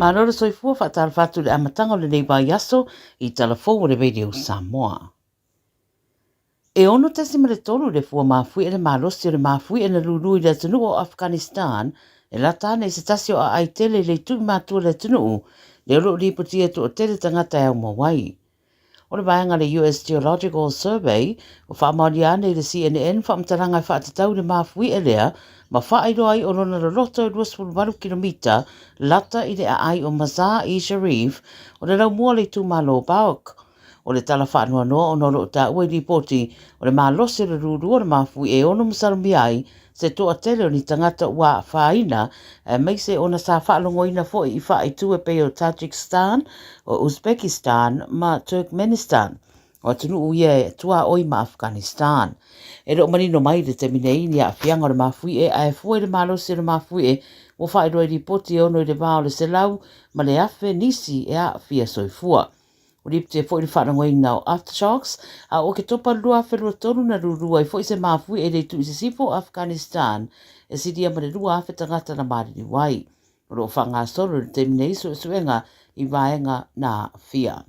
Malo le soifua faatalofa atu i le amataga o lenei vaiaso i tala fou o le Radio Samoa. E 6.3 le fua mafuie le malosi o le mafuie na lulu i le atunuu o Afghanistan e lata ana i se tasi o aai tele i le itu i matua o le atunuu, lea o lo o lipotia e toatele tagata e aumau ai. O le vaega a le US Geological Survey ua faamaonia ane i le CNN faamatalaga e faatatau i le mafuie lea ma faailoa ai o lona loloto e 28 kilomita lata i le aai o Mazar-i-Sharif o le laumua o le itumalo o Balkh. O le tala faanoanoa ona o lo o taua i lipoti o le malosi o le lulu o le mafui e ono masalomia ai se toatele o ni tagata ua afaina aemaise ona sa faalogoina foi i faaitu e pei o Tajikistan, o Uzbekistan ma Turkmenistan. O atunuu ia e tuaoi ma Afghanistan. E le o manino mai i le taimi nei ni aafiaga o le mafuie ae fua i le malosi o le mafuie ua faailoa i lipoti e ono i le va o le 100,000 nisi e aafia soifua. Ua lipotia foi le faalogoina o aftershocks, a o Oketopa 2023 na lulu ai foi se mafuie i le itu i sisifo o Afghanistan e silia ma le 2,000 tagata na maliliu ai. O lo o faagasolo i le taimi nei suesuega i vaega na aafia.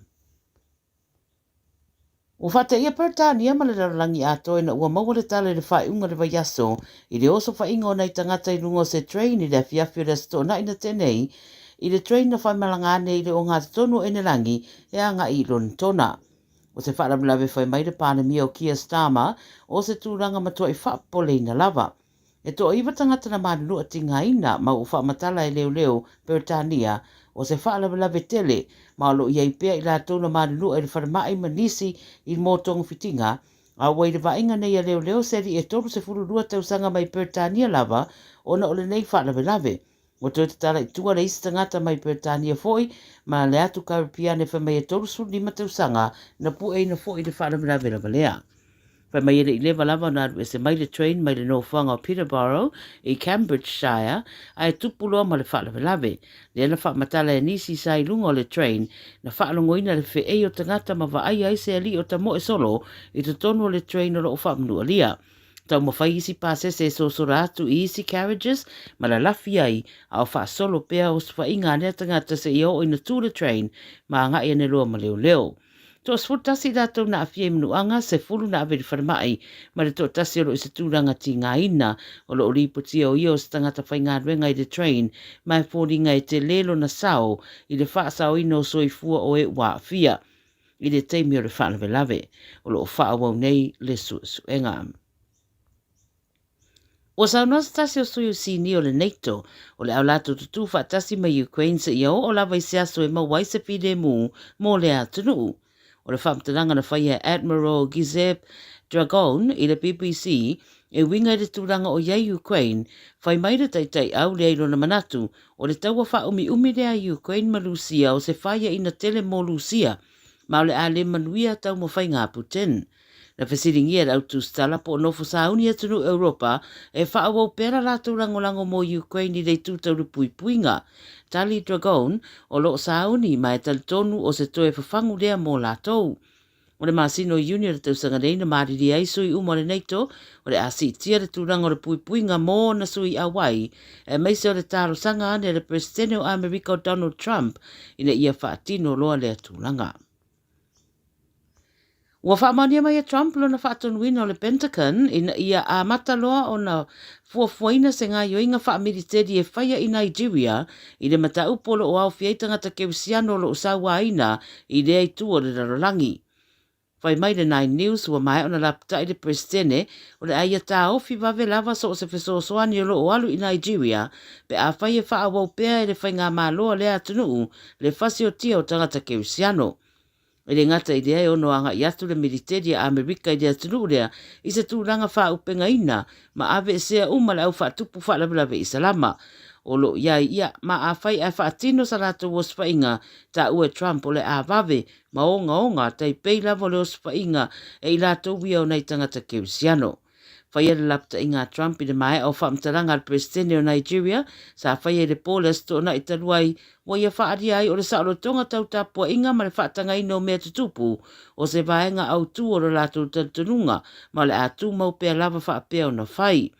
Ua faateia Peretania ma le lalolagi atoa ina ua maua le tala i le faaiuga o le vaiaso i le osofaiga o nai tagata i luga o se train i le afiafi o le Aso Toonai na tea nei i le train na faimalaga ane i le ogatotonu o Enelangi e agai i Lonitona. O se faalavelave fai mai le Palemia o Keir Starmer o se tulaga matuai faapopoleina lava. E toaiwa tagata na malulua tigaina ma ua faamatala e leoleo Peretania o se faalavelave tele ma o lo o i ai pea i latou na malulua i le falemai ma nisi i mo togafitiga a ua i le vaaiga nei a leoleo se alii e 32 tausaga mai Peretania lava ona o lenei faalavelave. Ua toe tatala i tua le isi tagata mai Peretania foi ma le atu Karipiane fai mai e 35 tausaga na pueina foi i le faalavelave lava lea. Fai mai e le i leva lava ona alu ese mai le train mai le nofoaga o Peterborough i Cambridgeshire ae tupu loa ma le faalavelave. Lea na faamatala e nisi sa i luga o le train na faalogoina le feei o tagata ma vaaia ai se alii o tamoe solo i totonu o le train o lo o faamanualia. Taumafai isi pasese e sosola atu i isi carriages ma lalafi ai, a o faasolo pea osofaiga a lea tagata seia oo ina tū le train ma agai ane loa ma leoleo. Toa 11 i latou na aafia i manuaga, 10 na ave i le falemai, ma le toatasi o lo o i se tulaga tigaina. O lo o lipotia o ia o se tagata faigaluega i le train ma e foliga e tele lona sao i le faasaoina o soifua o e ua aafia. I le taimi o le faalavelave, o lo o faaauau nei le suesuega. Ua saunoa se tasi o sui o sinia o le NATO, o le a latou tutū faatasi ma Ukraine seia oo lava i se aso e maua ai se filemu mo lea atunuu. O le faamatalaga na faia e Admiral Giuseppe Dragone i le BBC e uiga i le tulaga o i ai Ukraine, fai mai le taitaiau lea i lona manatu O le taua faaumiumi lea a Ukraine ma Lusia o se faiaina tele mo Lusia, ma o le a le manuia taumafaiga a Putin. Na fesiligia e le au tusitala po o nofo sauni atunuu Europa e faaauau pea la latou lagolago mo Ukraine i le itu tau le puipuiga. Tali Dragone, o lo o sauni ma e talitonu o se toe fafagu lea mo latou. O le masina o Iuni o le tausaga nei na malilie ai sui uma o le NATO o le a siitia le tulaga o le puipuiga mo ona sui auai, aemaise o le talosaga ane a le Peresetene o Amerika o Donald Trump ina ia faatino loa lea tulaga. Ua faamaonia mai e Trump lona faatonuina o le Pentagon ina ia amata loa ona fuafuaina se gaoioiga faamiliteli e faia i Nigeria i le mataupu o lo o aofia ai tagata kerisiano o lo o sauaina i lea itu o le lalolagi. Fai mai le Nine News ua maea ona lapatai le Peresetene o le a ia taofi vave lava so o se fesoasoani o lo o alu i Nigeria pe afai e faaauau pea e le faigamalo a lea atunuu le fasiotia o tagata kerisiano. E le gata i lea e ono agai atu le militeli a Amerika i le atunuu lea i se tulaga faaupegaina ma aveesea uma le au faatupu faalavelave Isalama o lo o i ai ia, ma afai ae faatino sa latou osofaiga, taua e Trump o le a vave ma ogaoga taipei lava o le osofaiga e i latou ia o nai tagata kerisiano. Faia le lapataiga a Trump i le maea o faamatalaga a le Peresetene o Nigeria sa faia i le po le Aso Toonai talu ai, ua ia faaalia ai o le saolotoga tau tapuaiga ma le faatagaina o mea tutupu o se vaega autu o lo latou talitonuga ma o le a tumau pea lava faapea ona fai.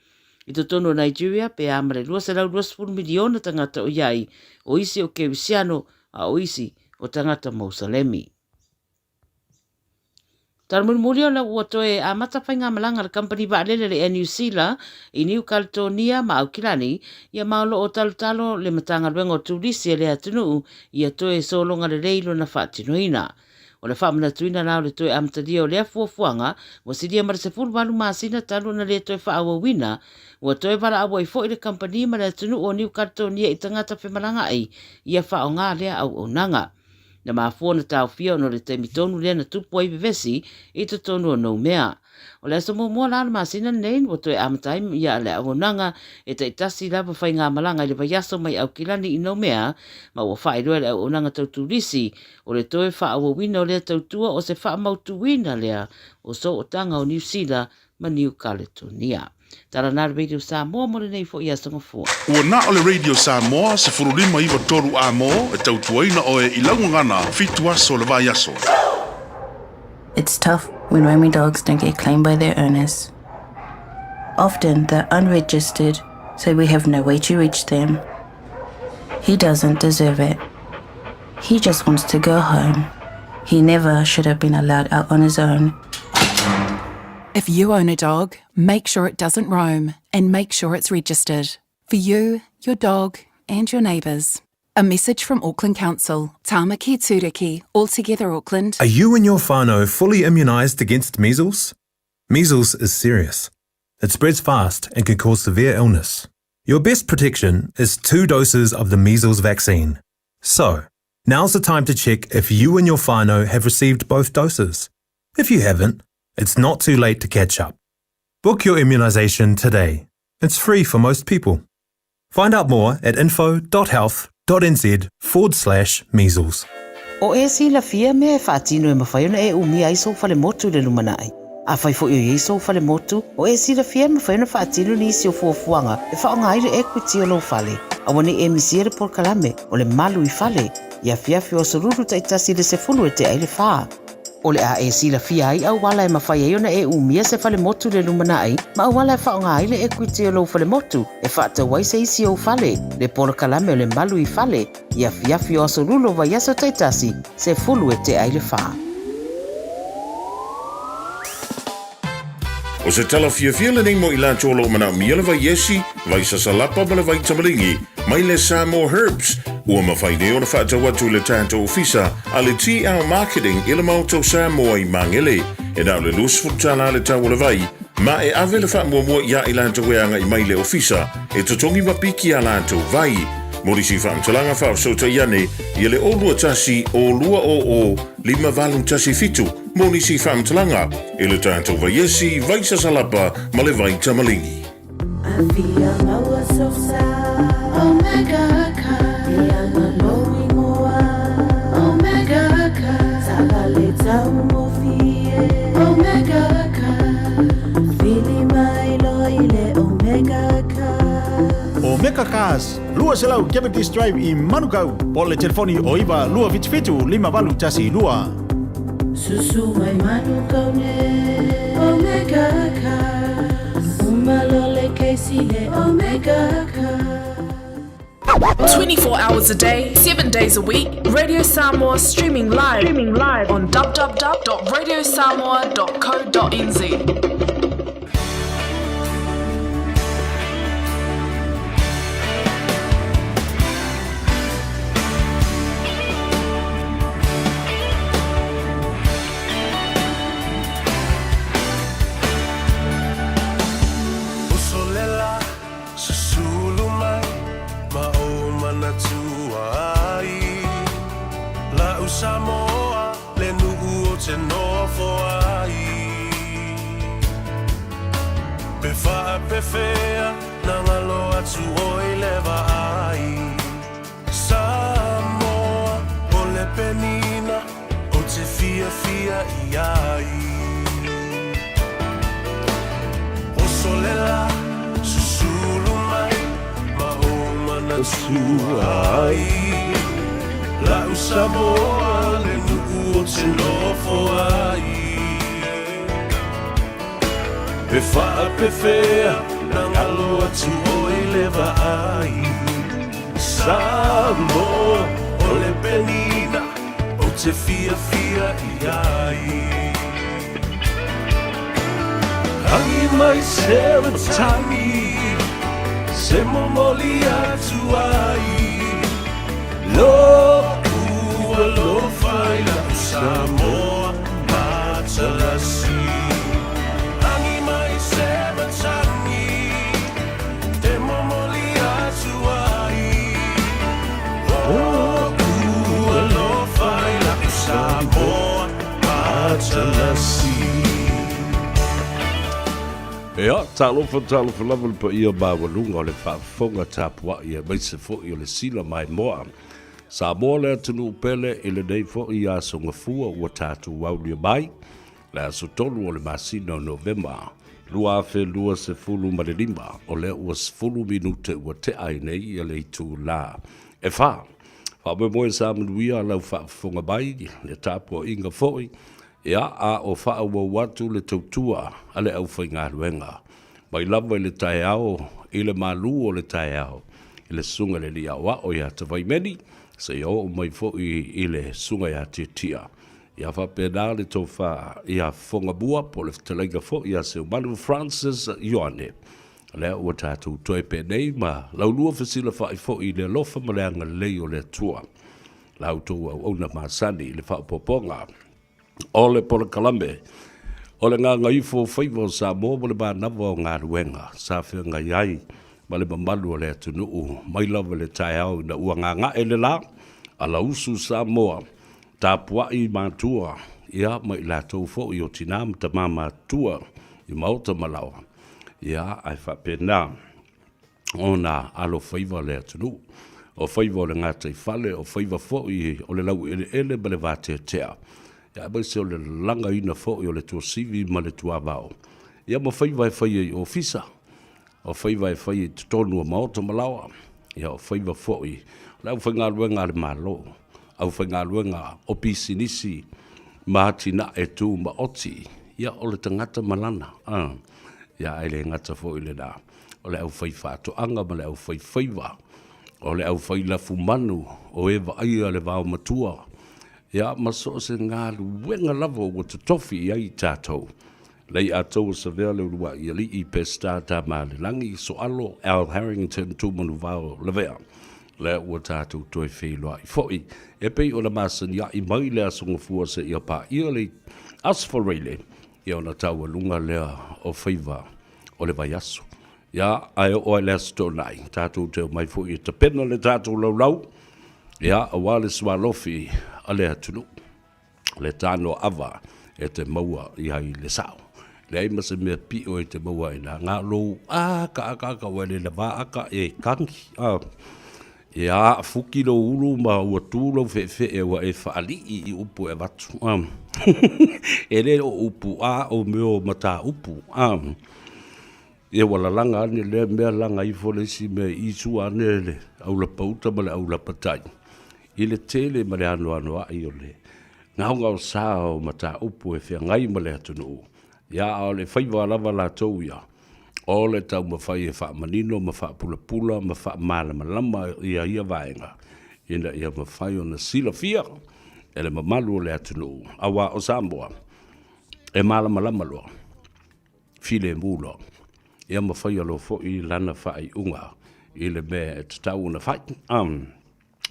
I totonu o Nigeria, pe a ma le 220 miliona tagata o i ai, o isi o Kerisiano, a o isi o tagata Mousalemi. Tala mulimuli ona ua toe amata faigamalaga a le kamupani vaalele le Air New Zealand i Niu Kaletonia ma Aukilani, ia ma o lo o talotalo le Matagaluega o Turisi a lea atunuu ia toe sologa lelei lona faatinoina. O le faamanatuina la o le toe amatalia o lea fuafuaga ua silia ma le 18 masina talu ona le toe faaauauina, ua toe valaau ai foi le kamupani ma le atunuu o Niu Kaletonia i tagata femalagaai ia faaaoga lea auaunaga. Na mafua ona taofia ona o le taimi tonu lea na tupu ai vevesi i totonu o Noumea. O le aso muamua la o le masina lenei ua toe amata ai ia le auaunaga e taitasi lava faigamalaga i le vaiaso mai Aukilani i Noumea, ma ua faailoa e le auaunaga tau turisi o le toe faaauauina o lea tautua o se faamautuina lea o sootaga o Niu Sila ma Niu Kaletonia. Tala na le Radio Samoa mo lenei foi aso Gafua. Ua na o le Radio Samoa 15 93 A mo e tautuaina oe i lau gagana fitu aso o le vaiaso. It's tough when roaming dogs don't get claimed by their owners. Often they're unregistered, so we have no way to reach them. He doesn't deserve it. He just wants to go home. He never should have been allowed out on his own. If you own a dog, make sure it doesn't roam and make sure it's registered. For you, your dog, and your neighbours. A message from Auckland Council, Tāmaki Tūriki, All Together Auckland. Are you and your whānau fully immunised against measles? Measles is serious. It spreads fast and can cause severe illness. Your best protection is two doses of the measles vaccine. So, now's the time to check if you and your whānau have received both doses. If you haven't, it's not too late to catch up. Book your immunisation today. It's free for most people. Find out more at info.health.nz forward slash measles. O e silafia mea e faatino e mafai ona e umia ai sou falemotu i le lumanai. Afai foi o i ai sou falemotu, o e silafia e mafai ona faatino nisi o fuafuaga e faaaoga ai le equity o lou fale. Aua ne i e misia le polokalame o le Malu i Fale i afiafi o aso Lulu taitasi i le 10 e tea ai le fa. O le a e silafia ai auala e mafai ai ona e umia se falemotu i le lumanai ma auala e faaaoga ai le equity o lou falemotu e faatau ai se isi ou fale, le polokalame o le Malu i Fale i afiafi o aso Lulu o vaiaso taitasi, 10 e tea ai le fa. O se tala fiafia lenei mo i latou o lo o manaomia le vai esi, vai sasalapa ma le vai tamaligi mai le Samoa Herbs, ua mafai nei ona faatau atu i le tatou ofisa a le TL Marketing i le Maota o Samoa i Magele. E na o le $20 le tau o le vai, ma e ave le faamuamua iā i latou e agai mai i le ofisa e totogi ma piki a latou vai. Mo nisi faamatalaga faafesootai ane ia le 021 020 5817 mo nisi faamatalaga i le tatou vaiesi, vai sasalapa ma le vai tamaligi. Afia maua sosa Omega ka Ianga lou ingoa Omega ka Sala le taugofie Omega ka Fili mai loa i le Omega ka. Omega Cars, 200 Cavendish Drive i Manukau, po o le telefoni o 9 277 5812. Susu mai Manukau nei Omega Cars Uma loa le kesi le Omega Cars. 24 hours a day, 7 days a week, Radio Samoa streaming live, streaming live on www.radiosamoa.co.nz. Uso lela, susulu mai ma ou manatua ai. La'u Samoa le nu'u o te nofo ai. Pe faapefea na ngalo atu oi le vaai. Samoa o le penina o te fiafia i ai. Oso le la, susulu mai ma ou manatua ai. La'u Samoa le nu'u o te nofo ai. Pe faapefea. Ina ngalo atu ʻoe i le vaai Samoa, o le penina ou te fiafia i ai. Tangi mai se matangi, se momoli atu ai Lo'u alofa i la'u Samoa matalasi. Tangi mai se matangi, te momoli atu ai Lo'u alofa i la'u Samoa matalasi. Ia, talofa, talofa lava le paia maualuga o le faafofoga tapuai aemaise foi o le sila maimoa. Samoa le atunuu pele i lenei foi aso Gafua ua tatou aulia mai, le aso 3 o le masina o Novema 2025, o lea ua 10 minute ua tea ai nei ia le itula e 4. Faamoemoe sa manuia lau faafofoga mai, le tapuaiga foi, Ia, a o faaauau atu le tautua a le aufaigaluega, mai lava i le taeao i le malu o le taeao, i le Susuga i le Alii Aoao ia Tavaimeni, seia oo mai foi i le Susuga ia Tiatia. Ia faapena le tofa ia Fogamua po o le fetalaiga foi ia Seumanu Francis Ioane. O lea ua tatou toe penei ma laulua fesilafai foi i le alofa ma le agalelei o le Atua. La outou auauna masani i le faaopoopoga o le polokalame o le Gagaifo o Faiva o Samoa mo le manava o galuega sa feagai ai ma le mamalu o le atunuu mai lava i le taeao ina ua gaga'e le la, alausu Samoa, tapua'i matua, ia ma i latou foi o tina ma tama matutua i maota ma laoa, ia ae faapena ona alofaiva le atunuu. O faiva o le gataifale, o faiva foi o le laueleele ma le vateatea, aemaise o le lagaina foi o le tuasivi ma le tuavao, ia ma faiva e faia i ofisa, o faiva e faia i totonu o maota ma laoa, ia o faiva foi o le aufaigaluega a le Malo, aufaigaluega o pisinisi ma atinae tumaoti, ia o le tagata ma lana, ia ae le gata foi i lena. o le aufaifaatoaga ma le aufaifaiva, o le aufailafumanu, o e vaaia le vaomatua, ia ma so o se galuega lava ua totofi i ai i tatou. Lei Atoa Savea Leuluai Alii Peseta Tamalelagi Soalo Al Harrington Tumanuvao Lavea, lea ua tatou toe feiloai foi e pei ona masaniai mai le Aso Gafua seia paia le Aso Faraile, ia ona taualuga lea o faiva o le vaiaso. Ia, ae oo ai le Aso Toonai, tatou te omai foi e tapena le tatou laulau, ia, aua le sualofi a le atunuu, le tanoaava e te maua i ai le sao. Leai ma se mea pio e te maua ai na, na o lou akaaka ua le lava aka e kagi. Ah. Ia, fuki lou ulu ma ua tu lou fe'efe'e ua e fa'ali'i i upu e avatu. E le o upu a o mea o mataupu. Ia ua lalaga ane lea mea laga ifo le isi mea i sua ane le aulapa uta ma le aulapa tai i le tele ma le anoanoa'i o le gaogaosa o mataupu e feagai ma le atunuu. Ia, a o le faiva lava latou ia, o le taumafai e faamanino ma faapulapula ma faamalamalama ia ia vaega ina ia mafai ona silafia e le mamalu o le atunuu, aua o Samoa e malamalama loa, filemu loa, ia ma faia loa foi lana faaiuga i le mea e tatau ona fai.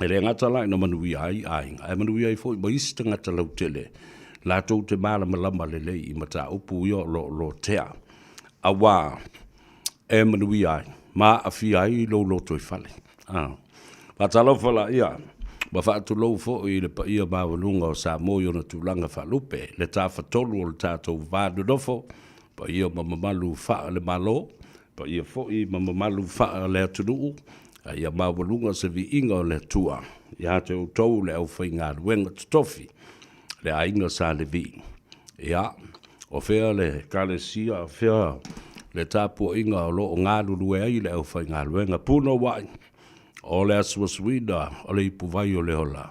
E le gata la ina manuia ai aiga, ae manuia ai foi ma isi tagata lautele latou te malamalama lelei i mataupu ia o lo o lotea, auā e manuia ai ma aafia ai lou lotoifale. Faatalofa laia ma faatulou foi i le paia maualuga o Samoa i ona tulaga faalupe, le tafatolu o le tatou va nonofo, paia ma mamalu faale-Malo, Paia foi ma mamalu faale-atunuu, a ia maualuga se viiga o le Atua ia te outou le aufaigaluega totofi, le aiga Sa Levi. Ia, o fea le Ekalesia, o fea le tapuaiga o lo o galulue ai le aufaigaluega punouai o le asuasuina o le ipuvai o le ola,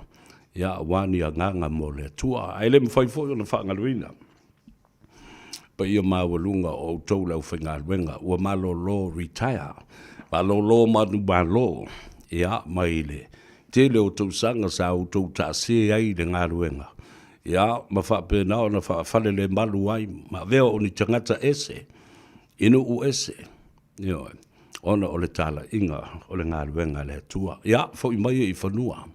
ia, aua ni agaga mo le Atua, ae le mafai foi ona faagaloina. paia maualuga o outou le aufaigaluega ua malolo, retire, malolo manumalo, ia, mai le tele o tausaga sa outou taase ai i le galuega, ia, ma faapena ona faafalelemalu ai ma avea o ni tagata ese i nuu ese, ioe, ona o le talaiga o le galuega a le Atua. Ia, foi mai i fanua,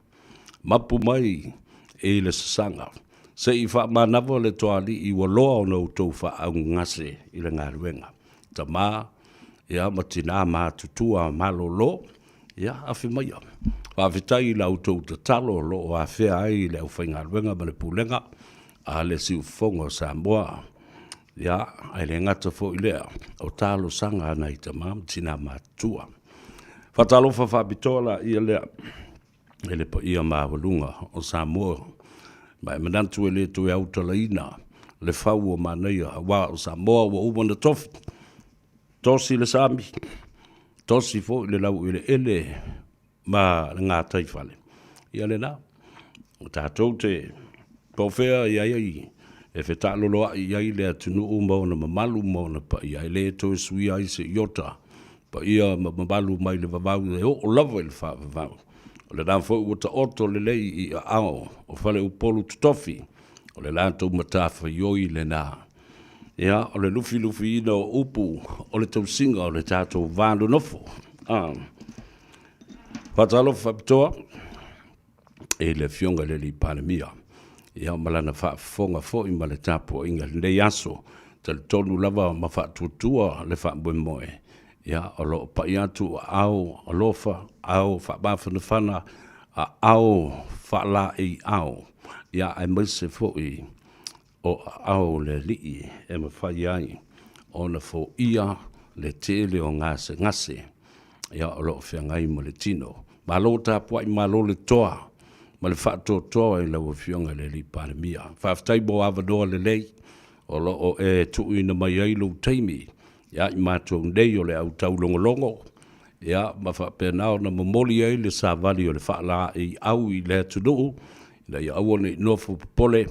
mapu mai i le sasaga, se i faamanava le toalii ua loa ona outou faaaugase i le galuega. Tama, ia, ma tina matutua malolo, ia, afe maia. Faafetai i la outou tatalo o lo o afea ai le aufaigaluega ma le pulega a le Siufofoga o Samoa. Ia, ae le gata foi i lea, o talosaga a nai tama ma tina matutua. Faatalofa faapitoa laia lea i le paia maualuga o Samoa, ma e manatu e le toe autalaina le fau o manaia, aua o Samoa ua uma ona tofi, tosi le sami, tosi foi le laueleele ma le gataifale. Ia lena, o tatou te pofea i ai e fetaaloloai i ai le atunuu ma ona mamalu ma ona paia, e le toe suia ai se iota paia ma mamalu mai le vavau e oo lava i le faavavau. O lena foi ua taoto lelei i aao o faleupolu totofi, o le latou matafaioi lena. Ia, o le lufilufiina o upu o le tausiga o le tatou va nonofo. Ah. Faatalofa faapitoa i le Afioga i le Alii Palemia, ia ma lana faafofoga foi ma le tapuaiga i lenei aso. Talitonu lava ma faatuatua le faamoemoe, ia o lo o pai atu aao alofa, aao faamafanafana, aao faalaeiau, ia aemaise foi o aao o le Alii e mafai ai ona foia le tele o gasegase ia o lo o feagai ma le tino. Malo tapuai, malo le toa ma le faatoatoa i lau Afioga i le Alii Palemia. Faafetai mo avanoa lelei o lo o e tuuina mai ai lou taimi ia i matou nei o le au taulogologo ia ma faapena ona momoli ai le savali o le faalaeiau i le atunuu ina ia aua ne i nofo popole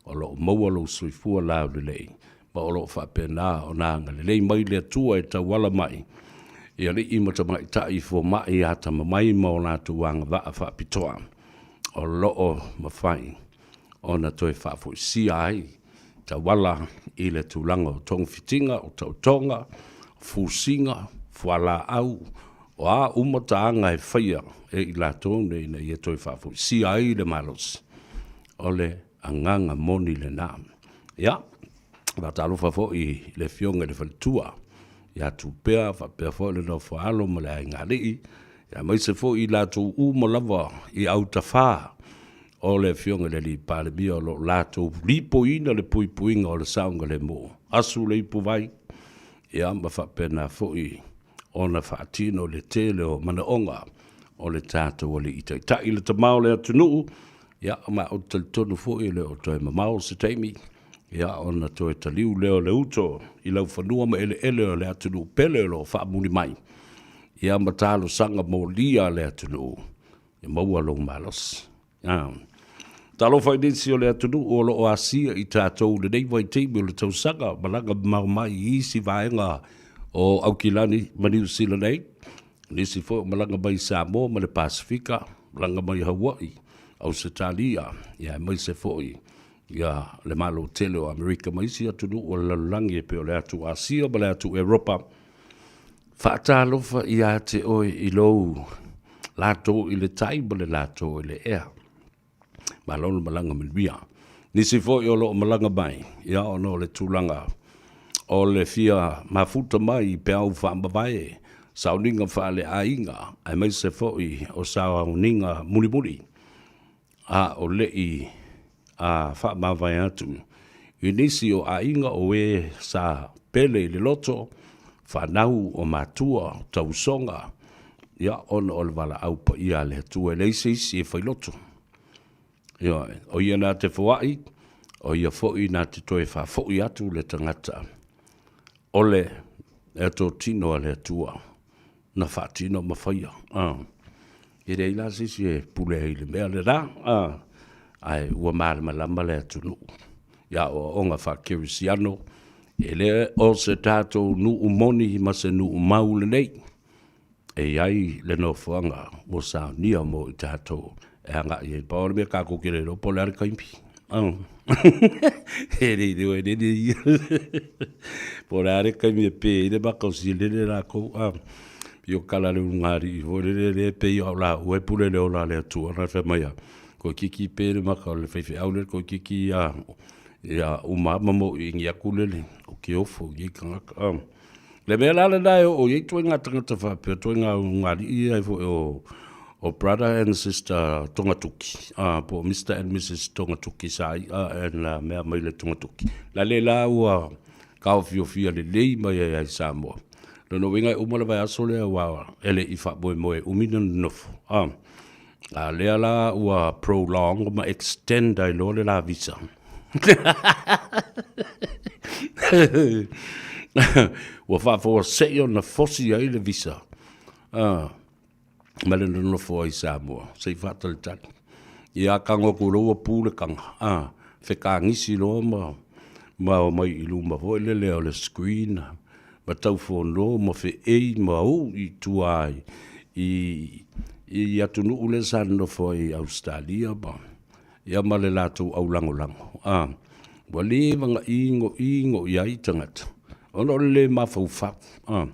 o lo o maua lou soifua laulelei ma o lo o faapena ona agalelei mai le Atua e tauala mai i alii ma tamaitai fomai atamamai ma o latou agavaa faapitoa o lo o mafai ona toe faafoisia ai tauala i le tulaga o togafitiga, o taotoga, fusiga, fualaau, o a uma taaga e faia e i latou nei ina ia toe faafoisia ai le malosi. O le agaga moni lena. Ia, faatalofa foi i le Afioga i le Faletua ia Tupea faapea foi le nofo a alo ma le aigaalii, aemaise foi i latou uma lava i autafa o le Afioga i le Alii Palemia o lo o latou lipoiina le puipuiga o le saogalemu, asu le ipuvai, ia ma faapena foi ona faatino le tele o manaoga o le tatou Alii Taitai, le Tama o le atunuu. Ia, ma ou te talitonu foi e le o toe mamao se taimi, ia, ona toe taliu lea o le uto i laufanua ma eleele o le atunuu pele o lo o faamuli mai, ia, ma talosaga molia a le atunuu, ia maua lou malosi. A. Talofa i nisi o le atunuu o lo o asia i tatou i lenei vaitaimi o le tausaga, malaga mamao mai i isi vaega o Aukilani ma Niu Sila nei, nisi foi o malaga mai i Samoa ma le Pasefika, malaga mai Hawaii, Ausetalia, ia aemaise foi ia le Malo tele o Amerika ma isi atunuu o le lalolagi e pei o le atu Asia ma le atu Eropa. Faatalofa ia te oe i lou latou i le tai ma le latou i le ea. Malo le malaga manuia. Nisi foi o lo o malaga mai, ia ona o le tulaga o le fia mafuta mai i peau faamavae, sauniga faaleaiga, aemaise foi o sauniga mulimuli, a o le i a faamavae atu i nisi o aiga o e sa pele i le loto, fanau o matua, o tausoga, ia, ona o le valaau paia a le Atua, e leai se isi e failoto. Ioe, o ia na te foai, o ia foi na te toe faafoi atu le tagata o le totino a le Atua na faatino ma faia. E leai la se isi e pule ai i le mea lena, ae ua malamalama le atunuu i aoaoga faakerisiano. E le o se tatou nuu moni ma se nuu mau lenei, e i ai le nofoaga ua saunia mo i tatou e agai ai. Pau o le mea tatou te le iloa po o le a le taimi. E le iloa e lele ia. Po o le a le taimi e pe ai le maka o silele lakou. Pei o tala a le ulugalii foi lele, lea e pei o au laua e pule le ola a le Atua. Na fai mai a, toeitiiti pe le maka o le faifeau lea, toeitiiti a ia uma lava ma mauiini atu lele, ou te ofo i nei tagata. Le mea la lena e oo i ai ituaiga tagata faapea, ituaiga ulugalii ia foi o o brother and sister Togatuki, po o Mister and Missus Togatuki sa i'a and mea mai le Togatuki. La le la ua taofiofia lelei mai ai i Samoa. Lona uiga e uma le vaiaso lea aua e le i faamoemoe e umi na nonofo. A lea la ua prolong ma extend ai loa le la visa. Ua faafuasei ona fosi ai le visa ma le nonofo ai i Samoa se i faatalitali. Ia tago atu loa ua pu le taga, fetagisi loa ma omai i luma foi lele o le screen ma taufono ma feei ma ou i tua i i atunuu lea sa nonofo ai i Ausetalia ma ia ma le latou aulagolago a ua leva na igoigo i ai tagata ona o le le mafaufau a.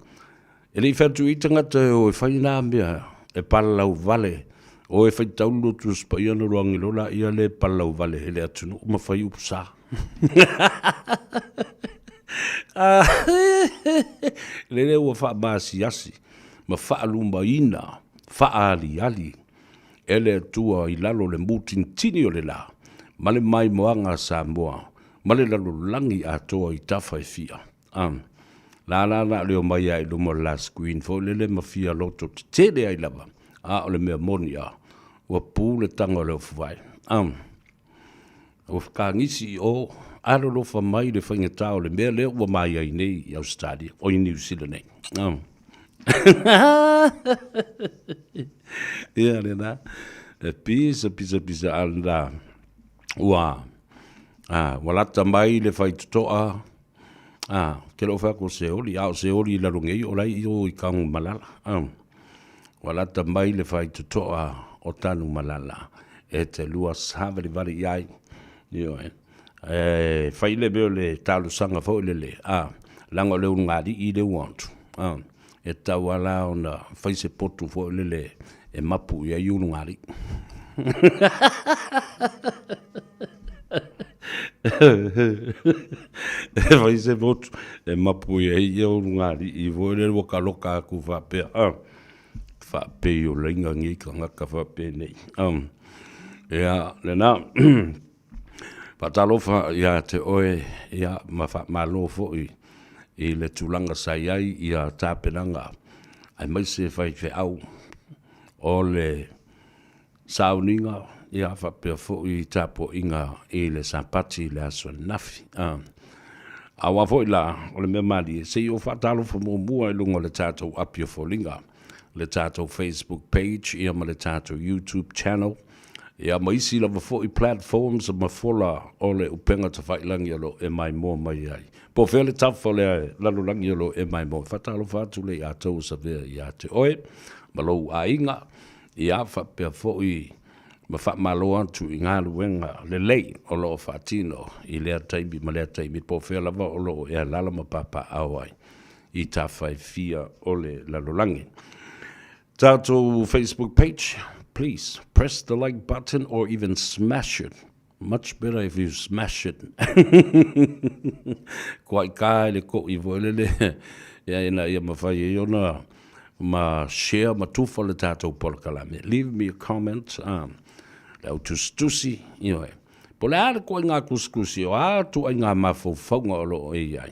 E le i fai atu i tagata e o e fai na mea e palalauvale, o e faitau le Tusi Paia ona alu ane loa laia lea e palalauvale i le atunuu ma fai upu sa. Lele ua faamaasiasi ma faalumaina, faaaliali e le Atua i lalo o le mutinitini o le la ma le maimoaga a Samoa ma le lalolagi atoa i tafa e fia. La la na o le omai lava i luma o le la screen foi lele ma fia loto tetele ai lava, a o le mea moni a, ua pu le taga o le ofuvae. Ua fekagisi i o, alolofa mai le faigata o le mea lea ua mai ai nei i Ausetalia, o i Niu Sila nei. Ia lena, e pisa pisa pisa a lena, ua, ua lata mai le faitotoa, A, ou te le o fai atu o se oli, a o se oli i lalo nei, o la e i o i Tanumalala. A, ua lata mai le faitotoa o Tanumalala e te lua savalivali i ai. Ioe. E fai le mea o le talosaga foi lele, a, leaga o le ulugalii lea ua atu. A, e tatau lava la ona fai se potu foi lele e mapu i ai ulugalii. E fai se motu e mapu i ai ia ulugalii foi lele ua kaloka atu faapea, a, faapei o laina nei tagata faapenei. Ia, lena. Faatalofa ia te oe ia ma faamalo foi i le tulaga sa i ai ia tapenaga aemaise faifeau o le sauniga ia faapea foi tapuaiga i le Sapati i le aso ananafi. Aua foi la o le mea malie se i ou faatalofa muamua i luga o le tatou api o foliga, le tatou Facebook page ia ma le tatou YouTube channel ia ma isi lava foi platforms ma fola o le upega tafailagi o lo o e maimoa mai ai. Po o fea le tafa o le lalolagi o lo o e maimoa, faatalofa atu le ia tou o Savea ia te oe ma lou aiga, ia faapea foi ma faamalo atu i galuega lelei o lo o faatino i lea taimi ma lea taimi, po o fea lava o lo o e alaala ma papaaao ai i tafa e fia o le lalolagi. Tatou Facebook page, please press the like button or even smash it. Much better if you smash it. Kua i kā i le koʻi foi lele, ia ina ia mawhai ai ona ma share ma tufa le tātou polokalame. Leave me a comment, le au tusitusi, ioe. Po le a le koʻi ngā kusikusi o a tuai ngā mafaufauga o lo o e iai,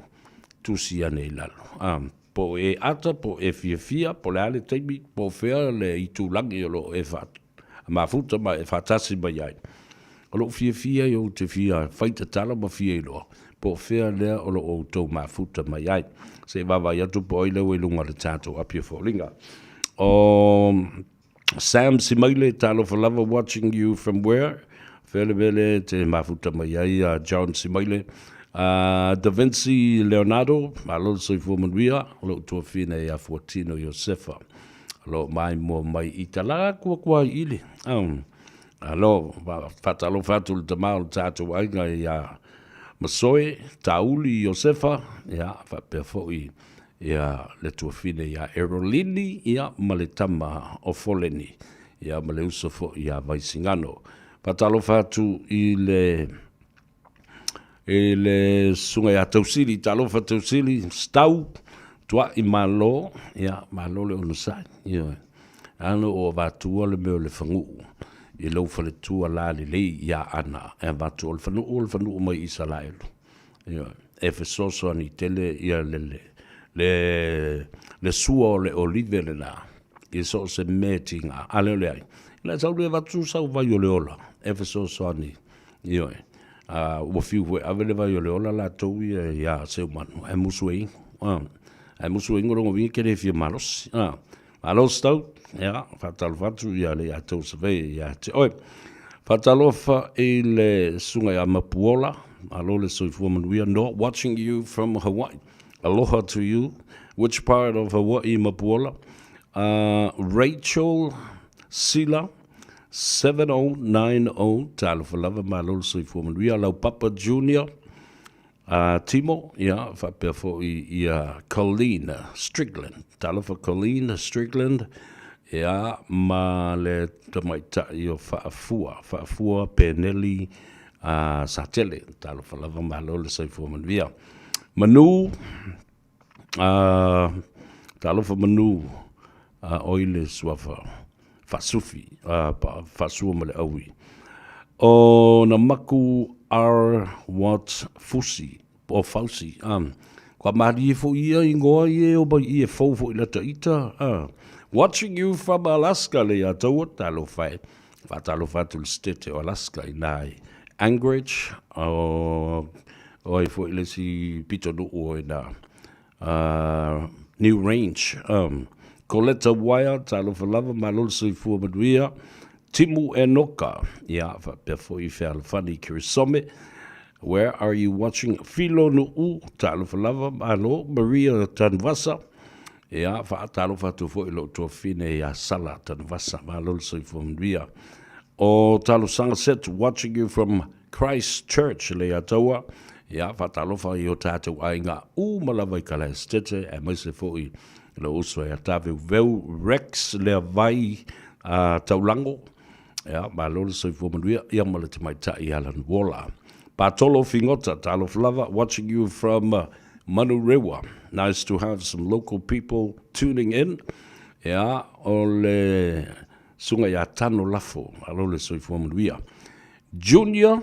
tusi ane i lalo. Po o e ata, po o e fiafia, po o le a le taimi, po o fea le itulagi o lo o e mafuta ma e faatasi mai ai. O lou fiafia ia ou te fia fai tatala ma fia iloa, po o fea lea o lo o outou mafuta mai ai. Se i vaavaai atu po o ai lea ua i luga o le tatou api o foliga. O Sam Simaile, talofa lava, watching you from where? Fea le mea lea e te mafuta mai ai a John Simaile. Da Vinci Leonardo, malo le soifua manuia, o lou tuafine ia Fuatino Iosefa, o lo o maimoa mai i Talaakuakua i Ili. Alo, faatalofa atu i le tama o le tatou aiga ia Masoe Tauli Iosefa, ia, faapea foi ia le tuafine ia Erolini, ia, ma le tama o Foleni, ia, ma le uso foi ia Vaisigano. Faatalofa atu i le i le susuga ia Tausili, talofa Tausili, Stau, tuai malo, ia, malo le onosai, ioe. Ano o avatua le mea o le faguu i lou faletua la lelei ia Ana, e avatu o le fanuu o le fanuu mai Isalaelu. Ioe, e fesoasoani tele ia le, le, le, le sua o le olive lena, i so o se mea e tiga, a lea o le ai. Le sau le avatu sau vai o le ola, e fesoasoani Ioe. A ua fiu foi e ave le vai o le ola latou ia iā Seumanu, ae musu e inu. A, ae musu e inu lona uiga e te le fia malosi. A, malosi tau, ia, faatalofa atu ia le ia tou surveyor ia te oe. Faatalofa i le susuga ia Mapuola, malo le soifua manuia, no, watching you from Hawaii. Aloha to you. Which part of Hawaii, Mapuola? Rachel Sila, 7090 Talofa lava malo le soifua manuia Laupapa Junior a Timo ia faapea foi ia Colleen Strickland Talofa Colleen Strickland ia ma le tamaitai o Faafua Faafua Peneli a Satele Talofa lava malo le soifua manuia Manu A, talofa manu, a oi le suafa faasufi, a, pa, faasua ma le aui. O na maku R. Watt Fusi, po o Fausi, a, kua malie foi ia ingoa ia e o mai i e fou foi lata ita, a. Watching you from Alaska le ia taua, talofa e. Faatalofa atu i le State o Alaska i nā i Anchorage, o, o ai foi le isi pitonuu o i nā, New Range, Coletta Wire, talofa lava, malo le soifua manuia, Timu Enoka, ia, faapea foi Fealofani Kirisome, where are you watching? Filo Nu'u, talofa lava, malo, Maria Tanuvasa, Ia, faatalofa atu foi i lou tuafafine ia Sala Tanuvasa, malo le soifua manuia. O Talosaga Set, watching you from Christchurch, Leiataua. Ia, faatalofa i o tātou aiga uma lava i Kalaesetete, aemaise foi i lou uso ia Taveuveu Rex Leavai uh, Taulago. Ia, malo le soifua manuia, ia ma le tamaitai ia Lanuola. Patolo Figota, talofa lava, watching you from uh, Manurewa. Nice to have some local people tuning in. Ia, o le susuga ia Tano Lafo, malo le soifua manuia. Junior,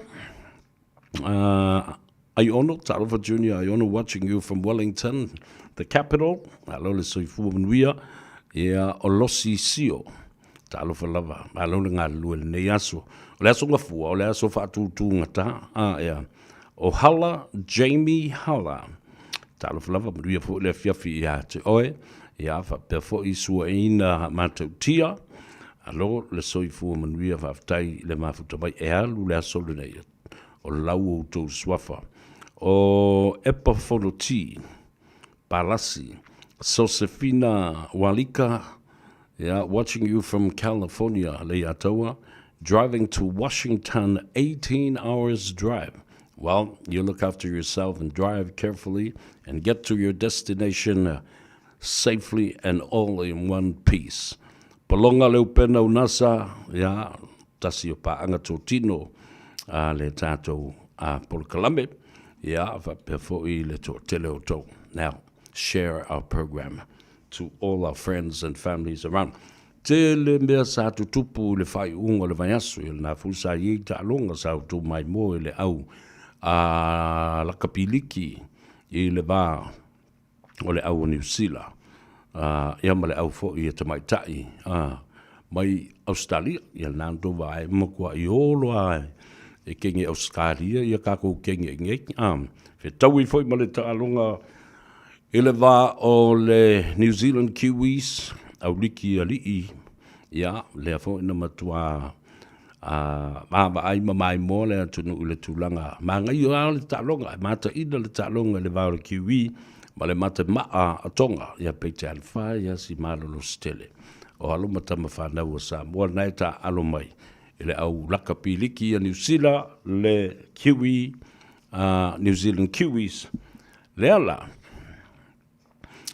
uh, Aiono, talofa Junior Aiono, watching you from Wellington, the capital. Malo le soifua manuia. Ia, o Losi Sio, talofa lava, malo le galulue i lenei aso. O le aso gafua, o le aso faatūtūgata, a, ia. O Hala, Jamie Hala. Talofa lava, manuia foi le afiafi ia te oe. Ia, faapea foi suaina matautia. Alo, le soifua manuia faafetai i le mafuta mai e alu le aso lenei. O lau outou suafa. O Epa Fonoti, Palasi, Sosefina Walika, yeah, watching you from California, Leiataua, driving to Washington, 18 hours drive. Well, you look after yourself and drive carefully and get to your destination safely and all in one piece. Palonga le upena unasa, ia, tasi o paanga tōtino a le tātou a polokalame, ia, faapea foi le toatele o tou. Now, share our program to all our friends and families around. Tele mea sa tutupu i le faaiuga o le vaiaso, ia lena foi sa i ai taaloga sa outou maimoa i le au a lakapiliki i le va o le au o Niu Sila, ia ma le au foi e tamaitai mai Ausetalia. Ia lena na tou vaai e matuai olo lava e kenge Ausetalia ia tatou kenge i nei. Fetaui foi ma le taaloga i le va o le New Zealand Kiwis, Auliki Alii, ia, lea foi na matua. Vaavaai ma maimoa le atunuu i le tulaga magaia lava le taaloga, e mataina le taaloga i le va o le Kiwi ma le Matemaa a Tonga, ia peitai ane fai lava si malolosi tele o alo ma tama fanau a Samoa lena e taaalo mai i le au lakapi liki a Niu Sila, le Kiwi, New Zealand Kiwis. Lea la,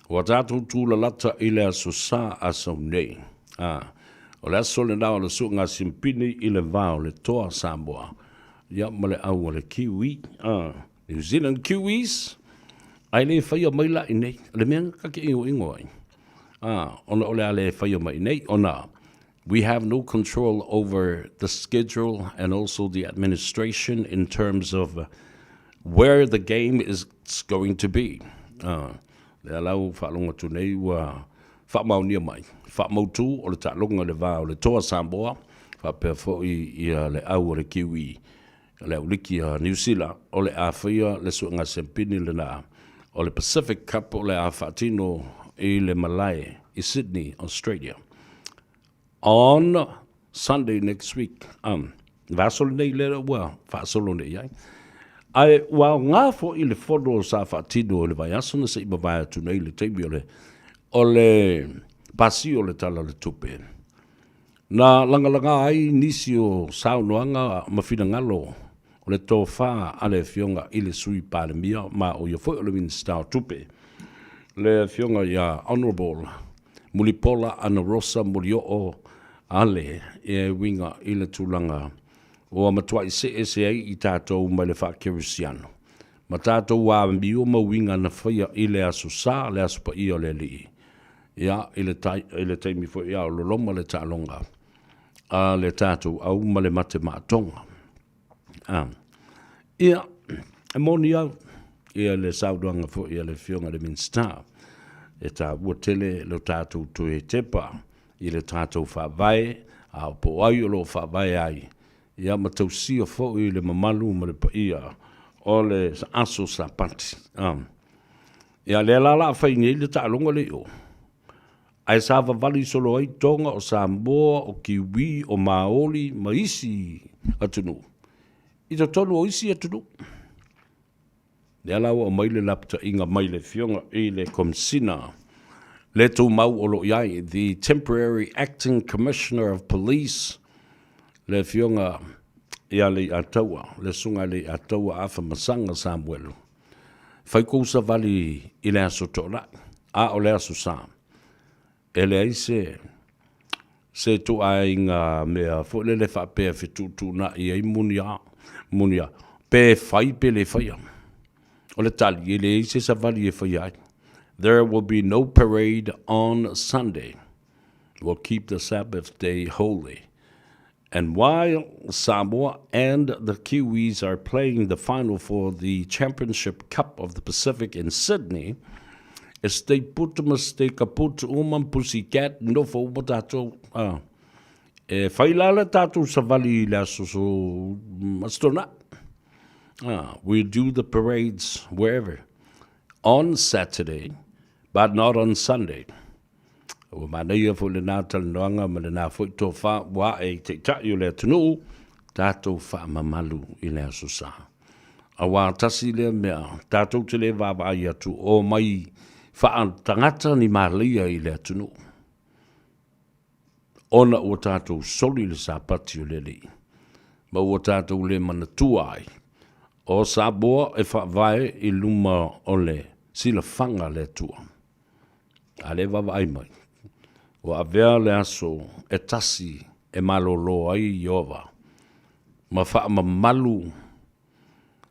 Ua tatou tulalata i le Aso Sa a sau nei. A, o le aso lena o le suʻuga simpini i le va o le toa Samoa, ia ma le au a le Kiwi, a, New Zealand Kiwis, ae le faia mai la i nei. O le mea ta te igoigo ai, a, ona o le a le faia mai i nei, ona we have no control over the schedule and also the administration in terms of where the game is going to be. Lea la ua faalogo atu nei ua faamaonia mai, faamautu o le taaloga i le va o le Toa Samoa faapea foi ia le au a le Kiwi, le au liki a Niu Sila, o le a faia le suega siampini lena o le Pacific Cup o le a faatino i le malae i Sydney, Australia. On Sunday next week, um, vaiaso lenei lea ua faasolo nei i ai. Ae ua aoga foi le fono sa faatino i le vaiaso na se i mavae atu nei le taimi o le, o le pasia o le Tala o le Tupe. Na lagalaga ai nisi o saunoaga ma finagalo o le tofa a le Afioga i le Sui Palemia ma o ia foi o le Minisita o Tupe, le Afioga ia Honourable Mulipola Anarosa Molioo Ale e uiga i le tulaga ua matuai see ese ai i tatou mai le faakerisiano ma tatou amio ma uiga na faia i le Aso Sa, le Aso Paia o le Alii. Ia, i le, tai, i le taimi foi a o loloma le taaloga a le tatou au ma le mate maatoga. A, ia, e moni au, ia le saunoaga foi a le Afioga i le Minisita, e taua tele lo tatou toe tepa i le tatou faavae, a o po o ai o lo o faavae ai, ia ma tausia foi le mamalu ma le paia o le aso Sapati. A, Ia, lea la o le a fai nei le taaloga lea i o. Ae savavali solo ai Tonga, o Samoa, o Kiwi, o Maori ma isi atunuu i totonu o isi atunuu. Lea la ua aumai le lapataiga mai le Afioga i le Komesina le tumau o lo o i ai, the Temporary Acting Commissioner of Police, le Afioga ia Leiataua, le Susuga ia Leiataua Afa Masaga Samuelu. Fai kou savali i le Aso Toonai, a o le Aso Sa. E leai se, se ituaiga mea foi lele faapea e fetuutuunai ai moni a, moni a, pe fai pe le faia. O le tali, e leai se savali e faia ai. There will be no parade on Sunday. We'll keep the Sabbath day holy. And while Samoa and the Kiwis are playing the final for the Championship Cup of the Pacific in Sydney, e stay put ma stay kaput uma pussycat nofo uma tātou. Ah. E whai la le tātou savali i le aso so mastona. Ah, we do the parades wherever. On Saturday, but not on Sunday. Ua manaia foi lenā talanoaga ma lenā foi tofa ua ae i Taitai o le atunuu, tatou faamamalu i le Aso Sa. Auā tasi lea mea, tatou te le vaavaai atu o mai faatagata ni malaia i le atunuu, ona ua tatou soli le Sapati o le Alii, ma ua tatou le manatua ai o Samoa e faavae i luma o le silafaga a le Atua. A lea e vaavaai mai, ua avea le aso e tasi e malolo ai Ieova ma faamamalu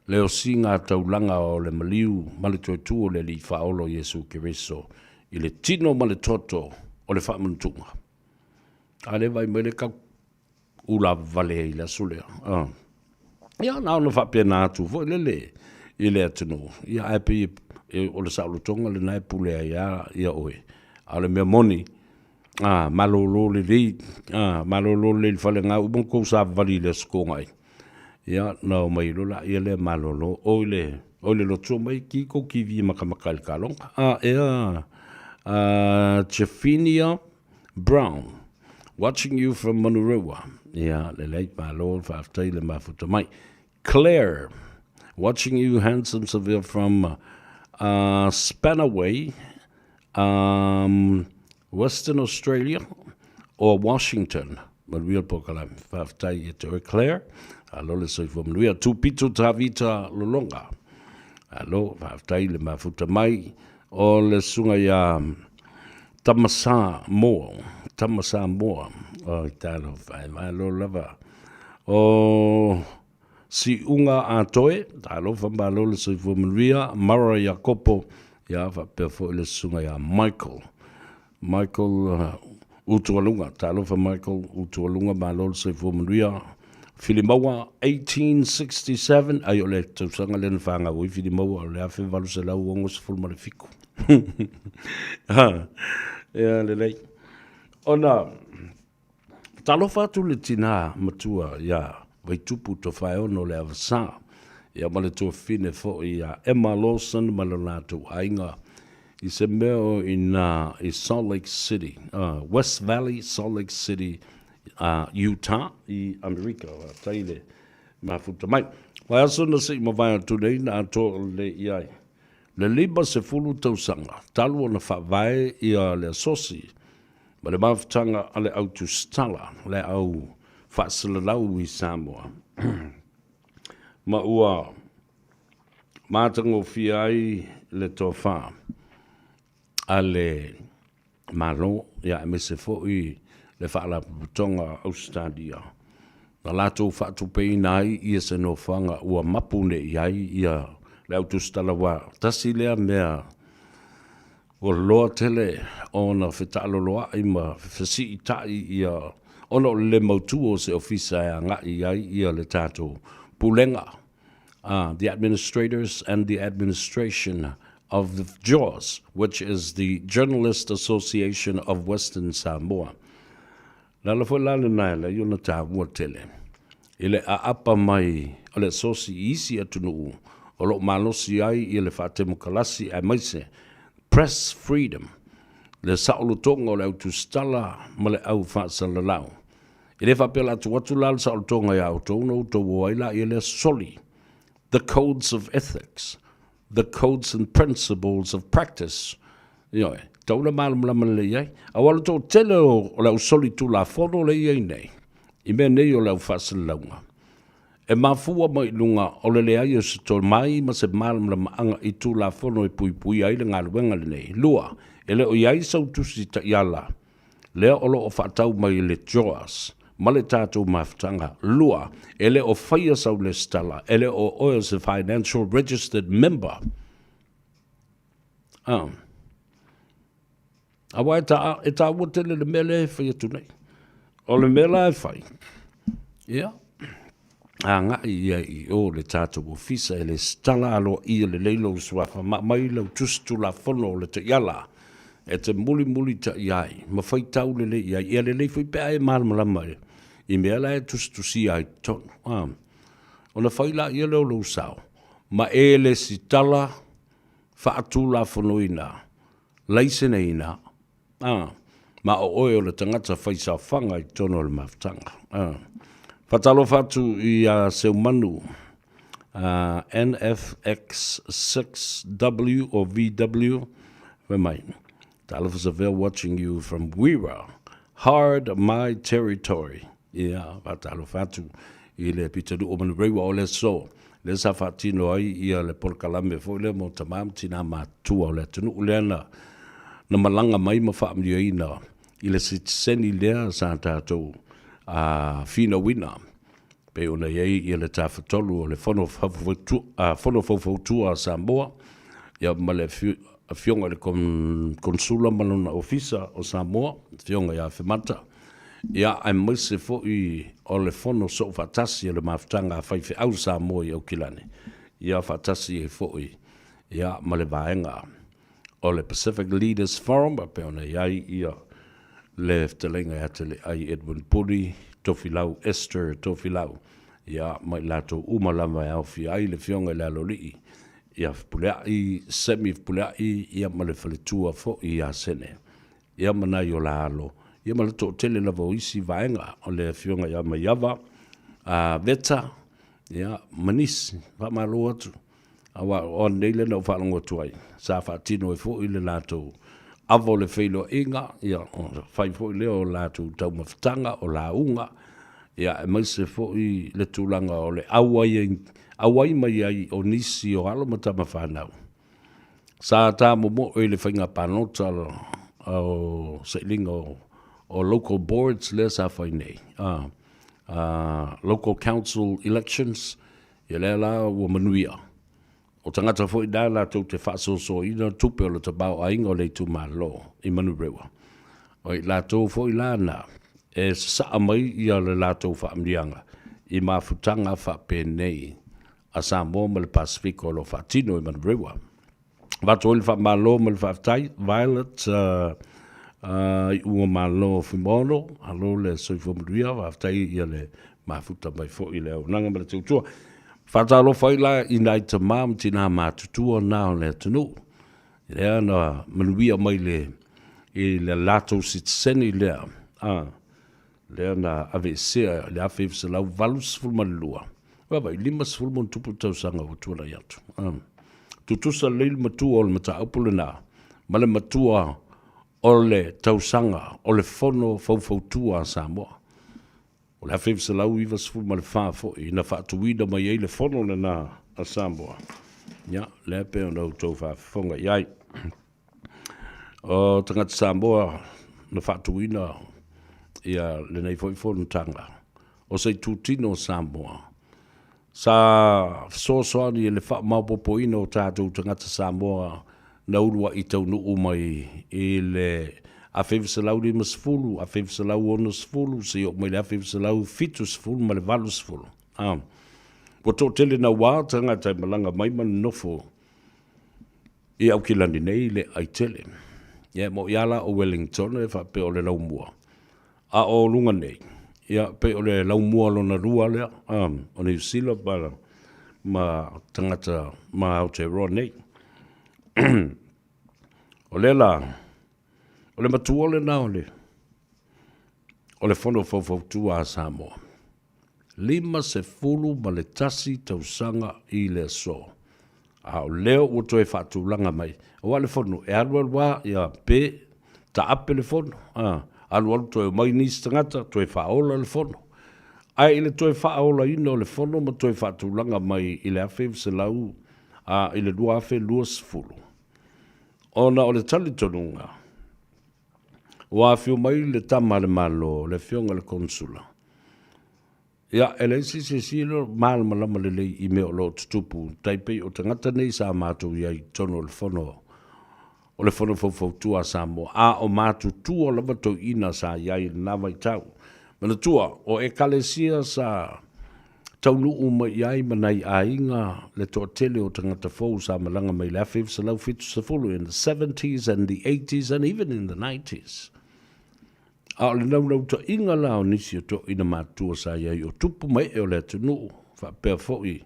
le osiga taulaga o le maliu ma le toe tu o le Alii Faaola o Iesu Keriso i le tino ma le toto o le faamanutuga. A lea e vaai mai le kau ulavavale ai i le aso lea. Ah. Ia, na ona faapena atu foi lele i le atunuu. Ia, ae pei e, o le saolotoga lena e pule ai lava ia oe. A o le mea moni, a, malolo lelei, a, malolo lelei i le fale ga uma kou savavali i le aso Toonai. Ia, na omai loa laia lea malolo, oi le, oi le lotu mai ki kou TV e makamaka i le kaloga. A, ea, a, Jeffenia Brown, watching you from Manurewa. Ia, lelei, malo, faafetai le mafuta mai. Claire, watching you handsome Seville from Spanaway, Western Australia or Washington. Manuia le polokalame. Faafetai ia te oe Claire. Alo le soifua manuia. Tupito Tavita Lolonga. Alo, faafetai le mafuta mai o le susuga ia Tamasa Moa. Tamasa Moa. Oi, talofa e, malo lava. O Siuga Atoe, talofa malo le soifua manuia. Mara Iakopo, ia faapea foi le susuga ia Michael. Michael Utualuga, talofa Michael Utualuga, malo le soifua manuia. Filimaua 1867, ai o le tausaga lea na fanau ai Filimaua, o le 1867. Ia lelei. Ona talofa atu le tinā matua ia Vaitupu Tofaeono o le Avasā, ia ma le tuafafine foi ia Emma Lawson ma lo latou aiga i se mea o i ina i Salt Lake City, West Valley, Salt Lake City, Utah i Amerika. Faafetai le mafuta mai. Vaiaso na se i mavae atu nei na atoa lelei i ai le 50 tausaga talu ona faavae ia le asosi ma le mafutaga a le au tusitala, le au faasalalau i Samoa, ma ua matagofie ai le tofa a le Malo, ia aemaise foi le Faalapotopotoga a Ausetalia, na latou faatupeina ai ia se nofoaga ua mapu nei i ai ia le au tusitala aua tasi lea mea Ua loa tele ona fetaaloloai ma fesiitai ia ona o le le mautu o se ofisa e agai i ai ia le tatou Pulega, the administrators and the administration of the JAWS, which is the Journalist Association of Western Samoa. Le ala foi la lena e ala ai ona taua tele i le aapa mai o le asosi i isi atunuu o lo o malosi ai ia le faatemokalasi aemaise press freedom, le saolotoga o le au tusitala ma le au faasalalau. E le faapea o le a tuu atu la le saolotoga ia outou ona outou o ai laia lea soli the codes of ethics, the codes and principles of practice. Ioe, tau na malamalama lelei ai. Aua o le toatele o le au solitulafono lea e i ai nei, i mea nei o le au faasalalauga, e mafua mai i luga o le leai o se tomai ma se malamalamaaga i tulafono e puipuia ai le galuega lenei. 2, e le o i ai sau tusi taiala lea o lo o faatau mai e le JOAS ma le tatou mafutaga. 2, e le o faia sau lesitala, e le o oe o se financial registered member. Ah. Aua e, ta, e taua tele le mea lea e fai atu nei. O le mea la e fai, ia, agai ia i o le tatou ofisa e lesitala aloaia lelei lou suafa ma aumai lau tusi tulafono o le taiala e te mulimulita'i ai ma faitau lelei i ai. Ia lelei foi pe a e malamalama i mea la e tusitusia ai i totonu. A, ona fai laia lea o lou sao ma e lesitala faatulafonoina, laiseneina, A, ma o oe o le tagata faisaofaga i totonu o le mafutaga. A, faatalofa atu ia Seumanu, a, NFX6W or VW, fai mai, Talofa Savea watching you from Wira, hard my territory. Ia, faatalofa atu i le pitonuu o Manureiwa o le aso lea sa faatino ai ia le polokalame foi lea mo tama ma tinā matutua o le atunuu lea na na malaga mai ma faamanuiaina i le sitiseni lea sa tatou finauina pei ona i ai ia le Tafatolu o le Fono Fono Faufautua a Samoa ia ma le Afioga i le Konesula ma lona Ofisa o Samoa, Afioga ia Afemata. Ia, aemaise foi o le Fono Soofaatasi o le Mafutaga a Faifeau Samoa i Aukilani, ia faatasi ai foi ia ma le vaega o le Pacific Leaders Forum e pei ona i ai ia le fetalaiga ia Teleai Edwin Puni, Tofilau Esther Tofilau, ia ma i latou uma lava e aofia ai le Afioga i le Aloalii ia Fepuleai, Semi Fepuleai, ia ma le faletua foi ia Sene. Ia ma nai o la alo Ia ma le toatele lava o isi vaega o le Afioga ia Maiava, a Veta, ia, ma nisi. Faamalo atu. Aua o ananei lea na ou faalogo atu ai, sa faatino ai foi le latou ava o le feiloaiga, ia, fai foi lea o latou taumafataga, o lauga, ia, aemaise foi le tulaga o le auai, auai mai ai o nisi o alo ma tama fanau. Sa ta momoe i le faiga palota o sailiga o local boards lea sa fai nei, local council elections, ia lea la ua manuia. O tagata foi na latou te faasoasoaina tupe o le tamaoaiga o le itumalo i Manurewa, o i latou foi la na e sasaa mai ia le latou faamanuiaga i mafutaga faapenei a Samoa ma le Pasefika o lo o faatino i Manurewa. Avatu ai le faamalo ma le faafetai, Violet Iuga Malo Fuimaono, malo le soifua manuia, faafetai ia le mafuta mai foi i le auaunaga ma le tautua. Faatalofa ai la i nai tama ma tina matutua na o le atunuu, lea na manuia mai le, i le latou sitiseni lea, a, lea na aveesea i le 1982, vaavaai, 50 ma ona tupu tausaga ua tuanai atu. Tutusa lelei le matua o le mataupu lena ma le matua o le tausaga o le Fono Faufautua a Samoa. O le 1994 foi na faatuina mai ai le Fono lena a Samoa. Ia, lea pei ona outou faafofoga i ai. O tagata Samoa na faatuina ia lenei foi fonotaga o se itutino o Samoa sa fesoasoani i le faamaopoopoina o tatou tagata Samoa na uluai taunuu mai i le 1950, 1960 seia oo mai le 1970 ma le 80. Ua toatele naua tagata e malaga mai ma nonofo I Aukilani nei le ai tele. Ia e moʻi a la o Wellington e faapea o le laumua, a o luga nei, ia pei o le laumua lona lua lea o Niu Sila ma, ma tagata ma Aotearoa nei. O lea la, o le matua lena o le, o le Fono Faufautua a Samoa. 51 tausaga i le aso, a o lea ua toe faatulaga mai, aua le fono e alu alu lava, ia, pe taape le fono, a, alu alu toe omai nisi tagata toe faaola le fono. Ae i le toe faaolaina o le fono ma toe faatulaga mai i le 1900, a, i le 2020, ona o le talitonuga, ua afio mai le Tama a le Malo, le Afioga i le Konesula, ia, e leai se isi e sili ona malamalama lelei i mea o lo o tutupu, tai pei o tagata nei sa matou i ai i totonu o le fono, o le Fono Faufautua a Samoa, a o matutua lava toeaiina sa i ai i lena vaitau. Manatua, o Ekalesia sa taunuu mai i ai ma nai aiga le toatele o tagata fou sa malaga mai i le 1970, in the seventies and the eighties and even in the nineties. A o le naunautai la o nisi o toeaiina matutua sa i ai o tupu ma ee o le atunuu faapea foi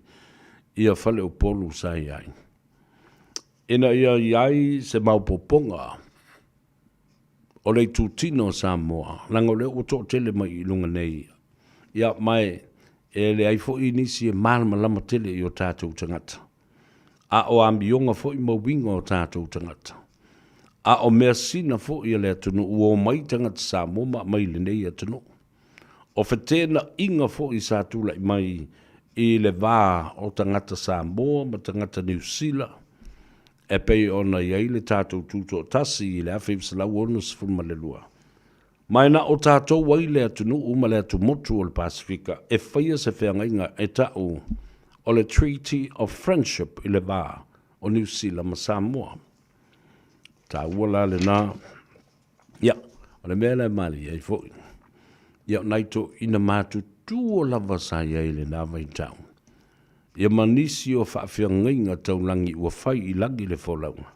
ia faleupolu sa i ai, ina ia i ai se maopoopoga o le itutino o Samoa, leaga o lea ua toatele mai i luga nei, ia, ma e leai foi nisi e malamalama tele i o tatou tagata, a o amioga foi ma uiga o tatou tagata, a o measina foi a le atunuu ua omai tagata Samoa ma aumai i lenei atunuu. O feteenaiga foi sa tulai mai i le va o tagata Samoa ma tagata Niu Sila, e pei ona i ai le tatou Tutoatasi i le 1962, ma e na o tatou ai le atunuu ma le atumotu o le Pasefika e faia se feagaiga e ta'u o le Treaty of Friendship i le va o Niu Sila ma Samoa. Taua la lena. Ia, o le mea la e malie ai foi, ia o nai toeaiina matutua lava sa i ai i lena vaitau, ia ma nisi o faafeagaiga taulagi ua fai i lagi le folauga,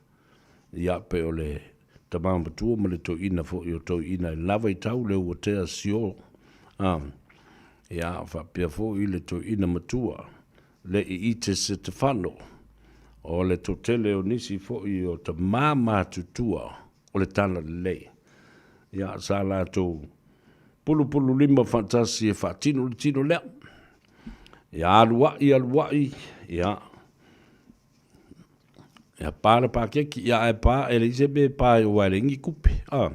ia pei o le tama matua ma le toeaina foi o toeaiina i lena vaitau le Uatea Sio, a, ia faapea foi le toeaina matua le Iite Setefano, o le toatele o nisi foi o tama matutua o le Talalelei. Ia, sa latou pulupululima faatasi e faatino le tino lea. Ia aluai, aluai, ia, ia pa le paketi, ia ae pa, e leai se mea e pa ai aua e leai ni tupe. A,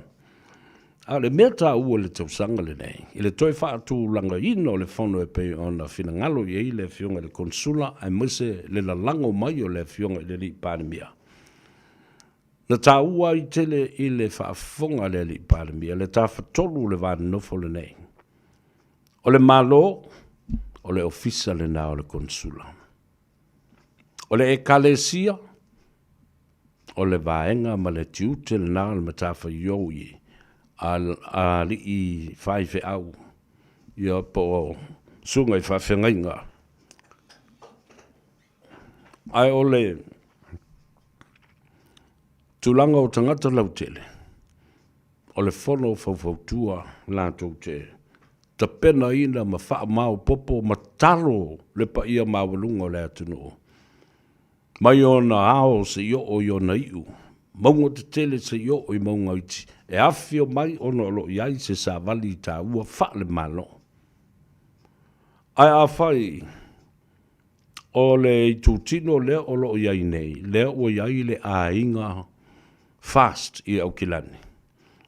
a o le mea taua i le tausaga lenei, i le toe faatulagaina o le fono e pei ona finagalo i ai le Afioga i le Konesula aemaise le lalago mai o le Afioga i le Alii Palemia, Na taua ai tele i le faafofoga a le Alii Palemia le tafatolu o le va nonofo lenei. O le Malo, o le ofisa lena o le Konesula. O le Ekalesia, o le vaega ma le tiute lena o le matafaioi a alii faifeau, ia po o susuga i faafeagaiga. Ae o le tulaga o tagata lautele, o le fono faufautua latou te tapenaina ma faamaopoopo ma talo le paia maualuga o le atunuu mai ona ao seia oo i ona iu, mauga tetele seia oo i mauga iti, e afifio mai ona o lo o i ai se savali taua faale-Malo. Ae afai O le itutino lea o lo o i ai nei, lea ua i ai le aiga FAST i Aukilani.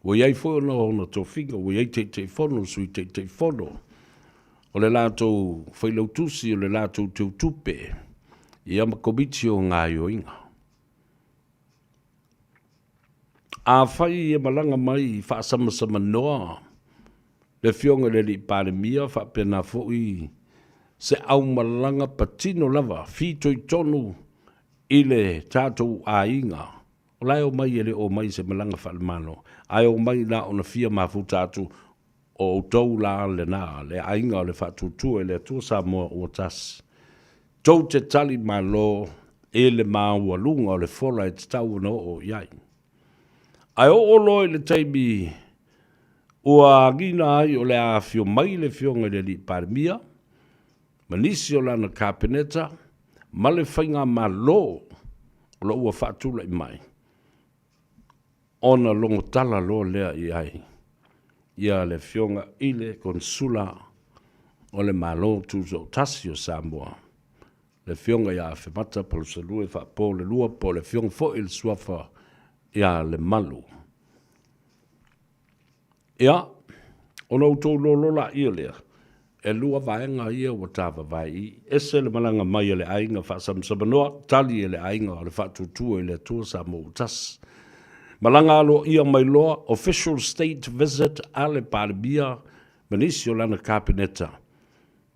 Ua i ai foi ona ona tofiga, ua i ai Taitaifono, Sui Taitaifono, o le latou Failautusi, o le latou Teutupe, ia ma Komiti o Gaoioiga. Afai e malaga mai faasamasamanoa le Afioga i le Alii Palemia faapena foi se aumalaga patino lava fitoitonu i le tatou aiga, o la e omai e le o omai i se malaga faale-Malo, ae omai na ona fia mafuta atu o outou la lena, le aiga o le Faatuatua i le Atua Samoa ua Tasi. Tou te tali malo i le maualuga o le fola e tatau ona oo i ai. Ae oo loa i le taimi ua agiga ai o le a afio mai le Afioga i le Alii Palemia ma nisi o lana Kapeneta ma le Faigamalo o lo o ua faatulai mai, ona logotala loa lea i ai ia le Afioga i le Konesula o le Malo Tutoatasi o Samoa, le Afioga ia Afemata Palusalue Faapolelua po o le Afioga foi i le Suafa ia Lemalu. Ia, ona outou lolo laia lea, e lua vaega ia ua tavavae i i. Ese le malaga mai a le aiga faasamasamanoa, tali e le aiga o le Faatuatua i le Atua Samoa ua Tasi. Malaga aloaia mai loa, official state visit a le Palemia ma nisi o lana Kapeneta.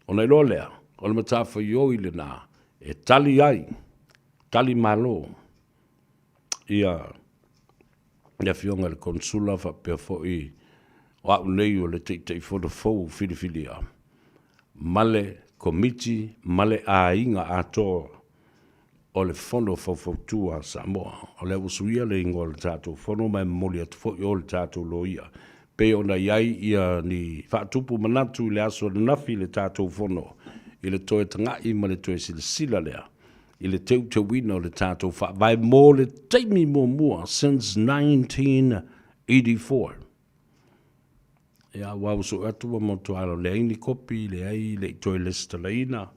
Ona iloa lea, o le matafaioi lena e tali ai, tali malo ia le Afioga i le Konesula faapea foi o au nei o le Taitaifono fou filifilia ma le Komiti ma le aiga atoa o le Fono Faufautua a Samoa. O lea ua suia le igoa o le tatou Fono ma e momoli atu foi o le tatou loia pei ona i ai ia ni faatupu manatu i le aso ananafi i le tatou Fono i le toe taga'i ma le toe silasila lea i le teuteuina o le tatou Faavae mo le taimi muamua since 1984. Ia, aua ua sue atu ua matua leai ni kopi, leai, le i toe lesitalaina.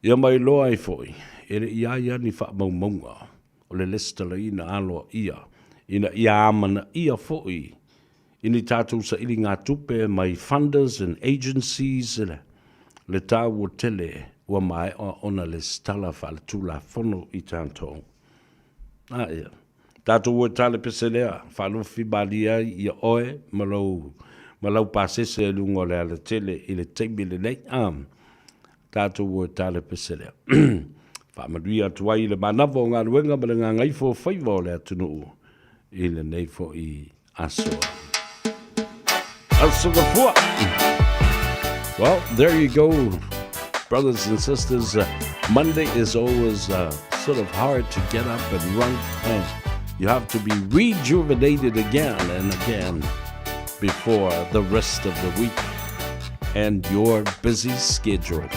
Ia ma iloa ai foi, e le i ai lava ni faamaumauga o le lesitalaina aloaia ina ia amanaia foi i ni tatou sailigatupe mai funders and agencies le taua tele ua maea ona lesitala faaletulafono i tatou. A ia tatou o e tale pese lea, faalofi malie ai ia oe ma lou ma lau pasese i luga o le alatele i le taimi lenei. A tatou o e tale pese lea. Faamanuia atu ai i le manava o galuega ma le gagaifo o faiva o le atunuu i lenei foi aso. Aso Gafua. Well, there you go, brothers and sisters. Monday is always sort of hard to get up and run. You have to be rejuvenated again and again before the rest of the week and your busy schedule.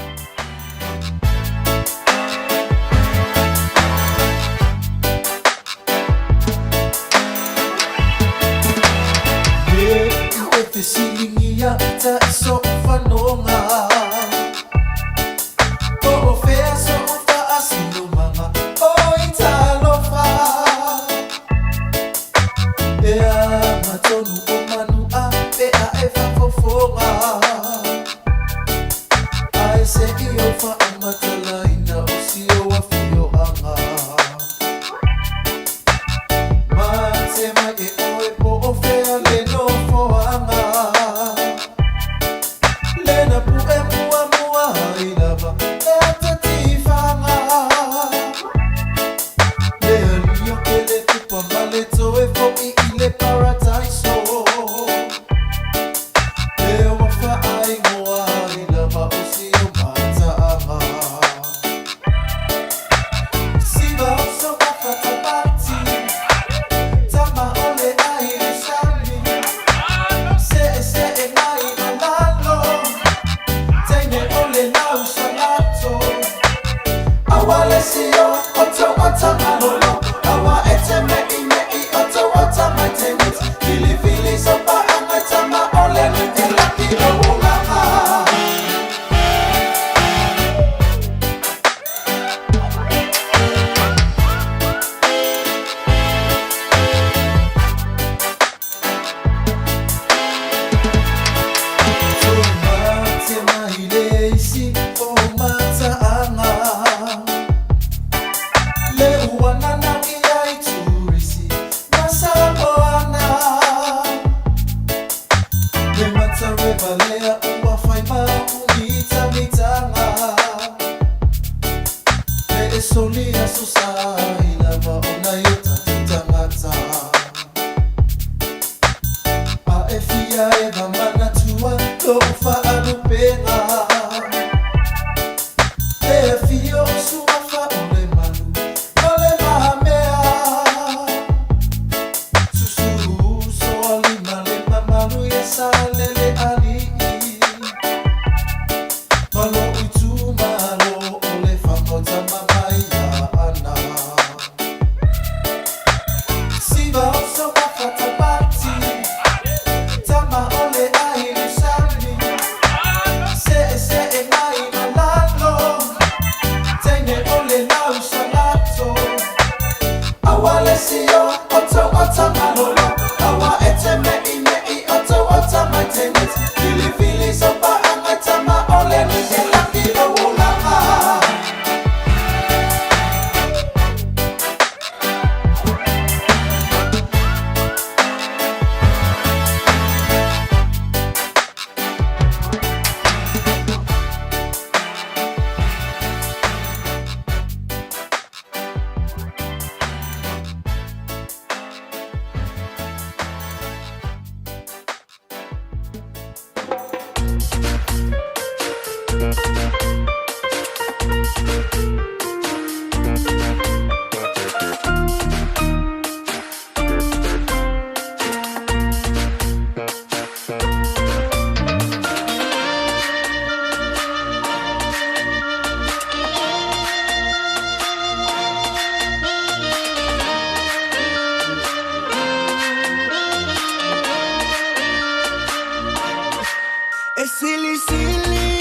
E silisili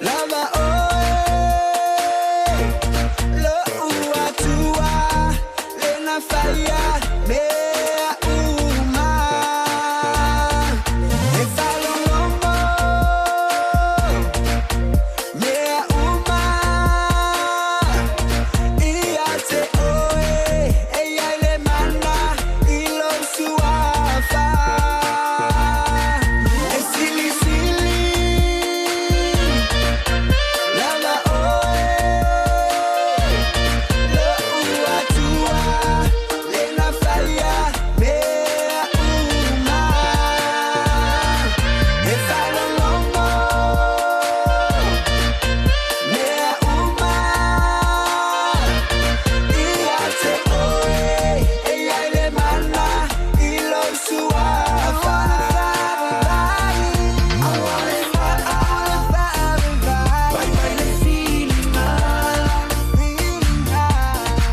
lava oe Lo'u Atua lena faia mea uma E faalogologo mea uma Ia te oe e i ai le mana i lou suafa E silisili lava oe Lo'u Atua lena faia mea uma E faalogologo mea uma Ia te oe e i ai le mana i lou suafa Vaivai le filiga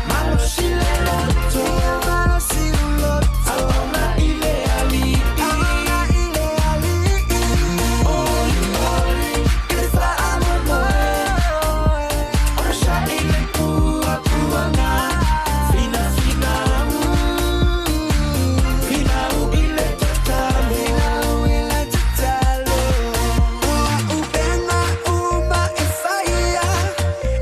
Malosi le loto Auauna i le Alii Olioli i le faamoemoe Onosai le puapuaga Finafinau Finau i le tatalo O a'u upega uma e faia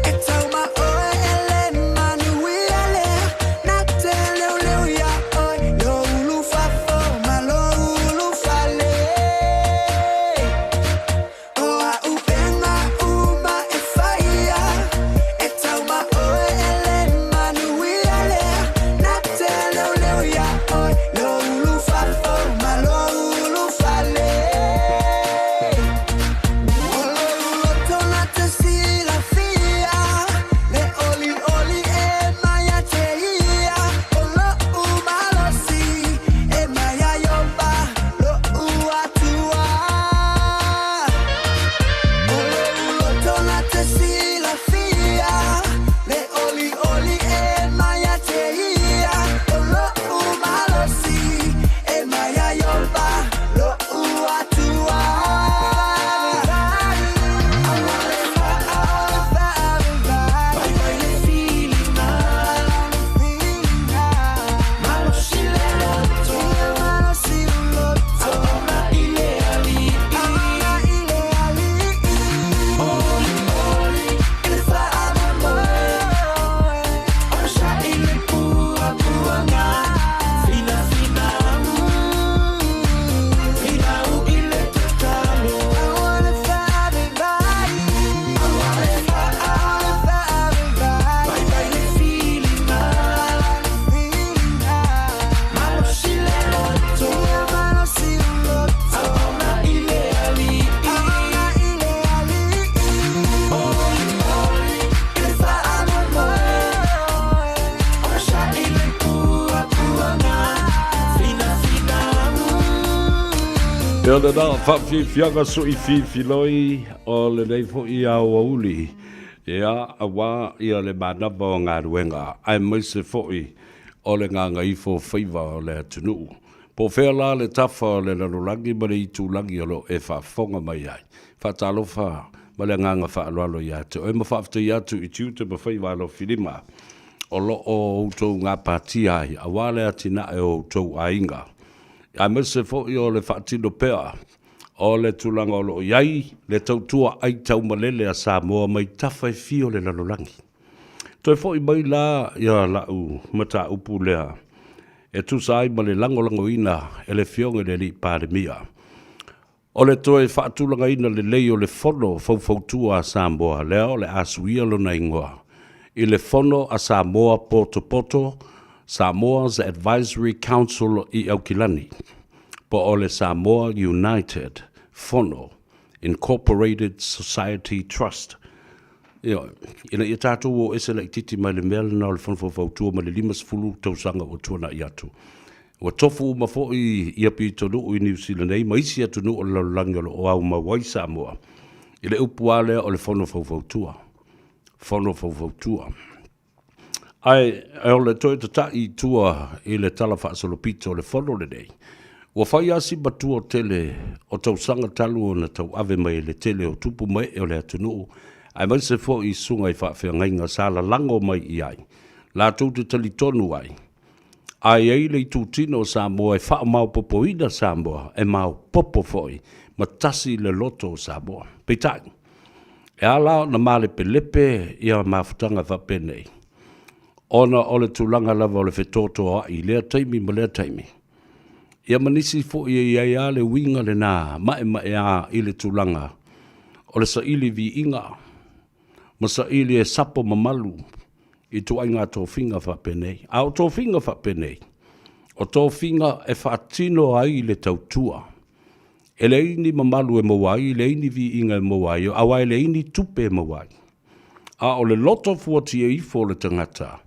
E tau ma oe e le manuia lea Na te leoleo iā oe Lou ulufafo ma lou ulufale O a'u upega uma e faia E tau ma oe e le manuia lea Na te leoleo iā oe Lou ulufafo ma lou ulufale O lou loto na te silafia Le olioli e mai ia te ia O lo'u malosi e mai ia Ieova lo'u Atua O lou loto na te silafia Le olioli e mai ia te ia O lo'u malosi e mai ia Ieova lo'u Atua Vaivai le filiga Malosi le loto Auauna i le Alii Olioli i le faamoemoe Onosai le puapuaga Finafinau Finau i le tatalo Vaivai le filiga Malosi le loto Auauna i le Alii Olioli i le faamoemoe Onosai le puapuaga Finafinau Ia lena faafiafiaga soififiloi o lenei foi aoauli, ia, aua ia le manava o galuega, aemaise foi o le gagaifo faiva o le atunuu. Po o fea la le tafa o le lalolagi ma le itulagi o lo o e faafofoga mai ai. Faatalofa ma le agaga faaaloalo ia te oe ma faafetai atu i tiute ma faiva alofilima o lo o outou gapatia ai aua le atinae o outou aiga, aemaise foi o le faatino pea o le tulaga o lo o i ai le tautua aitaumalele a Samoa mai tafa e fia o le lalolagi. Toe foi mai la ia la'u mataupu lea e tusa ai ma le lagolagoina e le Afioga i le Alii Palemia o le toe faatulagaina lelei o le Fono Faufautua a Samoa lea o le a suia lona igoa i le Fono a Samoa Potopoto, Samoa's Advisory Council i Aukilani, po o le Samoa United Fono. Incorporated Society Trust. Ioe, ina ia tātou o ese laititi mai le mea lena o le Fono Faufautua mai le 50 tausaga ua tuana'i atu. Ua tofu uma foi ia pitonuu i Niu Sila nei ma isi atunuu o le lalolagi o lo o aumau ai Samoa i le upu lava lea o le Fono Faufautua. Fono Faufautua. Ae o le toe tata'i i tua i le tala faasolopito o le fono lenei, ua fai lava si matua tele o tausaga talu ona tauave mai e le tele o tupu ma ee o le atunuu, aemaise foi i susuga i faafeagaiga sa lalago mai i ai, latou te talitonu ai, a i ai le itutino o Samoa e faamaopopoina Samoa, e maopopo foi ma tasi le loto o Samoa. Peitai, e ala ona malepelepe ia mafutaga faapenei, ona o le tulaga lava o le fetotoa'i i lea taimi ma lea taimi, ia ma nisi foi e i ai lava le uiga lena ma'ema'eā i le tulaga o le saili viiga ma saili e sapo mamalu ituaiga tofiga faapenei. A o tofiga faapenei, o tofiga e faatino ai le tautua. E leai ni mamalu e maua ai, e leai ni viiga e maua ai, aua e leai ni tupe e maua ai. A o le loto fuatia ifo o le tagata,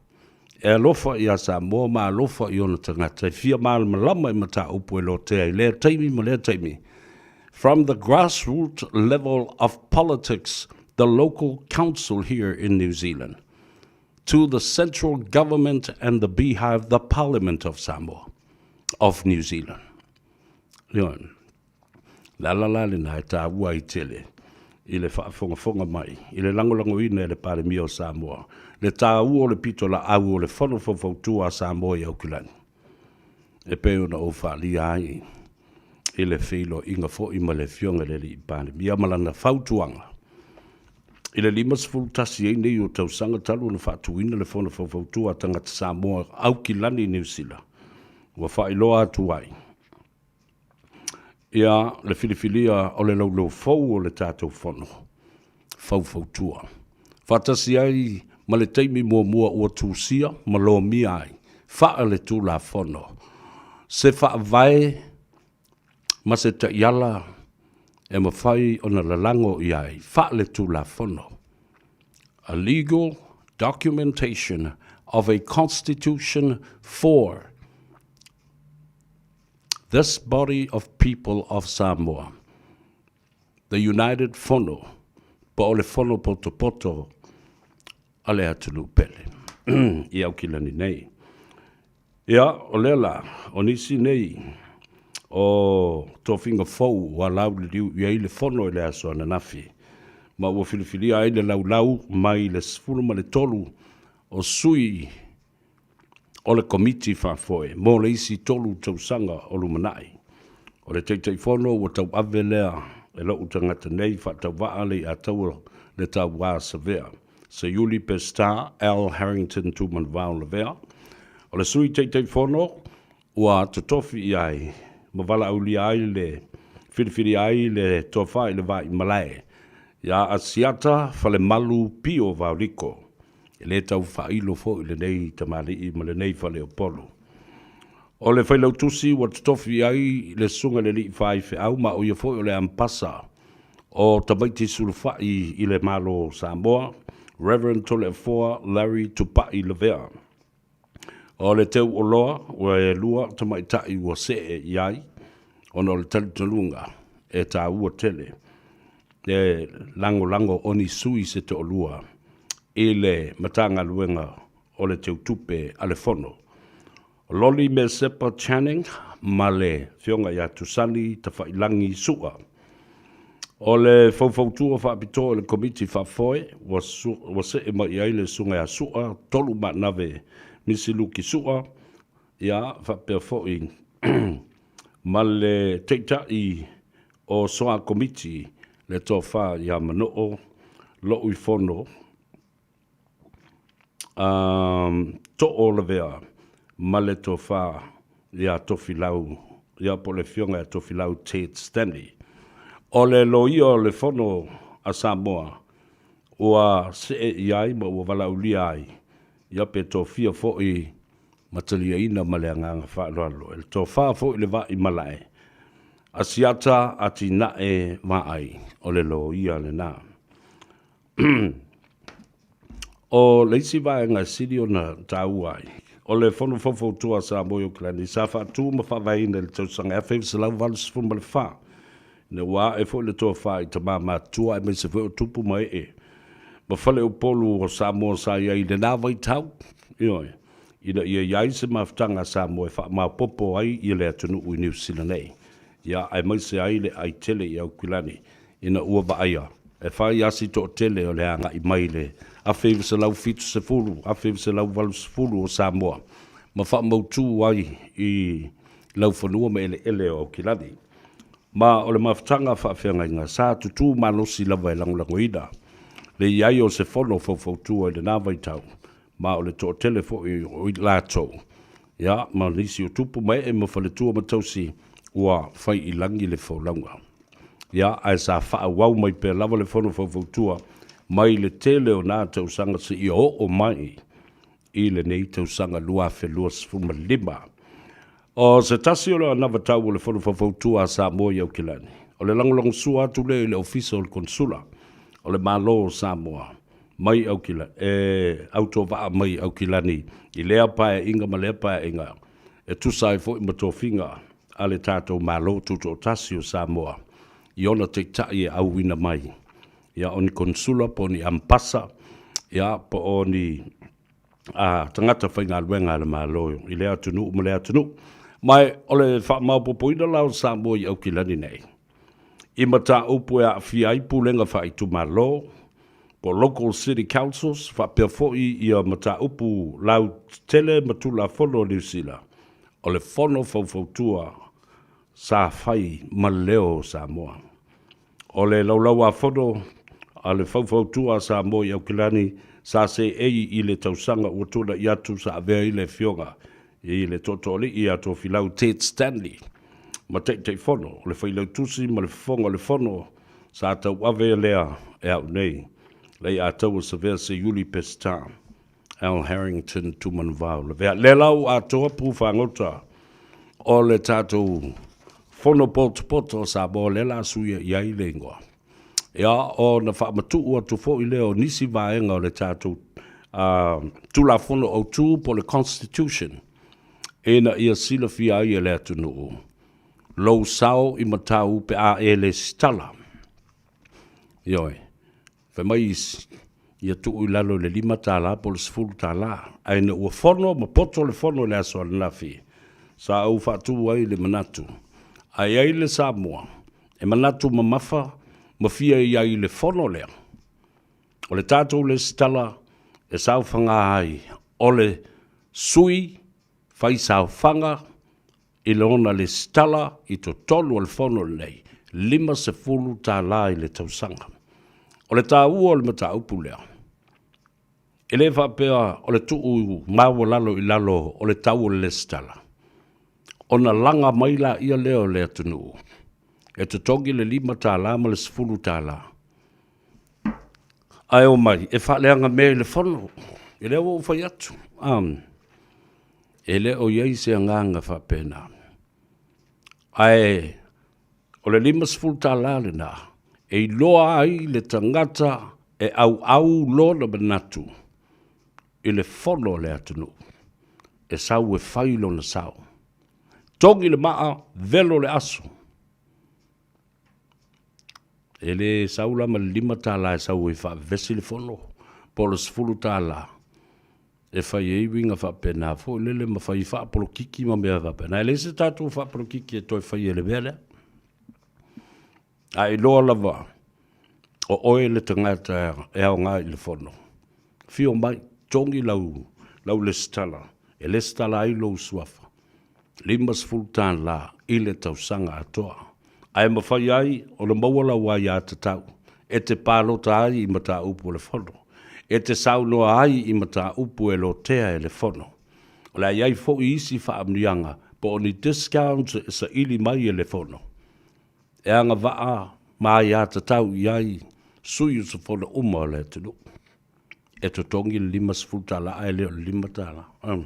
e alofa iā Samoa ma alofa i ona tagata, e fia malamalama i mataupu e lotea i lea taimi ma lea taimi. From the grassroot level of politics, the local council here in New Zealand, to the central government and the beehive, the Parliament of Samoa, of New Zealand. Ioe. Le ala la lena e tāua ai tele i le faafogafoga mai, i le lagolagoina e le Palemia o Samoa, le tāua o le pito laau o le Fono Faufautua a Samoa i Aukilani, e pei ona ou faaalia ai i le feiloaiga foi ma le Afioga i le Alii Palemia ma lana fautuaga. I le 51 ai nei o tausaga talu ona faatuina le Fono Faufautua a Tagata Samoa Aukilani i Niu Sila, ua faailoa atu ai ia le filifilia o le laulau fou o le tatou Fono Faufautua, faatasi ai ma le taimi muamua ua tusia ma lomia ai faa-le-Tulafono se faavae ma se taiala e mafai ona lalago i ai faa-le-Tulafono, a legal documentation of a constitution for this body of people of Samoa, the United Fono, po o le Fono Potopoto a le atunuu pele i Aukilani nei. Ia, o lea la, o nisi nei o tofiga fou ua lauliliu i ai le Fono i le aso ananafi, ma ua filifilia ai le laulau mai le 13 o sui o le Komiti Faafoe mo le isi tolu tausaga o lumanai. O le Taitaifono ua tauave lea e lo'u tagata nei faatauvaa le iataua le tauā Savea, Seiuli Pestar Al Harrington Tumanuvao Lavea. O le Sui Taitaifono ua totofi i ai ma valaaulia ai le filifilia ai le Tofa i le Vaimalae iā Asiata Falemalu Pio Vaoliko. E le tau faailo foi lenei tamalii ma lenei faleupolu. O le Failautusi ua totofi i ai le Susuga i le Alii Faifeau ma o ia foi o le Ampasa o tamaiti sulufai i le Malo o Samoa, Rev. Toleafoa Larry Tupai Lavea. O le teu oloa ua e lua tamaitai ua see i ai ona o le talitonuga e taua tele le lagolago o ni sui se toalua i le Matagaluega o le Teutupe a le Fono. O Loli Mesepa Channing ma le Afioga ia Tusani Tafailangi Su'a. O le faufautua faapitoa i le Komiti Faafoe ua, ua see mai i ai le Susuga ia Su'a Tolumaanave Misiluki Su'a, ia faapea foi ma le Taitai o Soa Komiti le Tofa ia Manoo Lo'uifono Too Lavea ma le Tofa ia Tofilau, ia po o le Afioga ia Tofilau Ted Stanley. O le loia o le Fono a Samoa ua see i ai ma ua valaaulia ai, ia pe tofia foi ma taliaina ma le agaga faaaloalo e le tofa foi le Vaimalae. Asiata Atinae Vaai, o le loia lena. O le isi vaega e sili ona taua ai, o le Fono Faufautua a Samoa i Okalani sa faatu ma faavaeina i le tausaga 1984, ina ua ae foi le tofa i tama matutua aemaise foi o tupu ma ee ma faleupolu o Samoa sa i ai i lena vaitau, ioe, ina ia i ai se mafutaga a Samoa e faamaopoopo ai i le atunuu i Niu Sila nei, ia, aemaise ai le ai tele i Aukilani ina ua vaaia e fai asi toatele o le agai mai i le 1970, 1980 o Samoa ma faamautū ai i laufanua ma eleele o Aukilani. Ma o le mafutaga faafeagaiga sa tutū malosi lava e lagolagoina le i ai o se fono faufautua i lena vaitau, ma o le toatele foi o i latou, ia, ma nisi o tupu ma ee ma faletua ma tausi ua fai i lagi le folauga. Ia, ae sa faaauau mai pea lava le Fono Faufautua mai le tele o na tausaga seia oo mai i lenei tausaga 2025. O se tasi o le anavatau o le Fono Faufautua a Samoa i Aukilani, o le lagolagosua atu lea i le Ofisa o le Konesula o le Malo o Samoa mai Aukilani, e autovaa mai Aukilani i lea paeaiga ma lea paeaiga e tusa ai foi ma tofiga a le tatou Malo Tutoatasi o Samoa i ona taitai e auina mai, ia, o ni konesula po o ni ambasa, ia, po o ni a, tagata faigaluega a le Malo i lea atunuu ma lea atunuu. Ma o le faamaopoopoina la o Samoa i Aukilani nei, i mataupu e aafia ai pulega faaitumalo, po o local city councils, faapea foi ia mataupu lautele ma Tulafono a Niu Sila, o le Fono Faufautua sa fai ma leo o Samoa. O le Laulau-a-Fono a le Faufautua a Samoa i Aukilani sa seei i le tausaga ua tuana'i atu sa avea ai le Afioga i le Tootooalii ia Tofilau Ted Stanley ma Taitaifono o le Failautusi ma le Fofoga o le Fono sa tauave lea e au nei, Leiataua Savea Seiuli Peseta. Al Harrington Tumanuvao Lavea. Lea la ua atoa pu fagota o le tatou fono potopoto o Samoa lea la suia i ai le igoa. Ia, ona faamatuu atu foi lea o nisi vaega o le tatou Tulafono Autu po o le Constitution ina ia silafia ai e le atunuu lou sao i matau pe a e lesitala. Ioe. Fai mai isi, ia tuu i lalo i le $5 po o le $10. Ae ina ua fono ma poto le fono i le aso ananafi, sa ou faatu ai le manatu, a i ai le Samoa e manatu mamafa ma fia i ai i le fono lea, o le tatou lesitala e saofaga ai o le sui fai saofaga i lona lesitala i totonu o le fono lenei, $50 i le tausaga. O le taua o le mataupu lea, e le faapea o le tuu maualalo i lalo o le tau o le lesitala, ona laga mai laia lea o le atunuu e totogi le $5 ma le $10, ae omai e faaleaga mea i le fono. O lea ua ou fai atu, E le o i ai se agaga faapena. Ae o le $50 lena e iloa ai le tagata e auau lona manatu i le fono a le atunuu e sau e fai lona sao. Togi le maa, velo le aso. E le sau la ma le $5 e sau ai e faavevesi le fono po o le $10. E fai ai uiga faapena foi lele ma fai faapolokiki ma mea faapena. E leai se tatou faapolokiki e toe faia i le mea lea. A iloa lava o oe le tagata e aoga i le fono, afio mai, togi lau, lau lesitala, e lesitala ai lou suafa. $50 i le tausaga atoa, ae mafai ai ona maua lau aiatatau e te palota ai i mataupu a le Fono, e te saunoa ai i mataupu e lotea e le Fono. O le a i ai foi isi faamanuiaga po o ni discounts e saili mai e le Fono e agavaa ma aiatatau i ai sui usufono uma o le atunuu. E totogi le $50 ae le o le $5.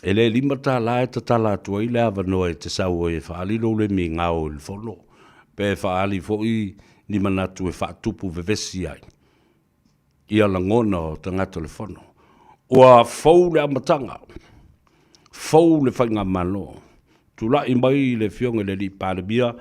E le $5 e tatala atu ai le avanoa e te sau ai e faaali lou le migao i le fono, pe faaali foi ni manatu e faatupu vevesi ai ia lagona o tagata o le fono. Ua fou le amataga, fou le faigamalo. Tulai mai le Afioga i le Alii Palemia,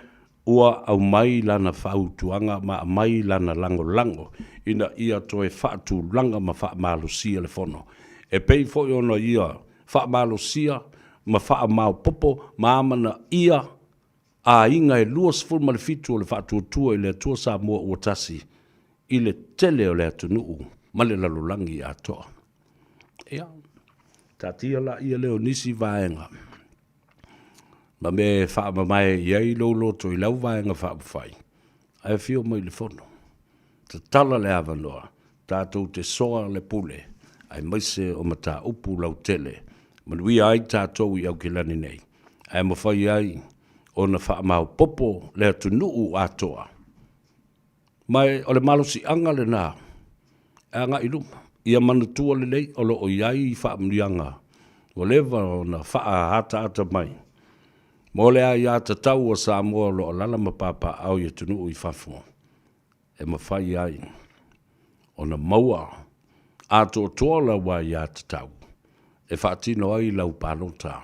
ua aumai lana fautuaga ma aumai lana lagolago ina ia toe faatulaga ma faamalosia le Fono, e pei foi ona ia faamalosia ma faamaopoopo ma amanaia aiga e 27 o le Faatuatua i le Atua Samoa ua Tasi i le tele o le atunuu ma le lalolagi atoa. Ia, taatia laia lea o nisi vaega ma mea e faamamae i ai lou loto i lau Vaega Faaupufai, ae afio mai i le Fono. Tatala le avanoa, tatou te soa le pule, aemaise o mataupu lautele, manuia ai tatou i Aukilani nei, ae mafai ai ona faamaopoopo le atunuu atoa. Ma o le malosiaga lena e agai i luma. Ia manatua lelei o lo o i ai faamanuiaga ua leva ona faaataata mai mo le aiatatau a Samoa o lo o alaala ma papaaao i atunuu i fafo e mafai ai ona maua atoatoa lau aiatatau e faatino ai lau palota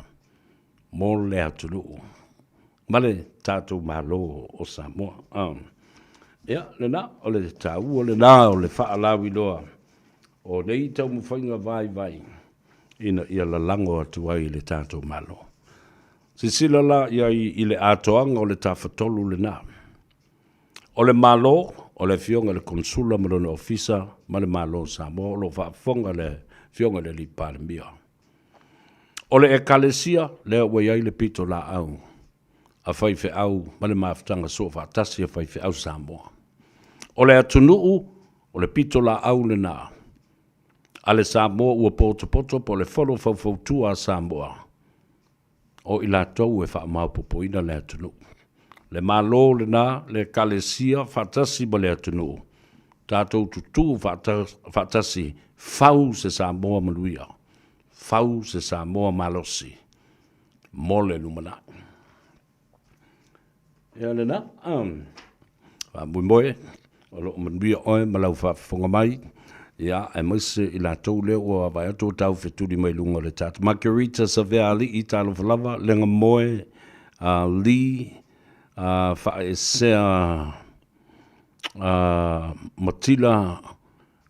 mo le atunuu ma le tatou Malo o Samoa. Ia, lena, o le taua lena o le faalauiloa o nei taumafaiga vaivai ina ia lalago atu ai i le tatou Malo. Silasila la i ai i le atoaga o le Tafatolu lena. O le Malo, o le Afioga i le Konesula ma lona Ofisa ma le Malo o Samoa o lo o faafofoga le Afioga i le Alii Palemia. O le Ekalesia, lea ua i ai le pitolaau a faifeau ma le mafutaga soofaatasi a faifeau Samoa. O le atunuu, o le pitolaau lena a le Samoa ua potopoto po o le Fono Faufautua a Samoa, o i latou e faamaopoopoina le atunuu. Le Malo lena, le Ekalesia faatasi ma le atunuu, tatou tutū faatasi, fau se Samoa manuia, fau se Samoa malosi mo le lumanai. Ia lena, faamoemoe o lo o manuia oe ma lau faafofoga mai, ia, aemaise i latou lea ua vaai atu ua taufetuli mai luga o le chat. Margarita Savealii, talofa lava, Legamoe, Lee, Faaesea Matila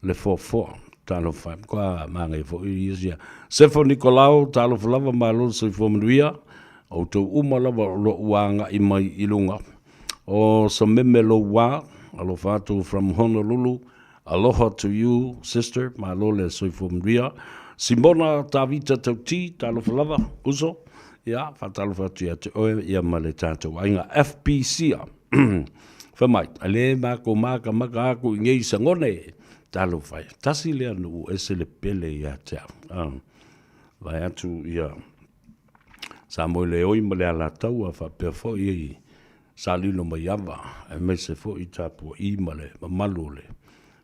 Lefoafoa, talofa e, matua manaia foi ia sia. Sefo Nikolao, talofa lava, malo le soifua manuia. O outou uma lava o lo o ua agai mai i luga. O Sameme Louwa, alofa atu from Honolulu, aloha to you sister, malo le soifua manuia. Simona Tavita Tauti, talofa lava, uso, ia, faatalofa atu ia te oe ia ma le tatou aiga FPC. Fai mai, e le makou makamaka aku i nei sagone, talofa e, tasi lea nuu ese le pele ia te au. Ah, vae atu ia Samoeleoi ma le Alataua faapea foi i Salilo Maiava, aemaise foi tapuai ma le mamalu o le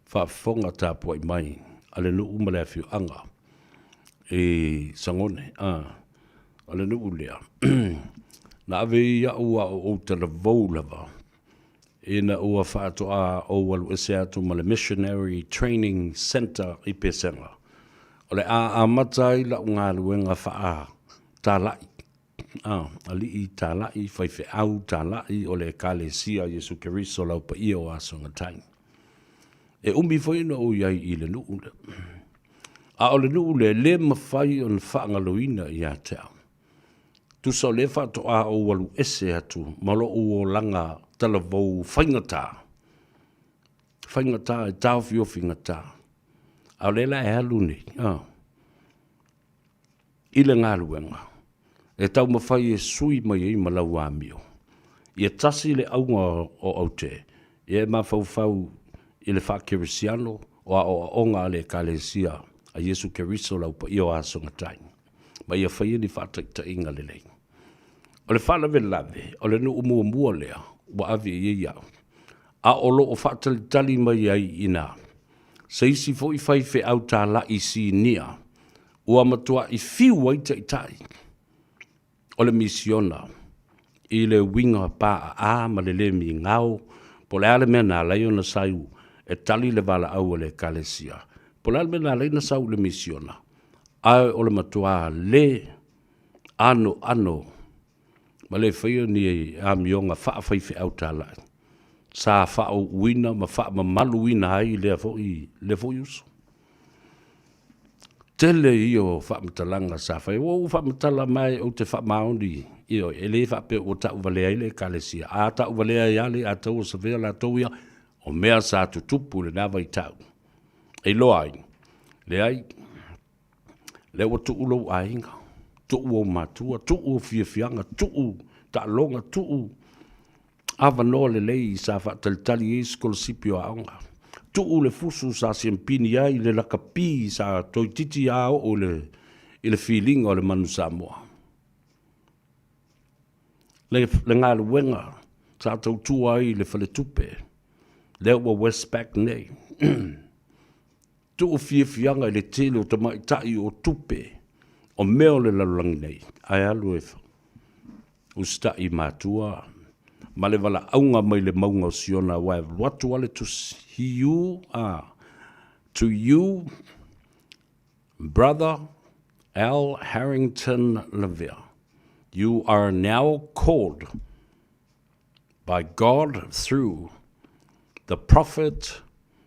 faafofoga tapuai mai a le nuu ma le afioaga i Sagone. Ah, O le nuu lea, na ave ai au a o ou talavou lava, ina ua faatoa ou alu ese atu ma le Missionary Training Centre i Pesega. O le a amata ai lau galuega faa-talai, alii talai, faifeau talai o le Ekalesia a Iesu Keriso Lau Paia o Aso Gatai. E umi foi ona ou i ai i le nuu lea. A o le nuu lea, e le mafai ona faagaloina ia te au. Tusa o lea faatoa ou alu ese atu ma lou olaga talavou faigata, faigata e taofiofigata, a o lea la e alu nei, a, i le galuega e taumafai e sui mai ai ma lau amio. Ia tasi le auga o aute, ia e mafaufau i le faakerisiano o aoaoga a le Ekalesia a Iesu Keriso Lau Paia o Aso Gatai, ma ia faia ni faataitaiga lelei. O le faalavelave, o le nuu muamua lea ua ave i ai au, a o lo o faatalitali mai ai i ina se isi foi faifeau talai sinia. Ua matuaʻi fiu ai taitai o le misiona i le uiga paʻaʻā ma le lē migao, po o le a le mea na ala ai ona sau e tali le valaau a le Ekalesia, po o le a le mea na ala ai ona sau i le misiona, ae o le matuā lē anoano ma le faia ni amioga faafaifeau talai sa faauluina ma faamamaluina ai lea foi, lea foi uso. Tele ia o faamatalaga sa fai, ua ou faamatala mai ou te faamaoni, ioe, e le faapea ua tauvalea ai le Ekalesia. A tauvalea ai lava le Ataua Savea latou ia, o mea sa tutupu i lena vaitau. E iloa ai, leai, lea ua tuu lou aiga, tuu ou matua, tuu ou fiafiaga, tuu taaloga, tuu avanoa lelei sa faatalitali ai sikolasipi o aoga, tuu le fusu sa siampini ai le lakapi sa toeitiiti a oo i le filiga o le manu Samoa. Le, le galuega sa tautua ai i le faletupe, lea ua Westpac nei. Tuu fiafiaga i le tele o tamaitai o tupe o mea o le lalolagi nei, ae alu e usitai i matua ma le valaauga mai le mauga o Siona, aua e alu atu lava le tusi, you are to you brother Al Harrington Lavea, you are now called by God through the prophet,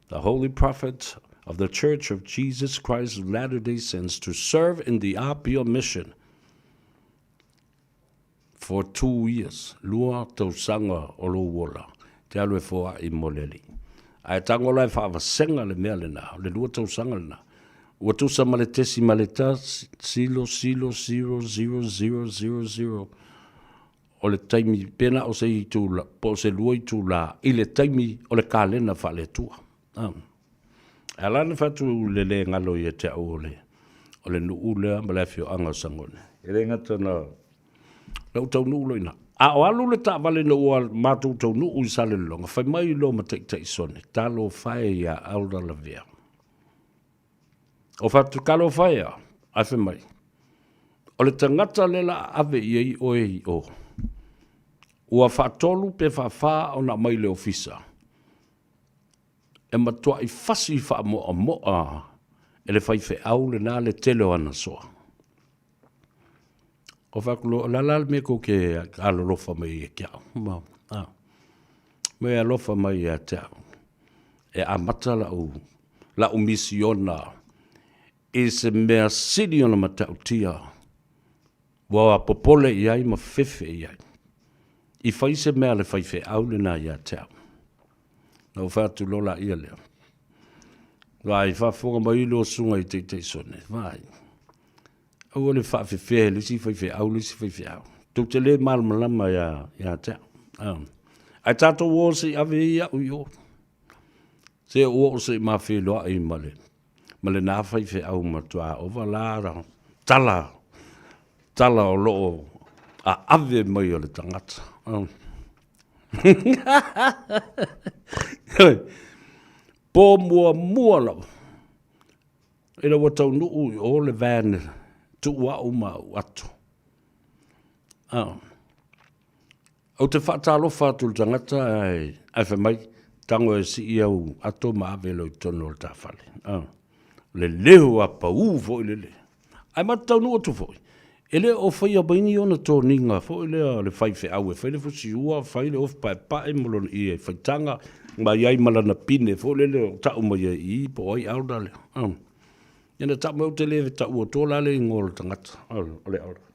the holy prophet of the Church of Jesus Christ of Latter-day Saints to serve in the Apia mission for 2 years, lua tausaga o lou ola, te alu e foai mo le Alii. Ae tago la e faavasega le mea lena, o le lua tausaga lena, ua tusa ma le tesi ma le tasi, silo, silo, zero, zero, zero, zero, zero, o le taimi pe na o se itula, po o se lua itula i le taimi o le kalena faale-Atua. E ala ona fai atu le le galo ia te au o le, o le nuu lea ma le afioaga o Sagone. E le gata na, na ou taunuu loa i ina. A o alu le taavale ina ua matou taunuu i Salelologa, fai mai loa ma Taitaisone, talofa e ia Elder Lavea. O fatu talofa e a, ae fai mai, o le tagata lea la a ave i ai oe i o, ua faatolu pe faafā ona aumai i le ofisa, e matuai fasi faamoamoa e le faifeau lena le tele o ana soa. O fai atu loa, o le a la le mea tou te alolofa mai ai ia te au? Ma, a, me alofa mai ia te au. E amata lau, lau misiona i se mea sili ona matautia ua popole i ai ma fefe i ai. I fai se mea a le faifeau lena ia te au. Na ou fai atu loa laia lea. Vaai, faafofoga mai lua susuga i Taitaisone, vaai. Aua le faafefea e le isi faifeau le isi faifeau. Tou te le malamalama ia, ia te au. Ah. Ae tatou o se i ave ai au i o. Se o oo se i mafeiloai ma le, ma lena faifeau matua ova la tala, tala o lo o aave mai o le tagata. Ah. Po muamua lava. Ina ua taunuu i o le van tuu au ma au ato. Ah. Ou te faatalofa atu i le tagata ae, ae fai mai, tago e sii au ato ma ave loa i totonu o le taafale. Ah. Le leo a pau foi lele. Ae ma te taunuu atu foi, e le o faia mai ni ona toniga foi lea o le faifeau e fai le fusiua, fai le ofi paepae ma lona ia faitaga, ma i ai ma lana pine foi lele o tau mai ai i i po o ai elder lea. Ah. Ia na tau mai ou te le taua atua la le igoa o le tagata, o le elder.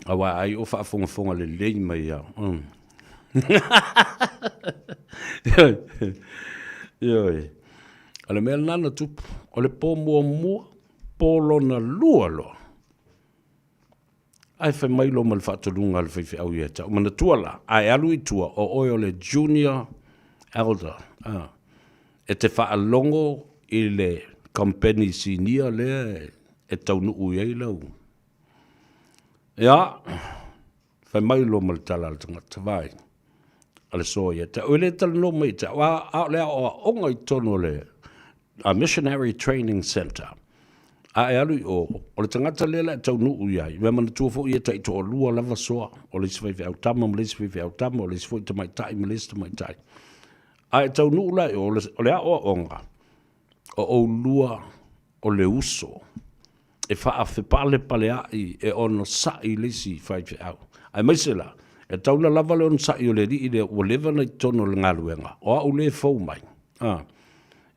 Aua ai o faafogafoga lelei mai au. Mm. Ioe. O le mea lena na tupu, o le pō muamua, pō lona lua loa. Ae fai mai loa ma le faatonuga a le faifeau ia te au. Manatua la, a e alu i tua, o oe o le junior elder. Ah. E te faalogo i le company sinia lea e taunuu i ai lau Ia, fai mai loa ma le tala a le tagata, vaai, a le soa ia te au. E le talanoa mai ia te au, a, a o le aoaoga i totonu o le a Missionary Training Centre. A e alu i o, o le tagata lea la e taunuu i ai, mea manatua foi e taitoalua lava soa, o le isi faifeau tama ma le isi faifeau tama, o le isi foi tamaitai ma le isi tamaitai. A e taunuu la i o, o le aoaoga, o oulua o le uso e faafepalepaleaʻi e onosai le isi faifeau. Aemaise la, e tatau ona lava le onosai o le alii lea ua leva ona i totonu o le galuega, o au lea e fou mai. A,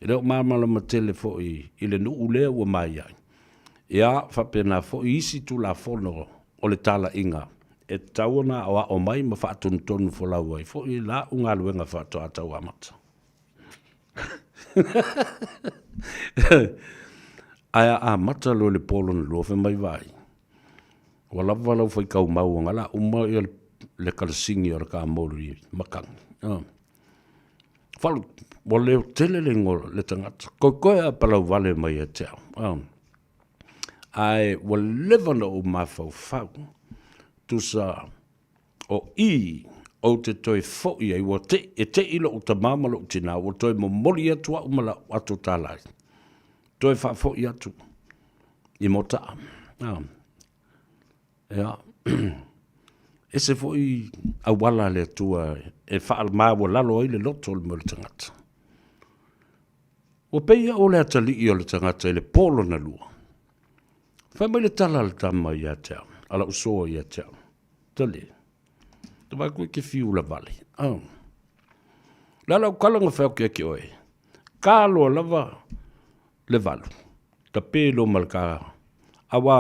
e le o malamalama tele foi i le nuu lea ua mai ai. Ia, faapena foi isi Tulafono o le talaiga e tatau ona aoao mai ma faatonutonu folau ai foi la'u galuega faatoa tau amata. Ae a amata loa i le po lona lua, fai mai, Vaai, ua lava lau faitau mauaga, o le a uma le kalasigi o le kamolu i matagi. Falu, ua leo tele le igoa le tagata, koekoe a palauvale mai ia te au. Ae ua leva ona ou mafaufau, tusa O i ou te toe foi ai, ua te, e te'i lo'u tamā ma lo'u tinā, ua toe momoli atu a'u ma la'u ato tālai, toe faafo'i atu i Mota'a. A, ia, ese foi auala a le Atua e faamaualalo ai le loto o le mea o le tagata. Ua pei au o le atalii o le tagata i le pō lona lua. Fai mai le tala a le tama ia te au, a la'u soa ia te au, Tali, te vaai koe ke fiu la vale. Oh. Le ala ukala nga fai ake ake oe. Ka loa lava le valu. Ta pe lo mal ka. Awa,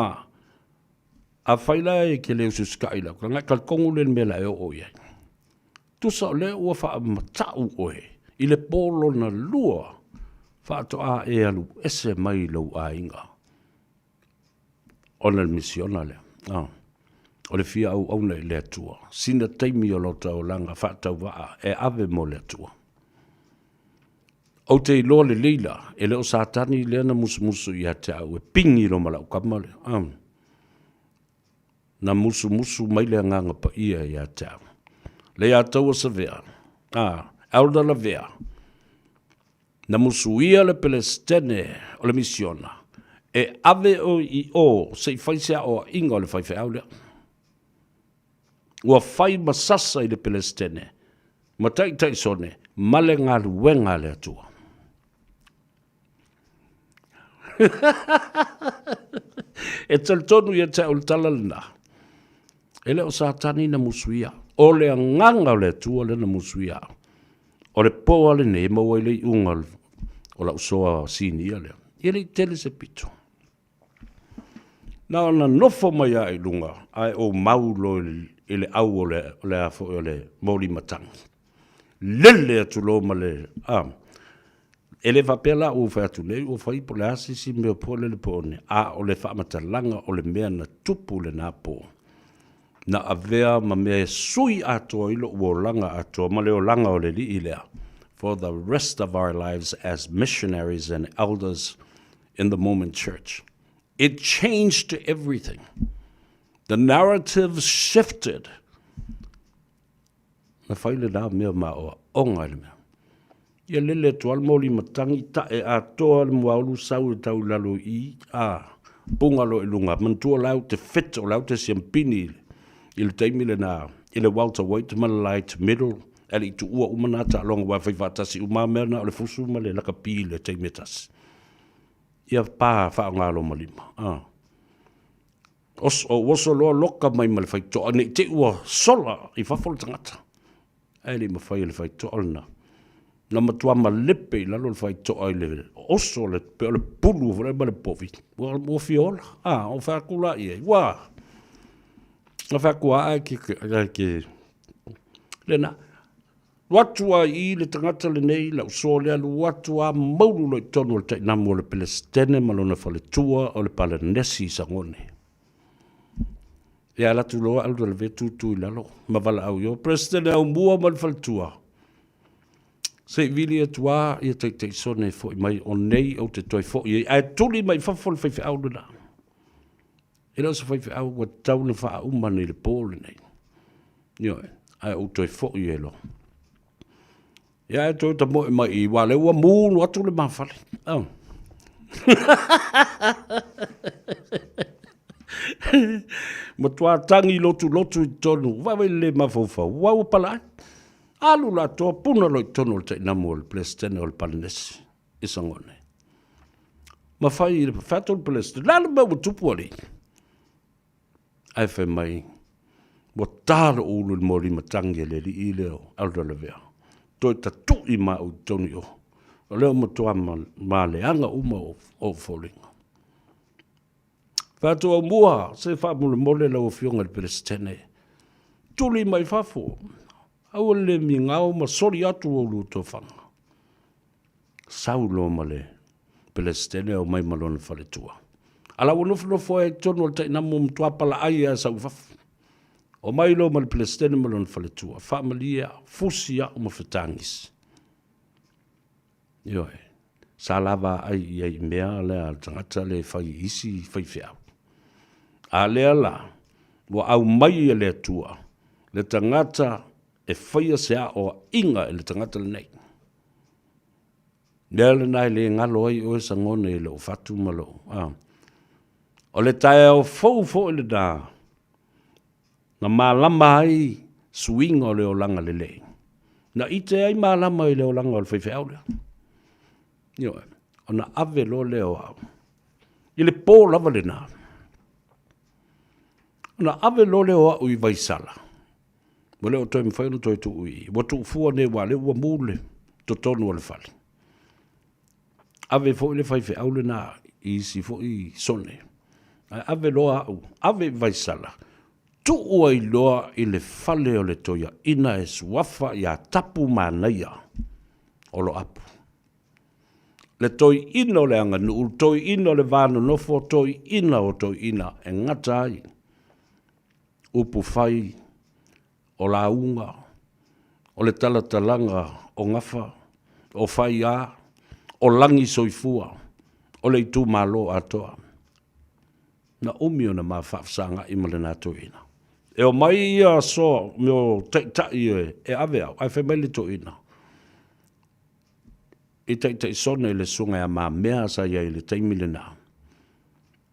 a fai la e ke leo susukai la. Ka ngai kal kongu le mea la e o o iai. Tusa o lea ua faamata'u oe i le pō lona lua faatoa e alu ese mai lou aiga ona le misiona lea. Oh. O le fia auauna i le Atua. Sina taimi o lota olaga faatauvaa e ave mo le Atua. Ou te iloa lelei la, e le o Satani lea na musumusu ia te au e pigi loa ma lau kama lea. Oh. Na musumusu mai le Agaga Paia ia te au. Leiataua Savea, a, Elder Lavea, na musuia le Pelesitene o le misiona e ave oe i o se i fai se aoaiga o le faifeau lea. Ua fai ma sasa i le Pelesitene ma Taitaisone ma le galuega a le Atua. E talitonu ia te au le tala lena. E le o Satani na musuia. O le agaga o le Atua lea na musuia au. O le po a lenei e maua ai le iuga o lau soa sinia lea. E le i tele se pito. Na ona nofo mai lava i luga ae ou mau loa i le au o le, o le a foi o le moli matagi. Lele atu loa ma le, a, e le faapea la ua ou fai atu nei ua fai po o le a se isi mea po o le po o le, a o le faamatalaga o le mea na tupu lena po, na avea ma mea e sui atoa ai lou olaga atoa ma le olaga o le alii lea for the rest of our lives as missionaries and elders in the Mormon Church. It changed everything. The narrative shifted. Na fai le nā mea ma o onga i le mea. Ia lele atu al moli matangi tae atoa le muaulu sau e tau lalo i a punga lo i lunga. Manatua lau te fit o lau te siampini i le taimi le nā i le welterweight ma le light middle e le i tuua uma nā taaloga wa fai faatasi uma mea na o le fusu ma le lakapi i le taimi e tasi. Ia pa faaaoga loma lima. A. Oso, ou oso loa loka mai ma le faitoa, ne i te i ua sola i fafo le tagata. Ae le i mafai e le faitoa lena. Na matua malepe i lalo le faitoa i le oso, le, pe o le pulu foi lea ma le povi. Ua, ua fia ola. A, o fai atu la i ai. Ua, na fai atu a, ai ke, ai ke, lena. Alu atu a i le tagata lenei, lau soa lea, alu atu a maulu loa i totonu o le tainamu o le Pelesitene ma lona faletua o le Palanesi i Sagone. Ia alu atu loa alu lavea tutu i lalo ma valaau i o, Pelesitene aumua ma le faletua. Se i vili atu a ia Taitaisone e foi mai, o nei ou te toe foi ai. Ae tuli mai i fafo le faifeau lena. E le o se faifeau ua tatau ona faauma nei le po lenei. Ioe, ae ou toe foi ai loa. Ia ae toe tamoe mai i, aua o lea ua mulu atu le mafale. Oh. Matua tangi lotulotu i totonu, vaai le le mafaufau, ua ua palaai. Alu la atoa puna loa i totonu o le tainamu o le Peresetene o le Palenesi i Sagone. Ma fai i le fai atu le Peresetene, le a le mea ua tupu alii? Ae fai mai, ua ta lou ulu i le moli matagi a le alii lea o Elder Lavea. Toe tatui ma au i totonu i o. O lea ua matua maleaga uma ou foliga. Fai atu au mua, se faamolemole lau Afioga i le Peresetene, tuli mai fafo, aua le le migao ma soli atu ou tofaga. Sau loa ma le Peresetene omai ma lona faletua. A la ua nofonofo ai i totonu o le tainamu matua palaai lava sau i fafo. Omai loa ma le Peresetene ma lona faletua, faamalie au, fusi au ma fetagisi. Ioe, sa lava ai i ai i mea lea a le tagata lea e fai i isi faifeau. A lea la, ua aumai e le Atua le tagata e faia se aoaiga i le tagata lenei. Lea lena e le galo ai oe Sagone i lou fatu ma lou, a. O le taeao fou foi lena na malama ai suiga o le olaga lelei. Na ite ai malama i le olaga o le faifeau lea. Ioe, ona ave loa lea o au. I le po lava lena, ona ave loa lea o au i Vaisala, ua le o toe mafai ona toe tuu i i. Ua tuufua nei aua o lea ua mu le totonu o le fale. Ave foi le faifeau lena i isi foi sone. Ae ave loa au, ave i Vaisala, tuu ai loa i le fale o le toeaina e suafa ia Tapu Manaia o Loapu. Le toeaina o le aganuu, le toeaina o le va nonofo, toeaina o toeaina e gata ai upufai o lauga, o le talatalaga o gafa, o faiā, o lagi soifua, o le itumalo atoa. Na umi ona ma faafesagai ma lena toeaina. E omai ia aso mea o taitai e ave au, ae fai mai le toeaina, i Taitaisone i le susuga ia Mamea sa i ai i le taimi lena.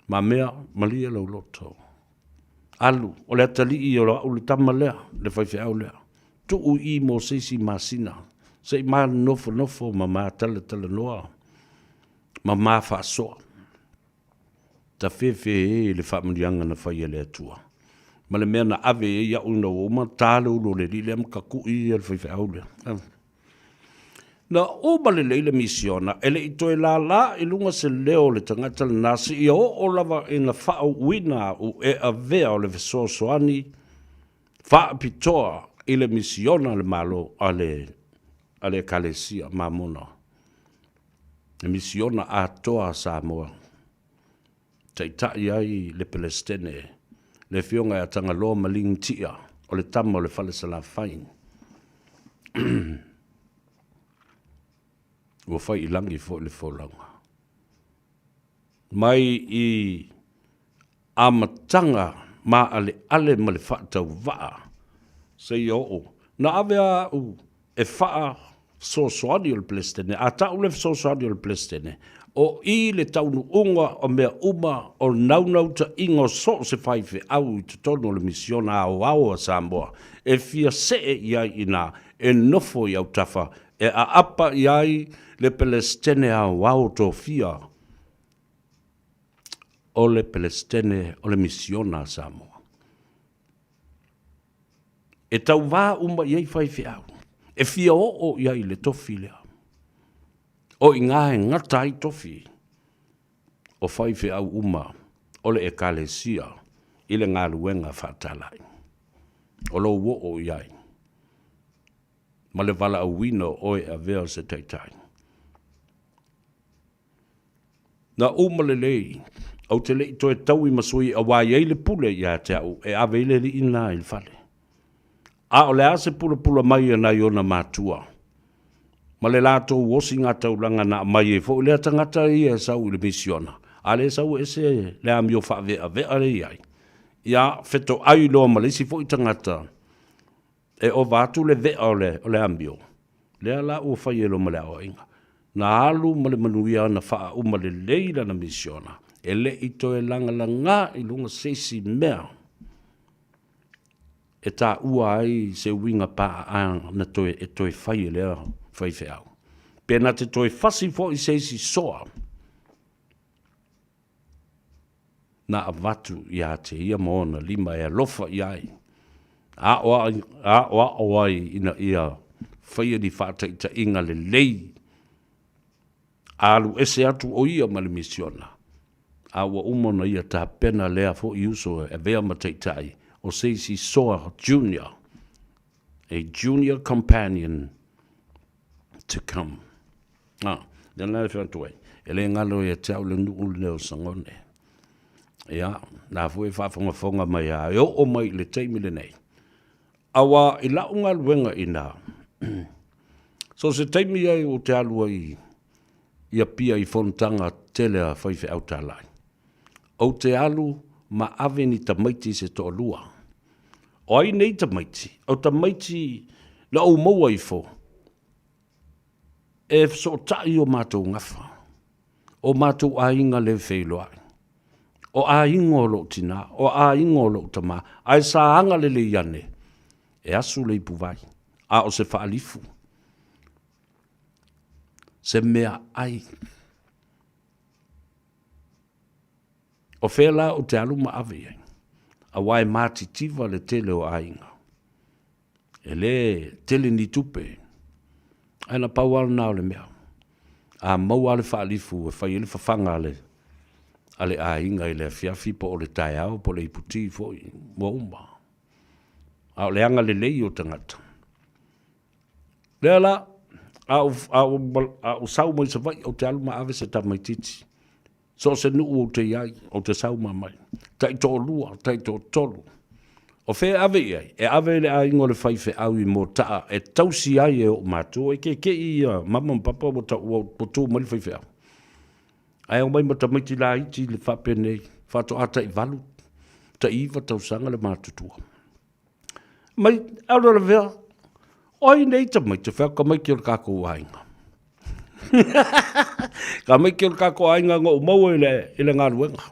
Mamea, malie lou loto. Alu, o le atalii o au le tama lea, le faifeau lea. Tuu i i mo se isi masina, se i ma nofonofo ma ma talatalanoa ma ma faasoa. Ta fefe e le faamanuiaga na fai e le Atua. Ma le mea na ave ai au ina ua uma, ta le ulu o le alii lea ma takui le faifeau lea. Na uma lelei le misiona, e le i toe lālā i luga se leo o le tagata lena seia oo lava ina faauuina au e avea o le fesoasoani faapitoa i le misiona a le Malo a le a le Ekalesia Mamona, le misiona atoa a Samoa. Taitai ai le Pelesitene, le Afioga ia Tagaloa Maligi Tia, o le tama o le Fale Salafai. Ua fai i lagi foi le folauga. Mai i amataga maaleale ma le faatauvaa seia oo. Na ave a au e faasoasoani o le Peresetene, a ta'u le fesoasoani o le Peresetene, o i le taunuuga o mea uma o naunautaiga o so o se faifeau i totonu o le misiona aoao a Samoa e fia see i ai inā e nofo i autafa e aapa i ai le Peresetene aoao tofia o le Peresetene o le misiona a Samoa. E tauvā uma i ai faifeau, e fia oo i ai i le tofi lea. O i ina e gata ai tofi o faifeau uma o le Ekalesia i le galuega faatalai. O lou oo i ai ma le valaauina o oe e avea o se taitai. Na uma lelei, ou te le i toe taui ma sui aua e i ai le pule ia te au e ave ai le alii lena i le fale. A o le a se pulapula mai a nai ona matua ma le latou osiga taulaga na aumai ai foi lea tagata ia e sau i le misiona, a le sau e ese le amio faaveavea lea e i ai, ia fetoai loa ma le isi foi tagata e ova atu le vea o le, o le amio, lea la ua fai e loma le aoaiga. Na alu ma le manuia na faauma lelei lana misiona, e le i toe lagalagā i luga se isi mea e taua ai se uiga paaa na toe e toe fai e lea faifeau. Pe na te toe fasi foi se isi soa na avatu ia te ia ma ona lima e alofa i ai, aoao ai ina ia faia ni faataitaiga lelei, a alu ese atu ʻo ia ma le misiona, a ua uma ona ia tapena lea foi uso e avea ma taitai o se isi soa junior, a junior companion to come. A, lea la e fai atu ai, e le galo ia te au le nuu lenei o Sagone. Ia, la foi e faafogafoga mai a e oo mai i le taimi lenei. Aua i lau galuega i ina, so o se taimi ai ou te alu ai i Apia i fonotaga tele a faifeau talai, ou te alu ma ave ni tamaiti se toalua. O ai nei tamaiti? O tamaiti na ou maua ifo e fesootai o matou gafa, o matou aiga le feiloai, o aiga o lou tinā, o aiga o lou tamā, ae sa agalelei ane e asu le ipuvai, a o se faalifu, se meaai. O fea la ou te alu ma ave i ai? Aua e matitiva le tele o aiga. E le tele ni tupe, ae na pau lava lena o le mea. A maua lava le faalifu e fai ai le fafaga a le, a le aiga i le afiafi po o le taeao po o le iputi foi, ua uma. A o le agalelei o tagata. Lea la, a ou, a ou, a ou sau mai Savaii, ou te alu ma ave se tamaitiiti. So o se nuu ou te i ai, ou te sau ma mai. Taitoalua, taitoatolu. O fea e ave i ai? E ave i le aiga o le faifeau i Motaa e tausi ai e ou matua. E keke'i ia mama ma papa ua, ta, ua, ua tu mai le faifeau. Ae omai ma tamaiti laiti le faapenei, faatoa taivalu, taiiva tausaga le matutua. Mai, alu alu fea, o ai nei tamaiti, fai atu tamaiti o le tatou aiga. Tamaiti o le tatou aiga na ou maua i le, i le galuega.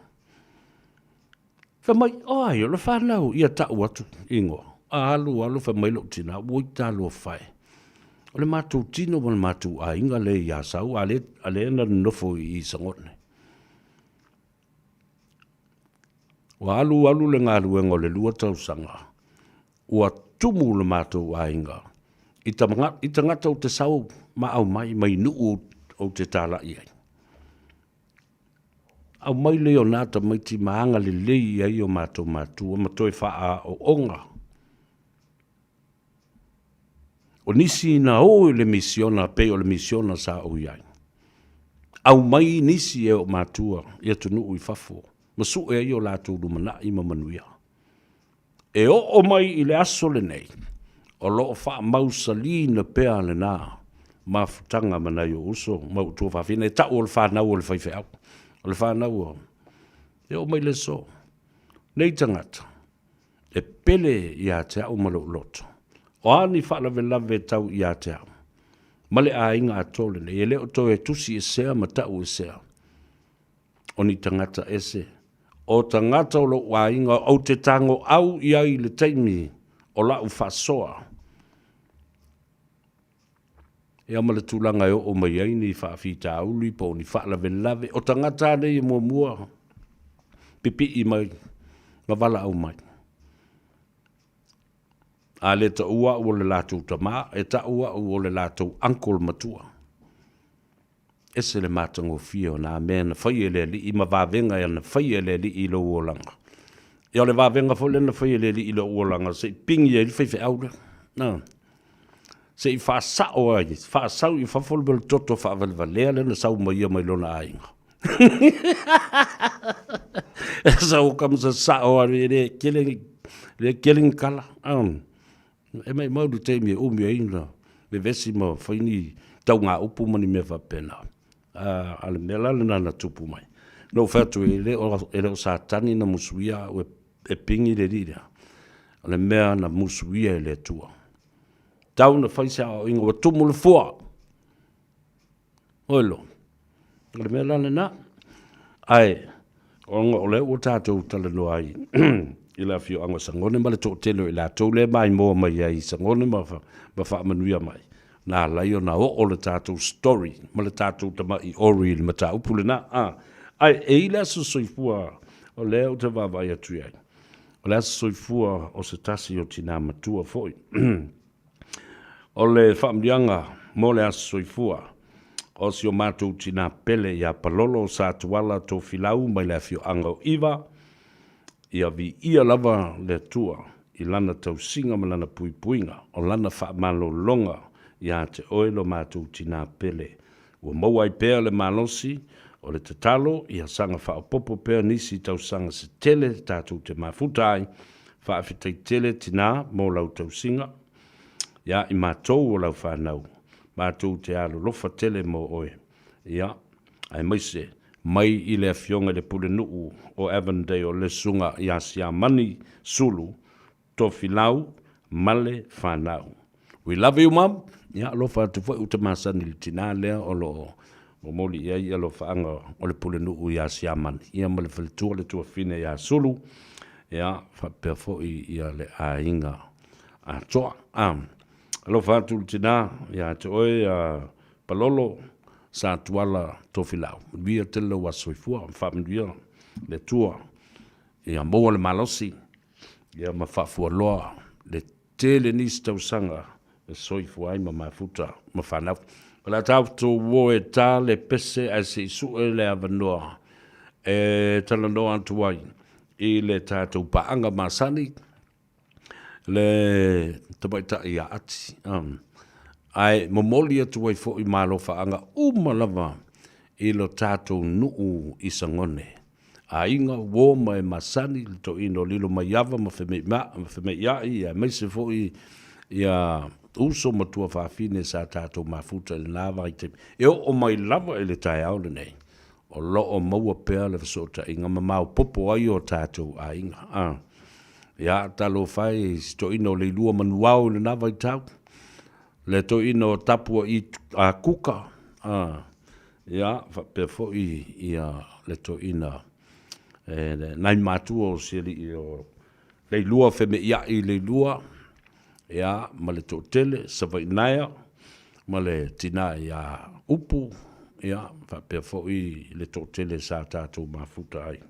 Fai mai, o ai, o le fanau, ia tau atu ingoa. Alu alu fai mai lou tina, oi talofa e. O le matou tino ma le matou aiga lea i Asau, a lea na nonofo i Sagone. Ua alu alu le galuega o le 2 tausaga, ua tumu le matou aiga i tagata ou te sau ma aumai mai nuu ou te talai ai. Aumai lea o na tamaiti ma agalelei i ai o matou matua ma toe faaaooga. O nisi na o i le misiona pei o le misiona sa ou i ai. Aumai nisi e ou matua i atunuu i fafo ma sue ai o latou lumanai ma manuia. E oo mai i le aso lenei, o lo o faamausalina pea lena mafutaga ma nai ou uso ma ou tuafafine e tau o le fanau o le faifeau. O le fanau o... E oo mai i le aso, nei tagata, e pele ia te au ma lou loto. O a ni faalavelave tau ia te au, ma le aiga atoa lenei, e le o toe tusi esea ma tau esea, o ni tagata ese, o tagata o lou aiga ou te tagoau i ai i le taimi o lau faasoa. Ia ma le tulaga e oo mai ai ni faafitauli po o ni faalavelave. O tagata lava nei e muamua pipii mai ma valaau mai. A le taua au o le latou tama, e tau au o le latou uncle matua. Ese le matagofie o nā mea na fai e le Alii ma vavega na fai e le Alii i lou olaga. Ia o le vavega foi lea na fai e le Alii i lou olaga se i pigi ai le faifeau lea. Na. Se i faasao ai, faasau i fafo le mea o le toto faavalevalea lea na sau mai ia mai lona aiga. E sau ka ma sasao ai e le kele le kele ni kala. Um. E maumau le taimi e umi ai ona vevesi ma fai ni taugaupu ma ni mea faapena. A, a le mea la lena na tupu mai. Na ou fai atu e le o, e le o Satani na musuia au e, e pigi le alii lea. O le mea na musuia e le Atua. Tau na fai se aoaoina ua tumu le fua. Oi lo. O le mea la lena. Ae, ona o lea ua tatou talanoa ai i le afioaga o Sagone ma le toatele o i latou lea e maimoa mai ai i Sagone ma, ma faamanuia mai, na ala ai ona oo le tatou story ma le tatou tamai ori i le mataupu lena. A, ae e i le aso soifua o lea ou te vaavaai atu i ai, o le aso soifua o se tasi o tinā matua foi. O le faamanuiaga mo le aso soifua o si o matou tinā pele ia Palolo Satuala Tofilau mai le afioaga o Iva, ia viia lava le Atua i Lana tausiga ma Lana puipuiga, o Lana faamalologa ia te oe lo matou tinā pele. Ua maua ai pea le malosi o le tatalo ia saga faaopoopo pea nisi tausaga se tele tatou te mafuta ai. Faafetai tele tinā mo lau tausiga ia i matou o lau fanau. Matou te alolofa tele mo oe. Ia, aemaise mai i le Afioga i le Pulenuu o Avondale le Susuga ia Siamani Sulu Tofilau male fanau. We love you mum. Ia alofa atu foi ou te masani i le tina lea o lo o momoli i ai alofaaga o le pulenuu ia Siamani ia ma le faletua le tuafine ia Sulu ia faapea foi ia le aiga atoa. Ah, alofa atu le tina ia te oe ia Palolo Satuala Tofilau. Manuia tele lou aso soifua, faamanuia le Atua ia maua le malosi ia ma faafualoa le tele nisi tausaga e soifua ai ma mafuta ma fanau. O le a tatou o e ta le pese ae se i sue le avanoa e talanoa atu ai i le tatou paaga masani le tamaitai ia Ati. Ae momoli atu ai foi ma alofaaga uma lava i lo tatou nuu i Sagone. Aiga, uo ma e masani, le toeaina o Lilomaiava ma Femeiai, aemaise foi ia uso ma tuafafine sa tatou mafuta i lena vaitaimi. E oo mai lava i le taeao lenei, o lo o maua pea le fesootaiga ma maopoopo ai o tatou aiga. A, ia, talofa e i si toeaina o Leilua Manuao i lena vaitau, le toeaina o Tapua'i a Kuka, a, Ia, faapea foi ia le toeaina e nai matua o si alii o Leilua Femeiai Leilua, ia, ma le toatele Savaii Naea ma le tina ia Upu, ia, faapea foi le toatele sa tatou mafuta ai.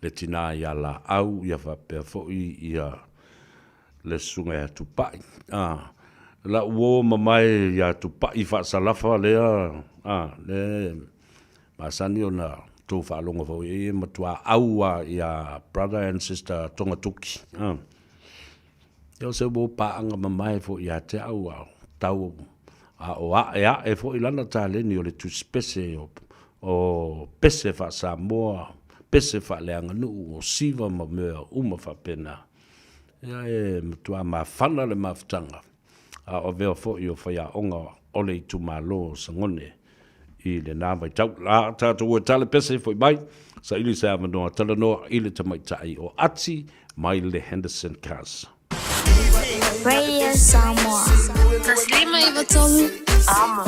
Le tina ia Laau, ia faapea foi ia le susuga ia Tupai. A, lau uo mamae ia Tupai Faasalafa lea, a, le masani ona tou faalogo foi i ai, e matua au lava ia brother and sister Togatoki. A, ia o se uo paaga mamae foi ia te au, a o tau, a o ae ae foi lana taleni o le tusipese o, o pese faa-Samoa, pese faaleaganuu, o siva ma mea uma faapena. Ia e matua mafana le mafutaga, a o avea foi o faiaoga o le itumalo o Sagone i lena vaitau. La tatou o e tale pese foi mai, saili se avanoa talanoa i le tamaitai o Ati mai le Henderson Cars. Radio Samoa. 153 Amo.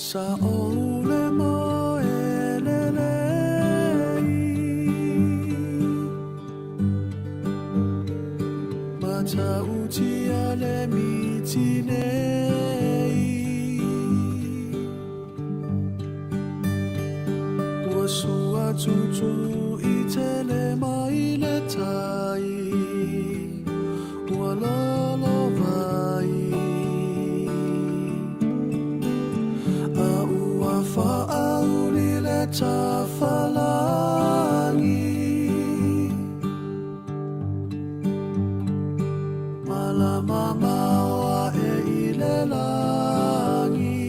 Sa ou le moe lelei Matautia le miti nei Ua sua tutu i tele mai le tai Ua lalovai A ua faauli le tafalagi Malama maoa. lagi.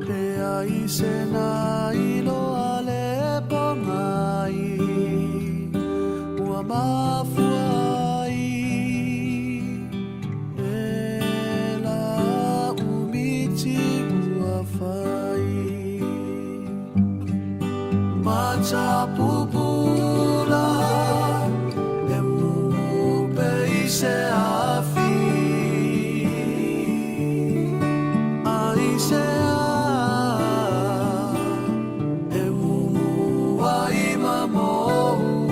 Leai se na iloa le pogai ua mafua ai e la umiti ua fai. Matapupula e mumu pe i se afi. Ai se a e mumu ai ma mou.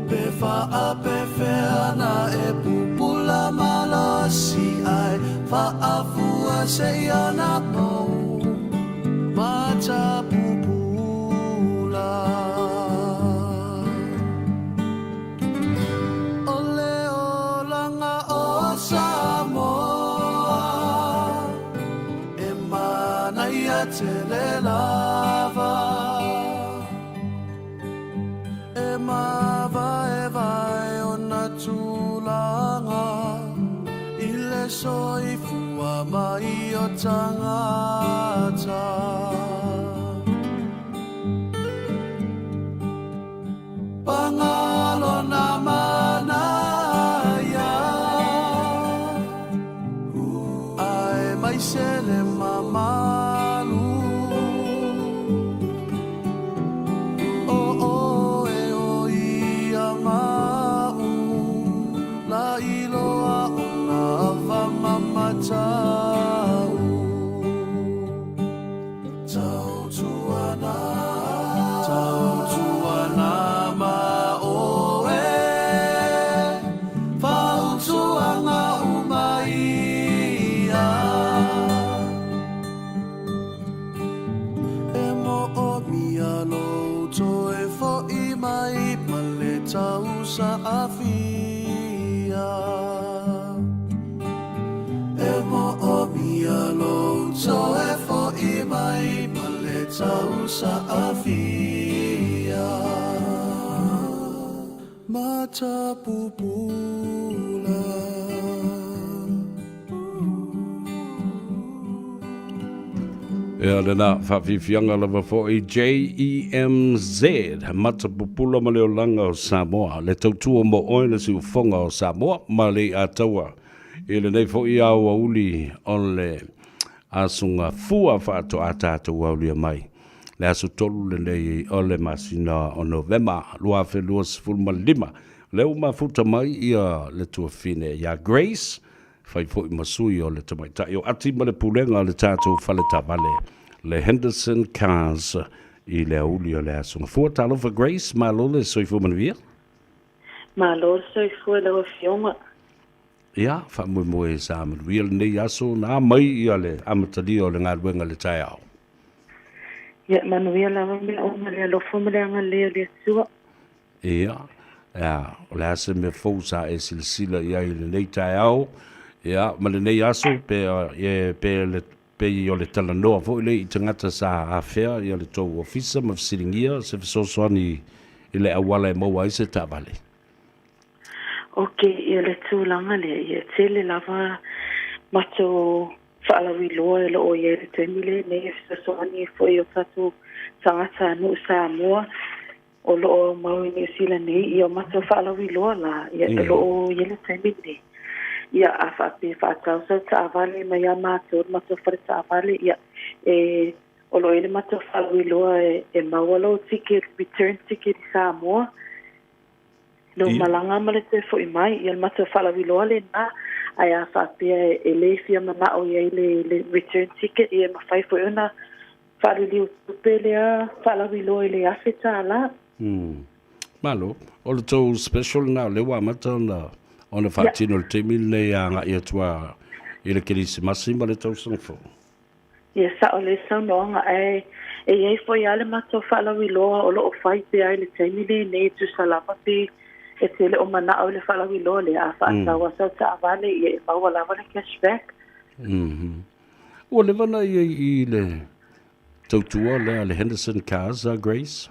Pe faapefea na e pupula malosi ai faafua seia na mou. Matapupula. O le olaga o Samoa e manaia tele lava. E mavaevae ona tulaga i le soifua mai o tagata. Paga lona manaia aemaise le mamalu. O oe o ia ma a'u la iloa ona ava ma matau. Tautuana, tautuana ma oe, fautuaga uma ia. E moomia lou toe fo'i mai ma le tausaafia. E moomia lou toe fo'i mai ma le tausaafia. Matapupula. Ia lena faafiafiaga lava foi JEMZ, Matapupula ma le olaga o Samoa, le tautua mo oe le siufofoga o Samoa ma le iataua i lenei foi aoauli o le Aso Gafua faatoa tatou aulia mai le aso 3 lenei o le masina o Novema 2025. O lea ua mafuta mai ia le tuafine ia Grace, fai foi ma sui o le tamaitai o Ati ma le pulega o le tatou fale taavale, le Henderson Cars i le aoauli o le Aso Gafua. Talofa Grace, malo le soifua manuia. Malo le soifua i lau Afioga. Ia, faamoemoe sa manuia lenei aso na mai ia le amatalia o le galuega i le taeao. Ia, manuia lava mea uma i le alofa ma le agalelei o le Atua. Ia, ia, o le a se mea fou sa e silasila i ai i lenei taeao, ia, ma lenei aso, pe, e, pe le, pei o le talanoa foi lea i tagata sa afea ia le tou ofisa ma fesiligia se fesoasoani i le auala e maua ai se taavale. Ok, ia le tulaga lea, ia e tele lava matou faalauiloa e lo o i ai i le taimi lenei e fesoasoani ai foi i o tatou tagatanuu Samoa o lo o aumau i Niu Sila nei, ia o matou faalauiloa la, ia o lo o i ai le taimi lenei. Ia a faapea e faatau sau taavale mai ia matou, le matou fale taavale, ia e o lo o i ai le matou faalauiloa e, e maua lou ticket, return ticket i Samoa, Lou malaga ma le toe foi mai, ia le matou faalauiloa lena, ae a faapea e le fia manao i ai le, le return ticket, ia e mafai foi ona faaliliu tupe lea faalauiloa i le $1,000. Mm. Malo. O le tou special lena o lea ua amata ona, ona faatino i le taimi lenei agai atu a i le Kerisimasi ma le tausaga fou. Ia sao le saunoaga, ae e i ai foi lava le matou faalauiloa o lo o fai pea i le taimi lenei e tusa lava pe e te le o manao i le faalauiloa lea, a faatau lava sau taavale, ia e maua lava le cash back. Ua leva ona i ai i le tautua lea a le Henderson Cars, a Grace?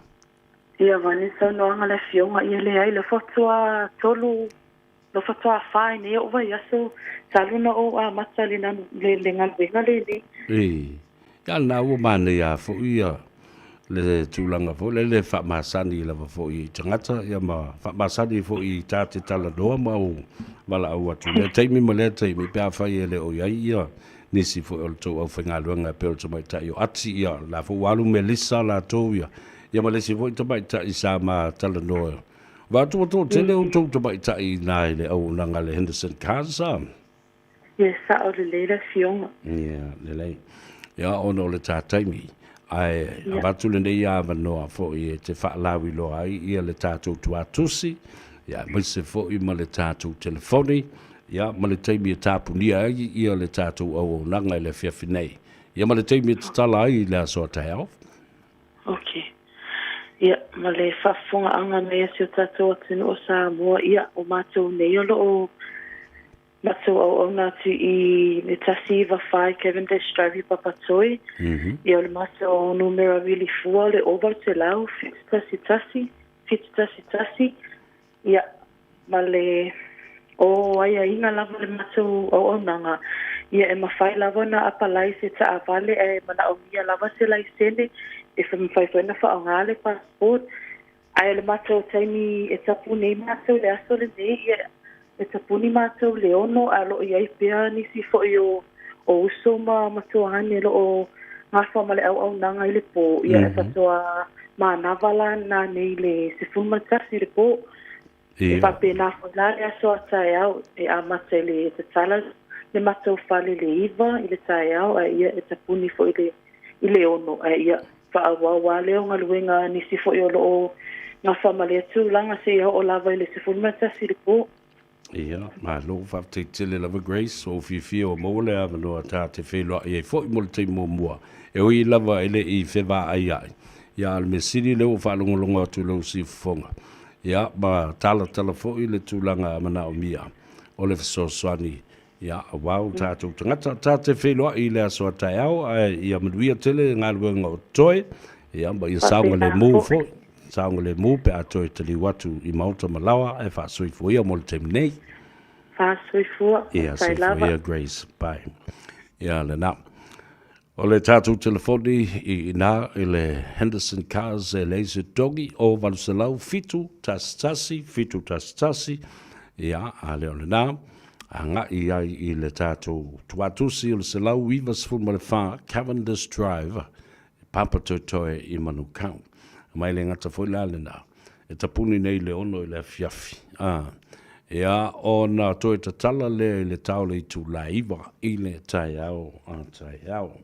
Ia vaeane le saunoaga a le Afioga, ia leai, lea faatoa tolu, lea faatoa fa ai nei o'u vaiaso talu ona ou amata i le le galuega lenei. Ii. Ia lena ua manaia foi ia le tulaga foi lele e faamasani lava foi i tagata ia ma faamasani foi i ta te talanoa ma ou valaau atu i lea taimi ma lea taimi pe afai e le o i ai ia nisi foi o le tou aufaigaluega e pei o le tamaitai o Ati ia la foi ua alu Melissa latou ia ia ma le isi foi tamaitai sa ma talanoa. Vaeatu ua toatele outou tamaitai i ina i le auaunaga a le Henderson Cars a? Ia sao lelei le afioga. Ia lelei. Ia ona o le ta taimi, ae avatu lenei avanoa foi e te faalauiloa ai ia le tatou tuatusi, ia aemaise foi ma le tatou telefoni, ia ma le taimi e tapunia ai ia le tatou auaunaga i le afiafi nei. Ia ma le taimi e tatala ai i le aso a taeao. Ok. Ia, ma le faafofogaaga mai a si o tatou atunuu o Samoa, ia, o matou nei o lo o matou auauna atu i le 194 Cavendish Drive i Papatoe. Ia, o le matou numera vili fua o le 0800 711 711. Ia, ma le o aiaiga lava o le matou auaunaga, ia e mafai lava ona apalai se taavale ae manaomia lava se laisene e mafai foi ona faaaoga le passport. Ae o le matou taimi e tapuni ai matou i le aso lenei, ia e tapuni matou i le 6 ae o lo o i ai pea nisi foi o o uso ma matuaane o lo o gafa ma le auaunaga i le pō, ia e faatoa manava la na nei i le 11 i le pō. E faapena foi la le aso a taeao, e amata i le tatala le matou fale i le 9 i le taeao, ae ia e tapuni foi i le i le 6, ae ia faaauau lava lea o galuega a nisi foi o lo o gafa ma lea tulaga seia oo lava i le 11 i le pō. Ia, malo, faafetai tele lava Grace, ua ou fiafia ua maua le avanoa ta te feiloai ai foi mo le taimi muamua. E ui lava e le i fevaaiai, ia a o le mea sili lea ua faalogologo atu i lou siufofoga, ia ma talatala foi le tulaga manaomia o le fesoasoani, ia aua o tatou tagata. Ta te feiloai i le aso a taeao, ae ia manuia tele galuega o totoe, ia ma ia saogalemu foi. Saogalemu pe a toe taliu atu i maota ma laoa ae faasoifua ia mo le taimi nei. Faasoifua, Ia, faafetai soifua lava. ia Grace. Bye. Ia lena. O le tatou telefoni i ina i le Henderson Cars e leai se togi o 800 711 711 ia a le o lena agai ai i le tatou tuatusi o le 194 Cavendish Drive Papatoetoe i Manukau. Mai le gata foi la lena, e tapuni nei le 6 i le afiafi, a, ia, ona toe tatala lea i le tao le itula 9 i le taeao a taeao.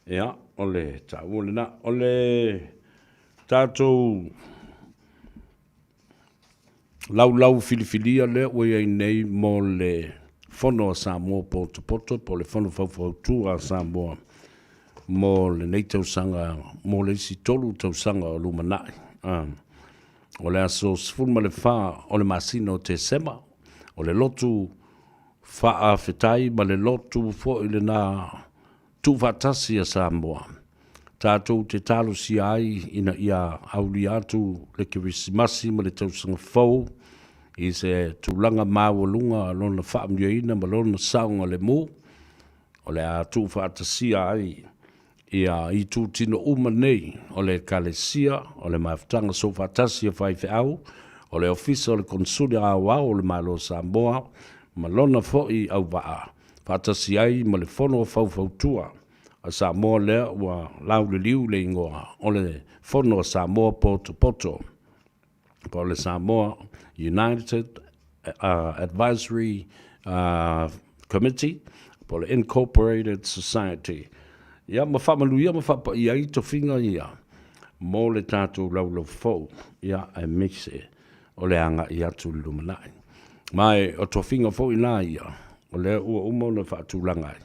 Ia, o le taua lena. O le tatou laulau filifilia lea ua i ai nei mo le Fono a Samoa Potopoto po o le Fono Faufautua a Samoa mo lenei tausaga mo le isi 3 tausaga o lumanai. O le aso 14 o le masina o Tesema, o le lotu faafetai ma le lotu foi lena Tuufaatasi a Samoa, tatou te talosia ai ina ia aulia atu le Kerisimasi ma le Tausaga Fou i se tulaga maualuga lona faamanuiaina ma lona saogalemu, o le a tuufaatasia ai ia itutino uma nei o le Ekalesia, o le Mafutaga Soofaatasi a Faifeau, o le Ofisa o le Konesuli Aoao o le Malo o Samoa ma lona foi auvaa faatasi ai ma le Fono Faufautua a Samoa lea ua lauliliu le igoa o le Fono a Samoa Potopoto, po o le Samoa United Advisory Committee, po o le Incorporated Society. Ia, ma faamanuia ma faapaia ai tofiga ia mo le tatou laulau fou, ia, aemaise o le agai atu i le lumanai. Ma e o tofiga foi la ia, o lea ua uma ona faatulaga ai,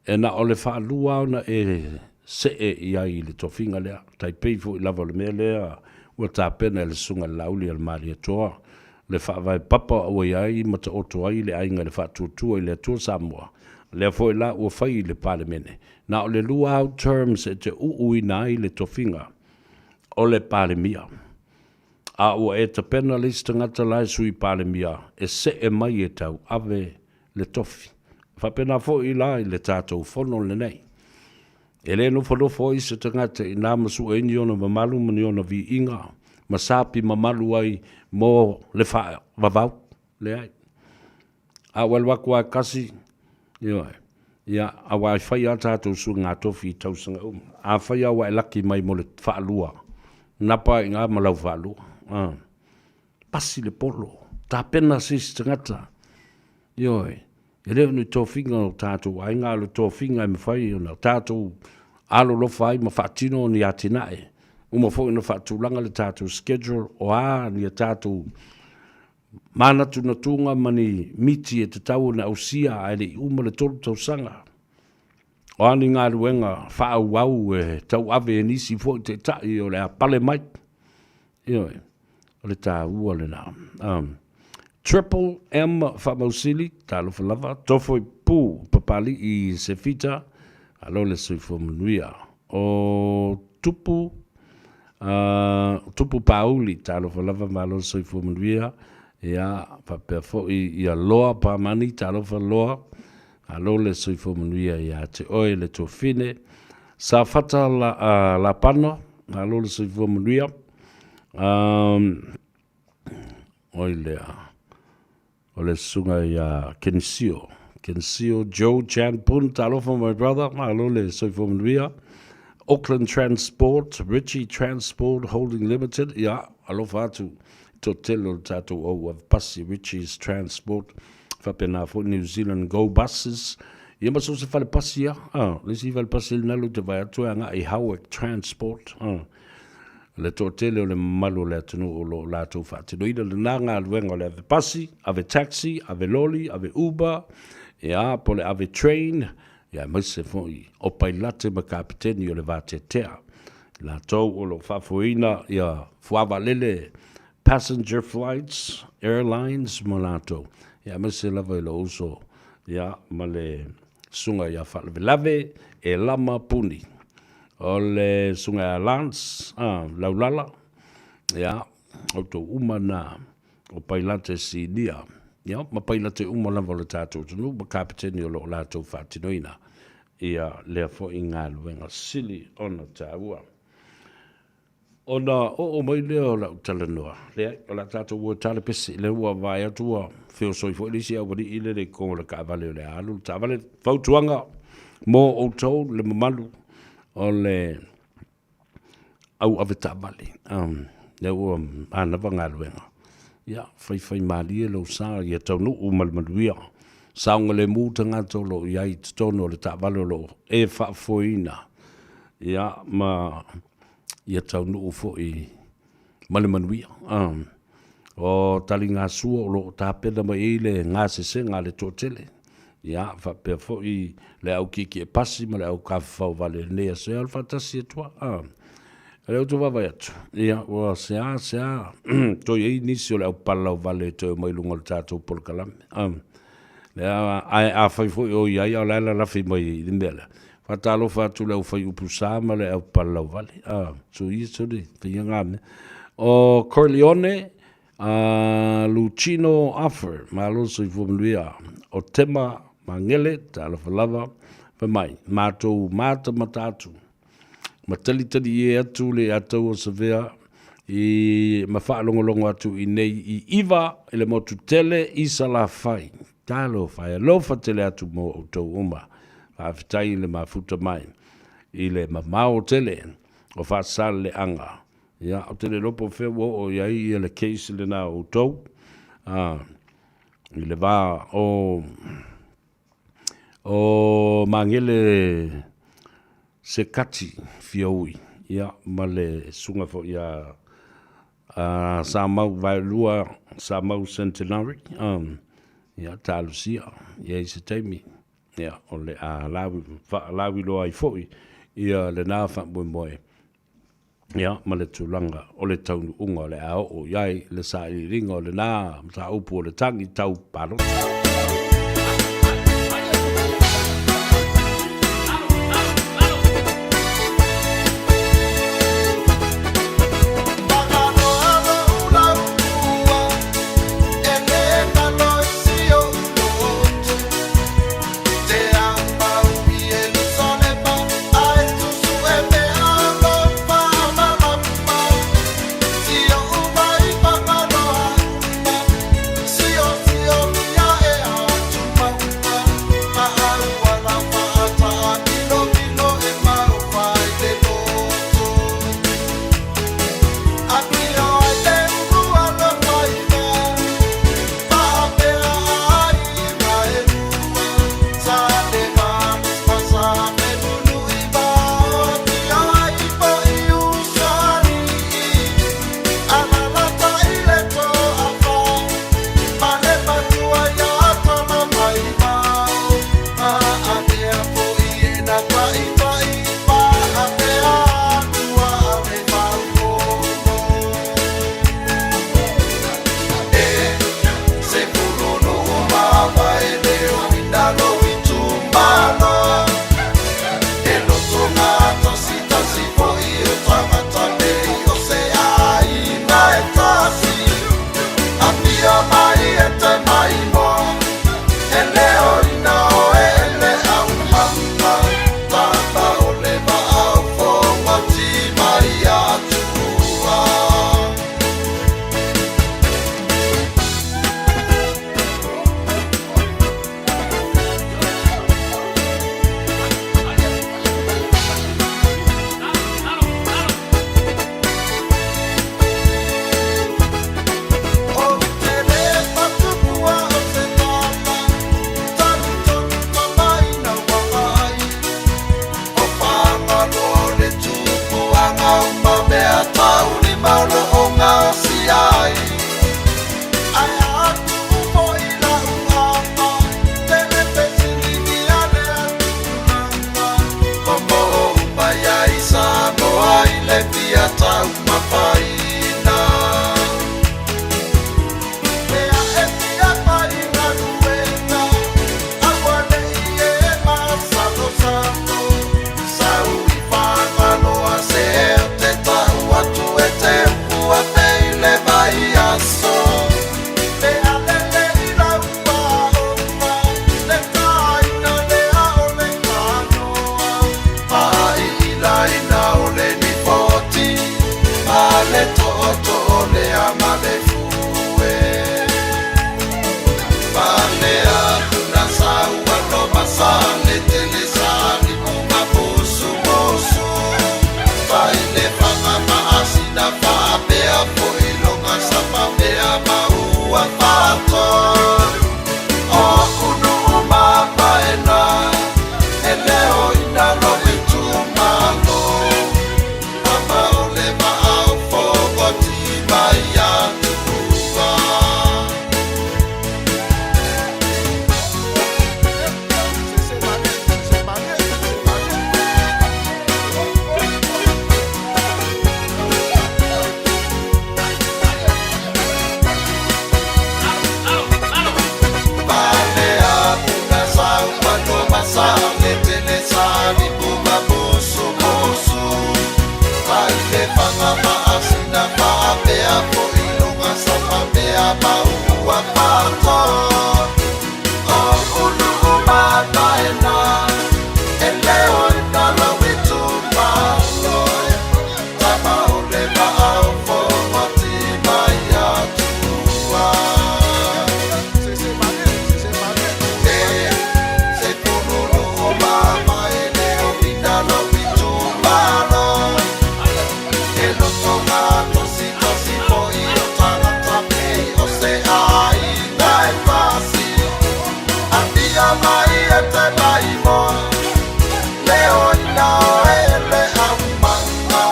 e na o le faalua ona e see i ai i le tofiga lea, tai pei foi lava o le mea lea ua tapena e le Susuga i le Laauli a le Malietoa, le faavae papa ua i ai ma taoto ai le aiga i le faatuatua i le Atua Samoa, lea foi la ua fai i le Palemene, na o le lua au terms e te uuina ai le tofiga. O le Palemia. A ua e tapena le isi tagata la e Sui Palemia e see mai e tauave le tofi. E faapena foi la i le tatou Fono lenei. E le nofonofo ai se tagata inā ma sue ai ni ona mamalu ma ni ona viiga ma sapi mamalu ai mo le faavavau. Leai. A ua alu atu lava e kasi, ioe, ia, aua e fai lava tatou suiga tofi i tausaga uma. Afai lava ua e laki mai mo le faalua, napa ai i ina ma lau faalua. A. Pasi le polo, tapena se isi tagata. Ioe, e le o ni tofiga o tatou aiga, a o le tofiga e mafai ona tatou alolofa ai ma faatino ni atinae. Uma foi ona faatulaga le tatou schedule o a ni a tatou manatunatuga ma ni miti e tatau ona ausia ae le i uma le 3 tausaga. O a ni galuega faaauau e tauave e nisi foi taitai o le a pale mai. Ioe, o le taua lena. Triple M Faamausili, talofa lava, tofo i pu Papalii Sefita, alo le soifua manuia. O Tupu, Tupu Pauli, talofa lava, malo le soifua manuia. Ia, faapea foi ia Loa Pamani, talofa Loa, Malo le soifua manuia ia te oe le tuafine. Safata la, Lapano, malo le soifua manuia. Um, oi lea, o le susuga ia Kenisio. Kenisio Joe Chan Pun, talofa my brother, malo le soifua manuia. Auckland Transport, Ritchie Transport Holding Limited, ia, alofa atu toatele o le tatou au avepasi Ritchie's Transport, faapena foi New Zealand Go Buses, ia ma so o se fale pasi lava, a, le isi fale pasi lena lea ou te vaai atu e agai i Howick Transport, a, le toatele o le mamalu o le atunuu o lo o latou faatinoina lena galuega o le ave pasi, ave taxi, ave loli, ave Uber, ia, po o le ave train, ia aemaise foi o pailate ma kapeteni o le vateatea, latou o lo o faafoeina ia fuavaalele passenger flights, airlines ma latou, ia aemaise lava i lou uso ia ma le susuga ia Faalavelave Elama Puni. O le susuga ia Lance Laulala, ia outou uma na o pailate sinia, ia ma pailate uma lava o le tatou atunuu ma kapeteni o lo o latou faatinoina ia lea foi galuega sili ona taua. Ona oo mai lea o lau talanoa, leai, o le a tatou o e tala pese, lea ua vaai atu ua feosoi foi le isi aualii lele i totonu o le taavale o le a alu le taavale. Fautuaga mo outou le mamalu o le au avetaavale, lea ua manava galuega, ia faifaimalie lou sa ia taunuu ma le manuia, saogalemu tagata o lo o i ai i totonu o le taavale o lo o e faafoeina, ia ma ia taunuu foi ma le manuia. O taligasua o lo o tapena mai ai le gasesega a le toatele, ia faapea foi le au kiekie pasi ma le au tafafao vale i lenei aso, ia o le faatasi atu lava. O lea ou te vaavaai atu, ia ua sea sea toe i ai nisi o le au palalauvale e toe omai i luga o le tatou polokalame. Lea, ae afai foi o i ai, a o la e lalafi mai i le mea lea, Faatalofa atu i le au fai upu sa ma le au palalauvale. Ah, so ia sole, faia ngā mea. O Corleone, Lucino Arthur, malo le soifua manuia. O Tema Magele, talofa lava, fai mai, matou matamata atu, ma talitalie atu le Ataua Savea i ma faalogologo atu i nei i Iva i le motu tele i Salafai. Talofa e alofa tele atu mo outou uma. Faafetai i le mafuta mai i le mamao tele o Faasaleleaga. Ia, ou te le iloa po o fea ua oo i ai ia le case lena o outou, a, i le va o, o Magele Sekati Fiaui, ia, ma le susuga foi ia Samau Vaelua, Samau Centenary, ia, talosia, i ai se taimi. Ia, o le a faalauiloa ai foi ia lena faamoemoe, ia, ma le tulaga o le taunuuga o le a oo i ai le sailiiliga o lena mataupu o le tagi tau palota. le tootoo lea ma le fue. Pane atu na saua no masane tele sani uma musu musu. Fai le fanga maasina faapea foi loga sa pamea maua fato. O unu mapaena e leo ina lo itumalo. Tama o le maau fogoti mai atua. Pane atu na saua no masane tele sani puma musu musu. Fai le fanga maasina faapea foi loga sa pamea maua fato. O ulu umataena e leo ina lo itumalo. Tama o le maau fogoti mai atua. Se pululu o mama e leo ina lo itumalo. E loto ngā tosi tosi foi o tangata pei o se aiga e fasi. Apia mai e te maimoa, leo ina o ele au manga.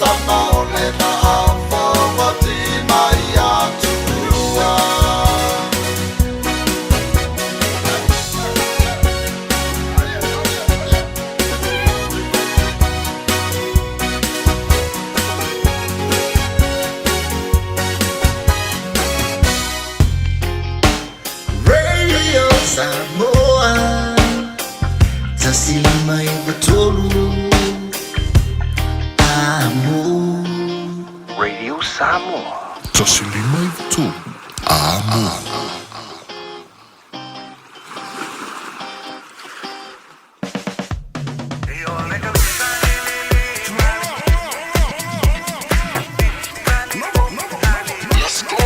Tama o le maau fogoti mai atua. Radio Samoa 153 Amo. Radio Samoa 153 Amo. Let's go.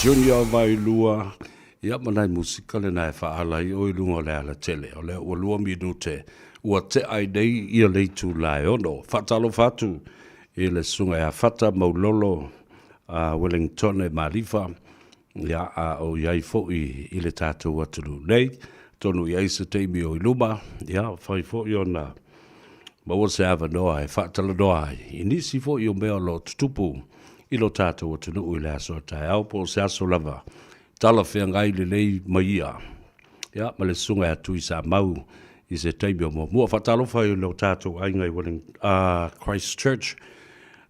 Junior Vailua, ia ma nai musika lena e faaala ai oe i luga o le alatele. O lea ua lua minute ua tea ai nei ia le itula e ono. Faatalofa atu i le susuga ia Fata Maulolo a Wellingtone Malifa, ia a o i ai foi i le tatou atunuu nei. Atonu i ai se taimi o i luma, ia fai foi ona maua se avanoa e faatalanoa ai i nisi foi o mea o lo o tutupu i lo tatou atunuu i le aso a taeao po o se aso lava talafeagai lelei ma ia. Ia, ma le susuga ia Tui Samau i se taimi o muamua. Faatalofa i lo tatou aiga i Welling, Christchurch,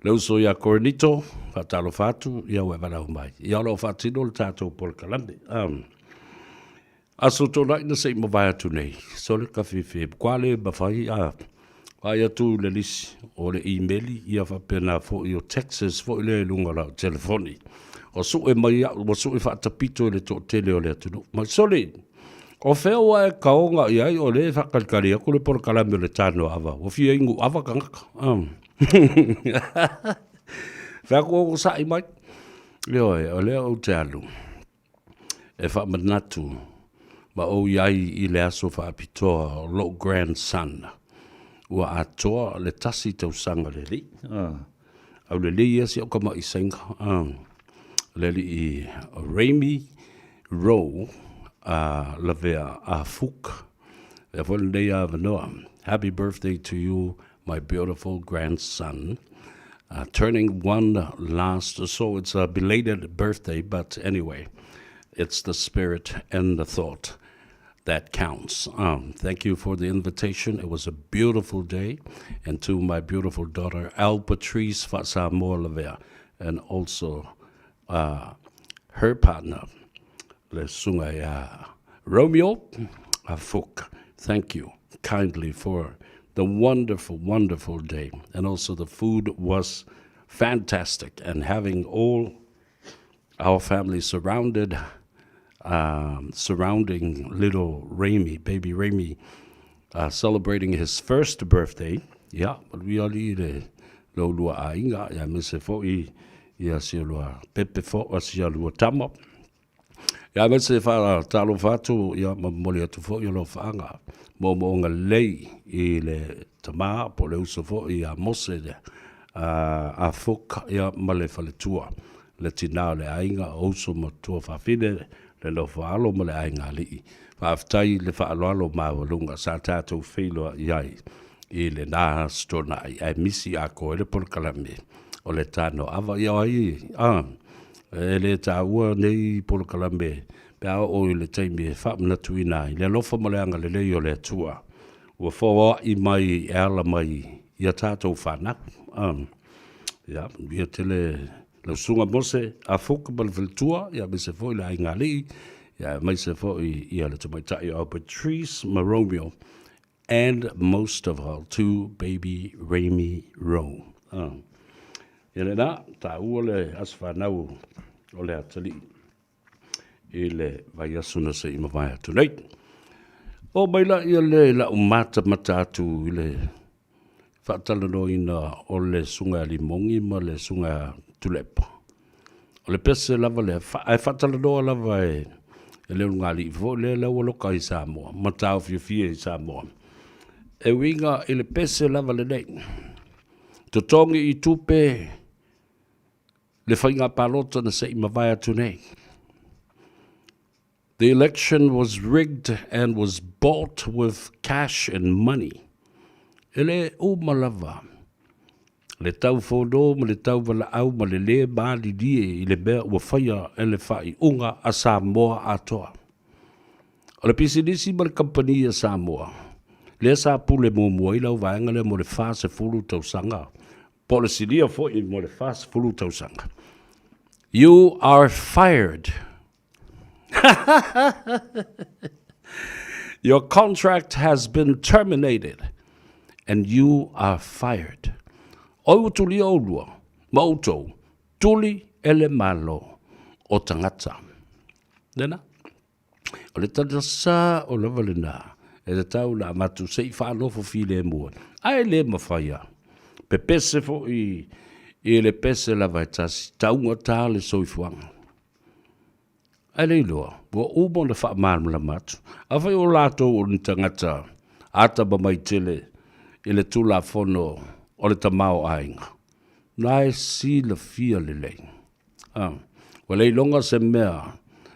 le uso ia Korinito, faatalofa atu, ia ua e valaau mai. Ia o lo o faatino le tatou polokalame. Um, aso tōnai na se i mavae atu nei, sole ka whiwhi, kua le mawhai a vaai atu le lisi o le imeli ia faapena foi o Texas foi lea i luga o lau telefoni. O sue mai au, ua sue faatapito i le toatele o le atunuu. Mai sole, o fea ua e kaoga i ai o lea e faakalikali atu le polokalame o le tano ava, ua fia inu ava tagata. Um. Fai atu o sa'i mai. Ioe, o lea ou te alu e faamanatu ma ou i ai i le aso faapitoa o lou grandson ua atoa le tasi tausaga le alii. Ah, aulelei ia si au tamaʻi saina, ah, le alii Raimi Rowe a lavea a Fook. Lea foi lenei avanoa. Happy birthday to you, my beautiful grandson. Turning one last, so it's a belated birthday, but anyway, it's the spirit and the thought that counts. Thank you for the invitation. It was a beautiful day. And to my beautiful daughter, Al Patrice Fa'asamoa Lavea, and also her partner, le susuga ia Romeo Fook. Thank you kindly for the wonderful, wonderful day. And also the food was fantastic. And having all our family surrounded, surrounding little Ramy, baby Ramy, celebrating his first birthday, ia, manuia alii le lo lua aiga, ia aemaise foi ia si olua pepe fo, si olua tama. Ia aemaise faatalofa atu, ia ma momoli atu foi alofaaga moomooga lelei i le tama po o le uso foi ia Mose le a Fook ia ma le faletua, le tina o le aiga o uso ma tuafafine, le nofo alo ma le aiga alii. Faafetai i le faaaloalo maualuga sa tatou feiloai ai i lena Aso Toonai, ae misi atoa ai le polokalame o le Tano Ava. Ia o ai, a, e le taua nei polokalame pe a oo i le taimi e faamanatuina ai le alofa ma le agalelei o le Atua ua foai mai e ala mai i a tatou fanau. A, ia, manuia tele lau Susuga Mose Afoka ma le faletua, ia aemaise foi le aiga alii, ia aemaise foi ia le tamaitai o Albertrice ma Romeo, and most of all to baby Ramy Rowe. Ah. Ia lena, taua le aso fanau o le atalii i le vaiaso na se i mavae atu nei. O mai la ia le lau matamata atu i le faatalanoaina o le susuga ia Limogi ma le susuga ia Tuilaepa. O le pese lava lea, ae faatalanoa lava e le ulugalii foi lea la ua loka i Samoa, ma taofiofia i Samoa. E uiga i le pese lava lenei, totogi i tupe. le faiga palota na se i mavae atu nei. The election was rigged and was bought with cash and money. E le uma lava le taufono ma le tauvalaau ma le lē malilie i le mea ua faia e le faaiuga a Samoa atoa. O le pisinisi ma le kamupani a Samoa, lea sa pule muamua ai lau vaega lea mo le 40 tausaga, po o le silia foi mo le 40 tausaga. You are fired. Your contract has been terminated and you are fired. Oi ua tulia oulua ma outou, tuli e le Malo o tagata. Lena. O le tala sa o lava lena e tatau ona avatu se i faanofo filemu ai. Ae le mafai a pepese foi i le pese lava e tasi, taugata le soifuaga. Ae le iloa, ua uma ona faamalamalama atu. Afai o latou o ni tagata atamamai tele i le Tulafono o le Tamaoaiga, na e silafia lelei. A, ua le iloga se mea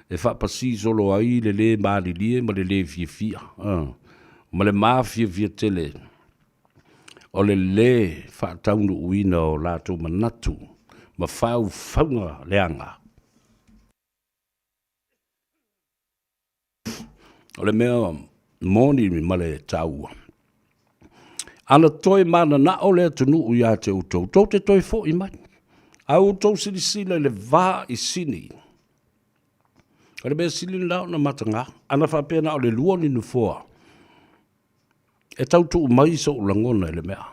e faapasi solo ai le lē malilie ma le lē fiafia, a, ma le mafiafia tele o le lē faataunuuina o latou manatu ma faufauga leaga. O le mea moni ma le taua, ana toe mananao le atunuu ia te outou, tou te toe foi mai. A outou silasila i le va i Sini, o le mea sili lena ona mataga, ana faapea na o le lua ni nofoa, e tau tuu mai so'u lagona i le mea,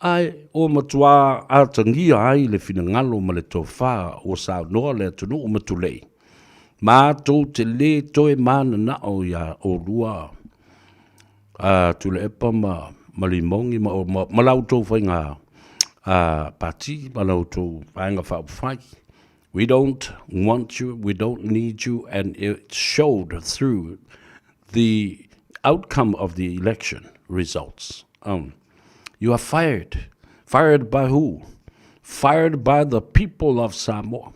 ae ua matuā atagia ai le finagalo ma le tofa ua saunoa le atunuu ma tulei, matou te lē toe mananao iā olua a Tuilaepa ma ma Limogi ma ma ma la outou faiga a pati ma la outou Vaega Faaupufai. We don't want you, we don't need you and it showed through the outcome of the election results. Um, you are fired. Fired by who? Fired by the people of Samoa.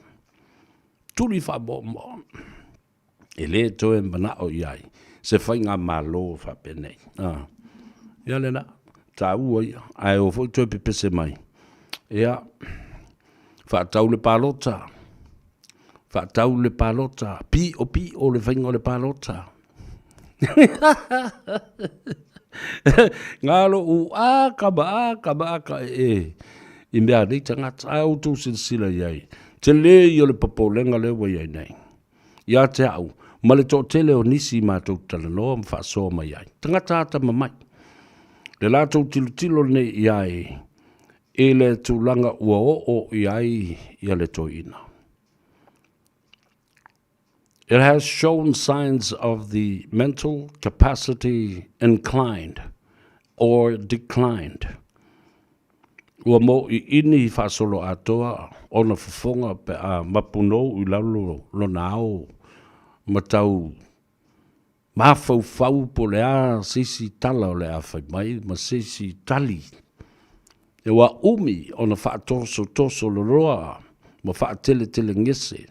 Tuli whaamoamoa. E lē toe mana'o i ai se faigamalo faapenei. A, ia lena, taua ia, ae aua foi toe pepese mai. Ia, faatau le palota, faatau le palota, piʻopiʻo le faiga o le palota. Galo u a kama a kama a ka e i mea nei tagata, ae outou silasila i ai, tele ia o le popolega lea ua i ai nei. Ia te au, ma le toatele o nisi matou talanoa ma faasoa mai ai. Tagata atamamai. Le latou tilotilo nei i ai i le tulaga ua oo i ai ia le toeaina. It has shown signs of the mental capacity inclined or declined. Ua mōʻiʻini faasoloatoa ona fofoga pe a mapunou i lalo lona ao ma tau mafaufau po o le a se isi tala o le a fai mai ma se isi tali. Ua umi ona faatosotoso loloa ma faateletelegese.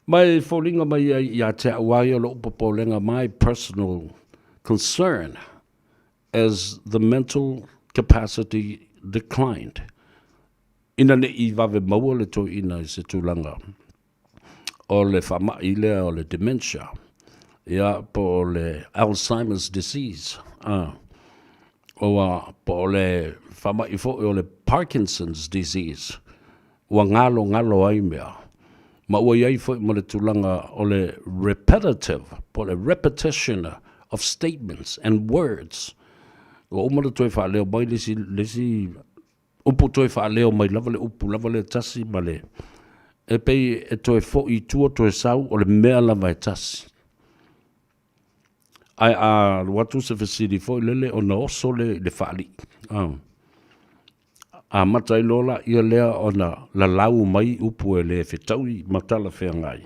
Ma e foliga mai ai ia te au lava ia lou popolega, my personal concern, as the mental capacity declined, ina ne i vave maua le toeaina i se tulaga o le faamai lea o le dementia, ia, po o le Alzheimer's disease, a, ua, po o le faamai foi o le Parkinson's disease, ua galogalo ai mea, ma ua i ai foi ma le tulaga o le repetitive, po o le repetition of statements and words. Ua uma ona toe faaleo mai le isi, le isi upu toe faaleo mai lava le upu lava lea tasi ma le, e pei e toe foi i tua toe sau o le mea lava e tasi. Ae a alu atu se fesili foi lele ona oso lea i le faalii. Amata ai loa laia lea ona lalau mai upu e le fetaui ma talafeagai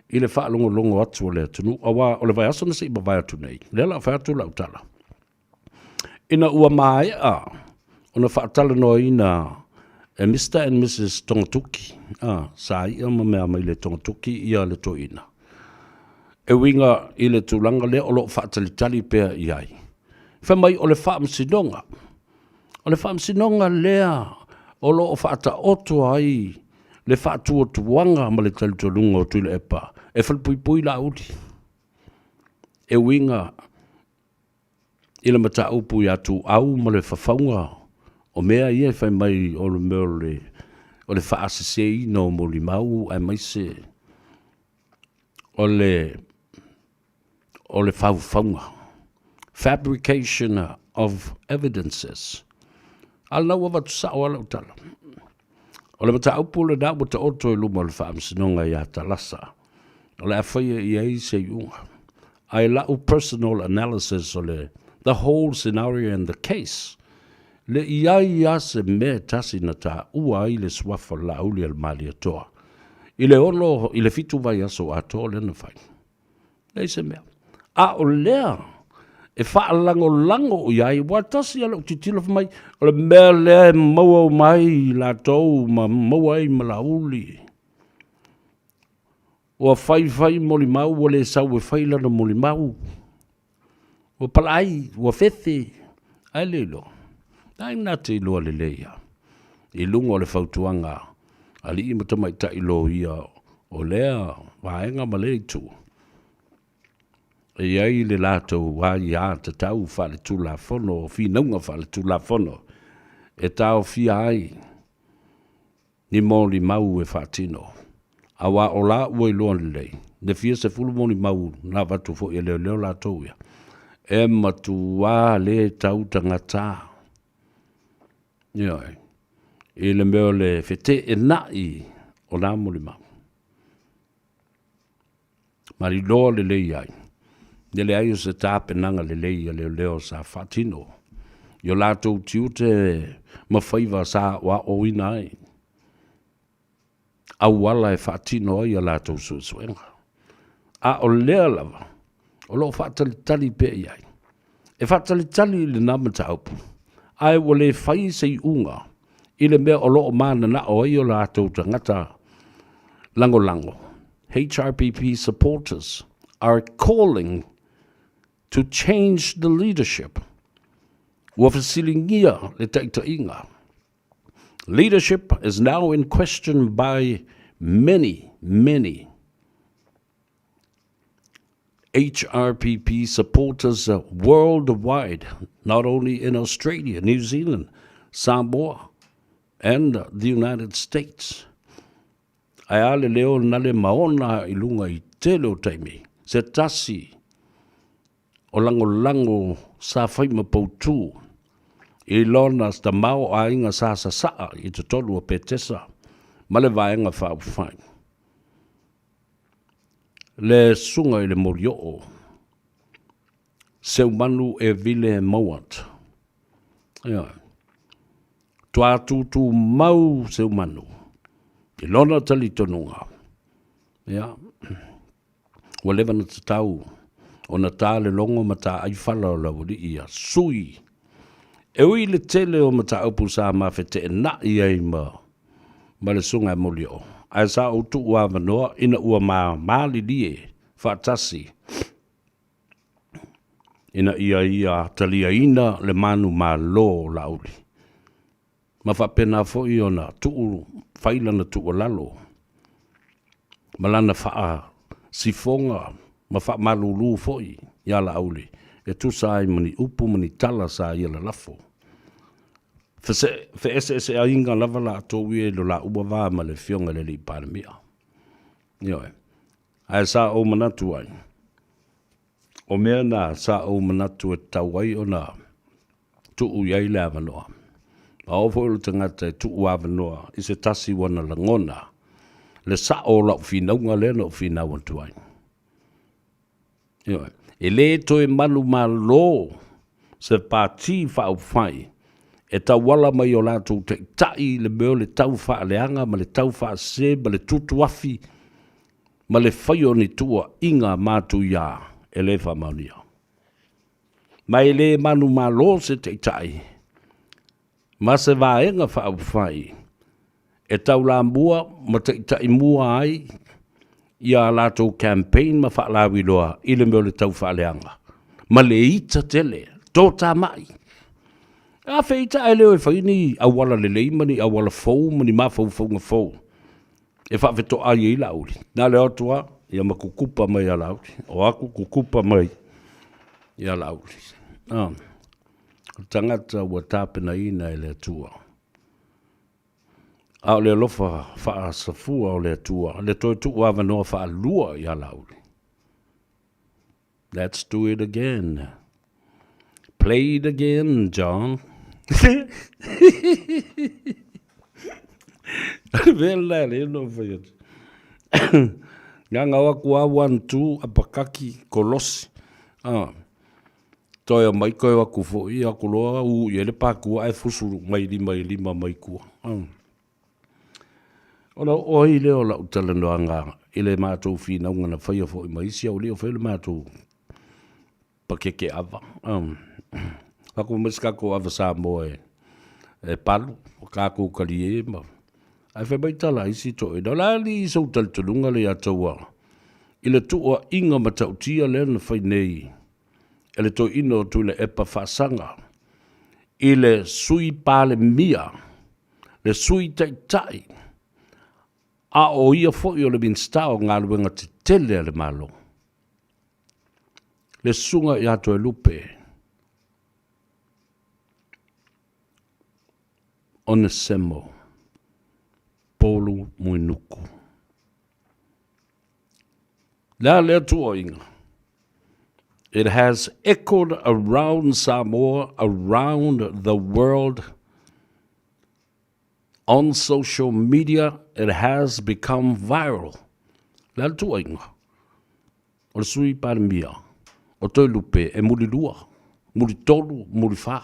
i le faalogologo atu a le atunuu, aua o le vaiaso na se i mavae atu nei, lea o le a fai atu lau tala, ina ua maea ona faatalanoaina E Mister and Missus Togatuki, a, sa ia ma mea mai le Togatuki ia le toeaina. E uiga i le tulaga lea o lo o faatalitali pea i ai. Fai mai o le faamasinoga, o le faamasinoga lea o lo o faataoto ai le faatuatuaga ma le talitonuga o Tuilaepa e falepuipui Laauli. E uiga i le mataupu ia Tuuau ma le fafauga o mea ia e fai mai o le mea o le faaseseina o molimau aemaise o le o le faufauga, fabrication of evidences. A lena ua avatu sao lava lau tala. O le mataupu lena ua taoto i luma o le Faamasinoga ia Talasa, o le a faia i ai se iuga. Ae lau personal analysis o le the whole scenario and the case, le i ai lava se mea e tasi na taua ai le suafa o le Laauli a le Malietoa i le ono i le fitu vaiaso atoa lea na fai. Leai se mea. A o lea e faalagolago i ai, ua tasi lava lou tilotilo fai mai, o le mea lea e maua uma ai latou ma maua ai ma Laauli. Ua fai fai molimau, ua le sau e fai lana molimau. Ua palaai, ua fefe, ae le iloa. Ai na te iloa lelei lava i luga o le fautuaga a alii ma tamaitai loia o lea vaega ma lea itu, e i ai le latou aia tatau faaletulafono, finauga faaletulafono e taofia ai ni molimau e faatino, aua o la ua iloa lelei, le fia sefulu molimau na avatu foi e leoleo latou ia, e matuā le tau tagata. Ioe, i le mea o le feteenai o na molimau. Maliloa lelei ai, le leai o se tapenaga lelei a leoleo sa faatino i o latou tiute ma faiva sa aoaoina ai auala e faatino ai a latou suesuega. A o lea lava o lo o faatalitali pea i ai. E faatalitali i lena mataupu, ae ua le fai se iuga i le mea o lo o mananao ai o latou tagata lagolago, HRPP supporters are calling to change the leadership. Ua fesiligia le taitaiga. Leadership is now in question by many, many HRPP supporters worldwide, not only in Australia, New Zealand, Samoa, and the United States. Ae a le leo na le maona i lunga i tele o taimi, se tasi o lagolago sa fai ma poutū i lona tamaoaiga sa sasaa i totonu o Petesa ma le Vaega Faaupufai. Le susuga i le Molioo, Seumanu e Vile Mowat. Ioe. Toa tūtūmau Seumanu i lona talitonuga. Ia. Ua leva na tatau ona tā le logo ma tā aifala o le aualii ia Sui. E ui i le tele o mataupu sa mafeteenai ai ma ma le Susuga ia Molioo, ae sa ou tuu avanoa ina ua ma malilie faatasi ina ia ia taliaina le manumalo o Laauli. Ma faapena foi ona tuu fai lana tuualalo ma lana faasifoga ma faamalulu foi iā Laauli e tusa ai ma ni upu ma ni tala sa ia lalafo. Feeseeseaiga lava latou ia i lo laua va ma le Afioga i le Alii Palemia. Ioe. Ae sa ou manatu ai, o mea na sa ou manatu e tatau ai ona tuu i ai le avanoa. A oo foi o le tagata e tuu avanoa i se tasi o ana lagona, le sao o lau finauga lea na ou finau atu ai. Ioe. E le toe manumalo se Pati Faaupufai e tauala mai i o latou taitai i le mea o le tau faaleaga ma le tau faasese ma le tutuafi ma le faia o ni tuuaiga matuia e le faamaonia. Ma e le manumalo se taitai ma se vaega faaupufai. e taulamua ma taitaimua ai ia latou campaign ma faalauiloa i le mea o le taufaaleaga ma le ita tele, totamai. A fea ita ae le o e fai ni auala lelei ma ni auala fou ma ni mafaufauga fou e faafetoai ai Laauli. Na o le o atu lava ia ma kukupa mai ia Laauli, o atu kukupa mai ia Laauli. Ah, o le tagata ua tapenaina e le Atua. A o le alofa faasafua o le Atua, le toe tuu avanoa faalua ia Laauli. Let's do it again. Play it again, John. Mea lena e le no fai atu. Gagau aku a one, two, apakaki, kolosi. Ah. Toe omai toe o atu foi, aku loa u i ai le pakua ae fusu mai lima i lima mai tua. Ah. Ona oo ai lea o lau talanoaga i le matou finauga na faia foi ma isi aualii o fai le matou pakeke ava. Fai mai se tatou ava Samoa e palu, o tatou talie ma... Ae fai mai tala a isi toeaiina, o le a alii sou talitonuga lea ia taua i le tuuaiga matautia lea na fai nei e le toeaina o Tuilaepa Faasaga i le Sui Palemia le Sui Taitai, a o ia foi o le Minisita o Galuega Tetele a le Malo, le Susuga ia Toelupe Onesemo Paulu Muinuku. Le a lea tuuaiga? It has echoed around Samoa, around the world, on social media, it has become viral. Le a le tuuaiga? O le Sui Palemia, o Toelupe e mulilua, mulitolu, mulifā.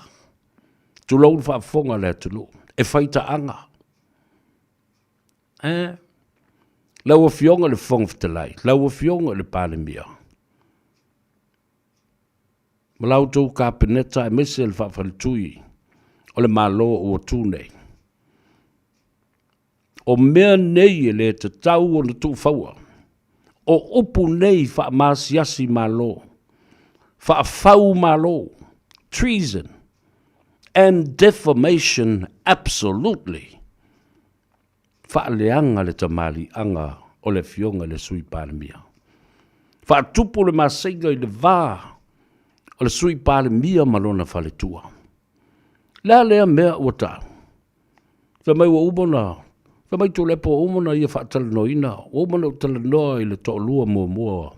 Tulou le faafofoga a le atunuu, e fai taaga. Eh, lau Afioga i le Fofoga Fetalai, lau Afioga i le Palemia, ma la outou Kapeneta aemaise le faafaletui o le Malo ua tu nei. O mea nei e le tatau ona tuufaua, o upu nei faamaasiasi Malo, faafau Malo, treason and defamation absolutely. Faaleaga le tamaliiaga o le Afioga i le Sui Palemia. Faatupu le maseiga i le va o le Sui Palemia ma lona faletua. Le a lea mea ua tau? Fai mai ua uma ona, fai mai Tuilaepa ua uma ona ia faatalanoaina, ua uma ona ou talanoa i le toalua muamua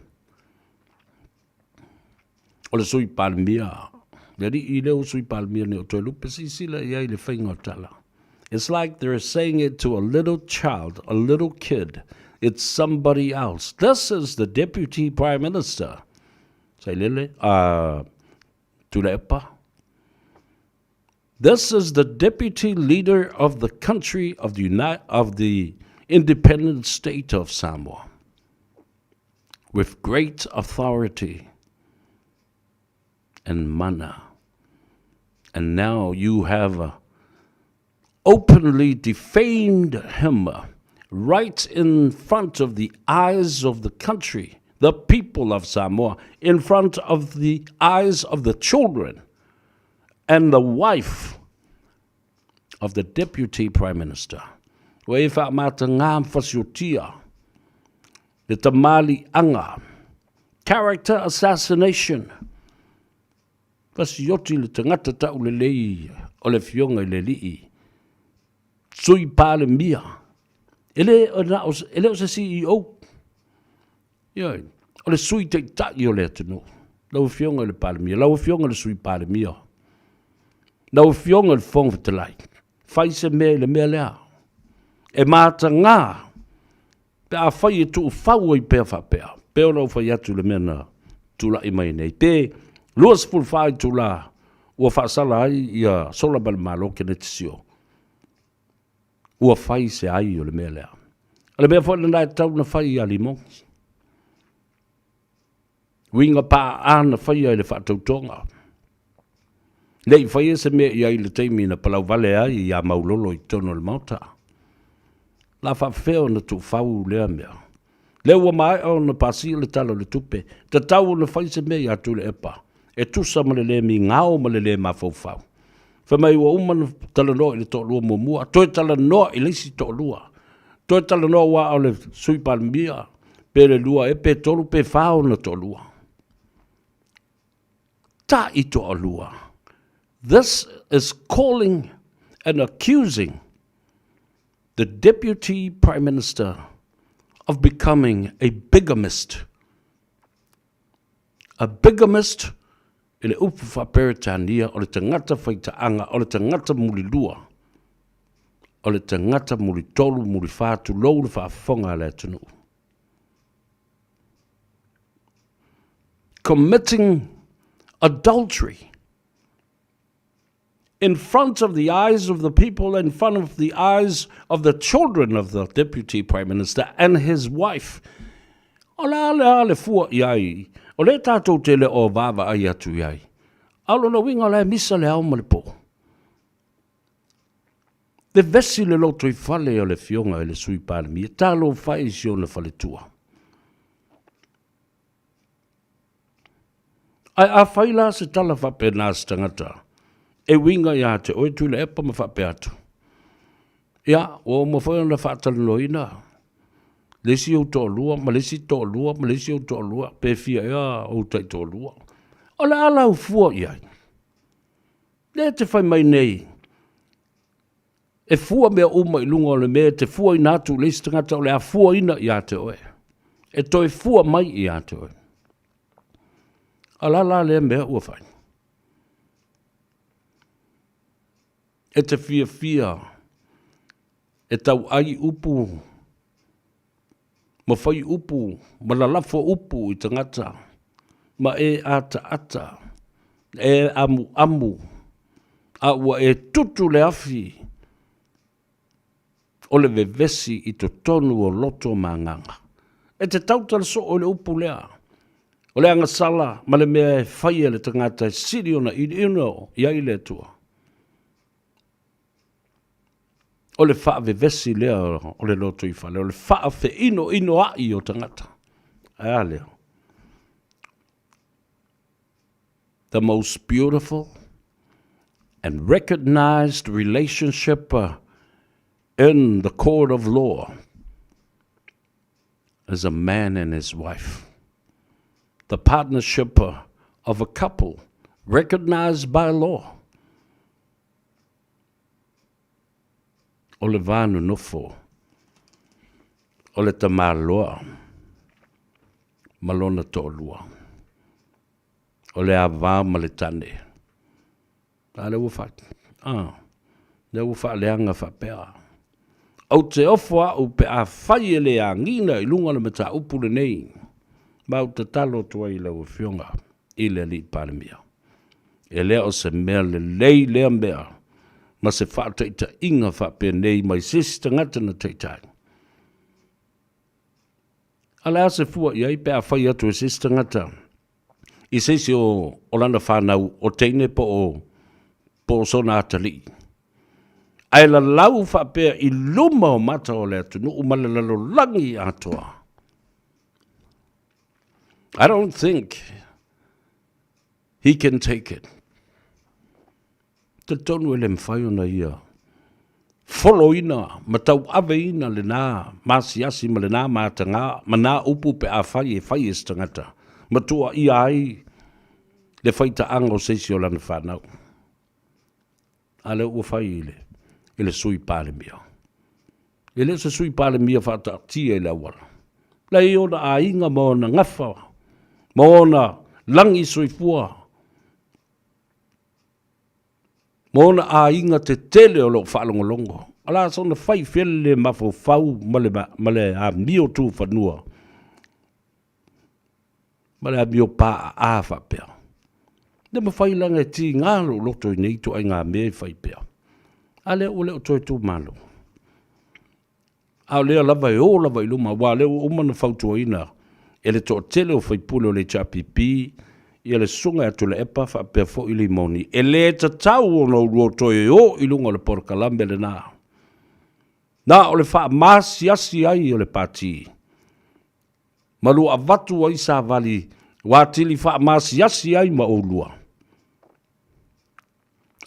o le Sui Palemia, le alii lea ua Sui Palemia nei o Toelupe, silasila i ai i le faiga o tala. It's like they're saying it to a little child, a little kid. It's somebody else. This is the Deputy Prime Minister. Sailele, Tuilaepa. This is the deputy leader of the country of the, United, of the independent state of Samoa with great authority and mana. And now you have openly defamed him right in front of the eyes of the country, the people of Samoa, in front of the eyes of the children and the wife of the Deputy Prime Minister. Ua e whaamata ngā whasiotia, le tamaliiaga, character assassination, fasioti le tagata taulelei o le Afioga i le Alii, Sui Palemia, e le e le o se CEO, ioe, o le Sui Taitai o le atunuu, lau Afioga i le Palemia, lau Afioga i le Sui Palemia, lau Afioga i le Fofoga Fetalai, fai se mea i le mea lea. E mataga Pe afai e tuufau ai pea faapea, pei ona ou fai atu i le mea na tulai mai nei, pe 24 itula ua faasala ai ia sola ma le Malo Keneti Sio, ua fai se ai o le mea lea. O le mea foi lena e tatau ona fai ia Limogi. Uiga paaā na faia i le faatautoga. Le i faia se mea i ai i le taimi na palauvale ai ia Maulolo i totonu o le Maota. Le a faapefea ona tuufau lea mea? Lea ua maea ona pasia le Tala o le Tupe, tatau ona fai se mea ia Tuilaepa e tusa ma le le migao ma le le mafaufau. Fai mai ua uma ona talanoa i le toalua muamua, toe talanoa i le isi toalua, toe talanoa aua o le Sui Palemia pe le lua ea pe tolu pe fa ona toalua. Ta'i toalua. This is calling and accusing the Deputy Prime Minister of becoming a bigamist. A bigamist i le upu faa-Peretania o le tagata faitaaga, o le tagata mulilua, o le tagata mulitolu, mulifā, tulou le faafofoga a le atunuu. Committing adultery in front of the eyes of the people, in front of the eyes of the children of the Deputy Prime Minister and his wife. O le a le a le fua i ai, o lea tātou te le o vaavaai atu i ai. A o lona uiga o la e misa le ao ma le pō. Vevesi le lotoifale o le Afioga i le Sui Palemia, talofa e i si ona faletua. Ae afai la se tala faapena a se tagata, e uiga ia te oe Tuilaepa ma faapea atu, Ia, ua uma foi ona faatalanoaina le isi ou toalua ma le isi toalua ma le isi ou toalua, pe fia ea ou taitoalua. O le a lau fua i ai? Lea e te fai mai nei, E fua mea uma i luga o le mea e te fuaina atu i le isi tagata o le a fuaina ia te oe. E toe fua mai ia te oe. A la la lea mea ua fai. E te fiafia e tauai upu ma fai upu ma lalafo upu i tagata ma e ataata, e amuamu, a ua e tutu le afi o le vevesi i totonu o loto ma agaga. E te tautala soo i le upu lea, o le agasala ma le mea e fai e le tagata e sili ona inoino i ai le Atua. O le faavevesi lea o le lotoifale, o le faafeinoinoa'i o tagata. Ae a lea? The most beautiful and recognized relationship in the court of law is a man and his wife. The partnership of a couple recognized by law. O le va nonofo o le tamaloa ma lona toalua, o le ava ma le tane. A lea ua fai, a, lea ua faaleaga faapea. Ou te ofo au pe afai e le agiga i luga o le mataupu lenei, ma ou tatalo atu ai i lau Afioga i le Alii Palemia. E le o se mea lelei lea mea ma se faataitaiga faapenei mai se isi tagata na taitai. A o le a se fua i ai pe a fai atu e se isi tagata i se isi o, o lana fanau o teine po o, po o sona atalii. Ae lalau faapea i luma o mata o le atunuu ma le lalolagi atoa. I don't think he can take it. Talitonu e le mafai ona ia foloina ma tauaveina lena maasiasi ma lena matagā ma nā upu pe afai e fai e se tagata ma tuuaia ai le faitaaga o se isi o lana fanau. A lea ua fai i le, i le Sui Palemia. E le o se Sui Palemia faataatia i le auala. La e i ona aiga ma ona gafa ma ona lagi soifua ma ona aiga tetele o lo o faalogologo. O le a soona fai fea le le mafaufau ma le, ma le amio tufanua ma le amio paaa faapea. Le mafai leaga e tiga lou loto i nei ituaiga mea e fai pea. A lea ua le o toe tumalo. A o lea lava e o lava i luma, aua o lea ua uma ona fautuaina e le toatele o faipule o le HRPP ia le Susuga ia Tuilaepa faapea foi Limoni, e le tatau ona oulua toe o i luga o le polokalame lena. Na o le faamasiasi ai o le Pati ma lua avatu ai savali ua atili faamasiasi ai ma oulua,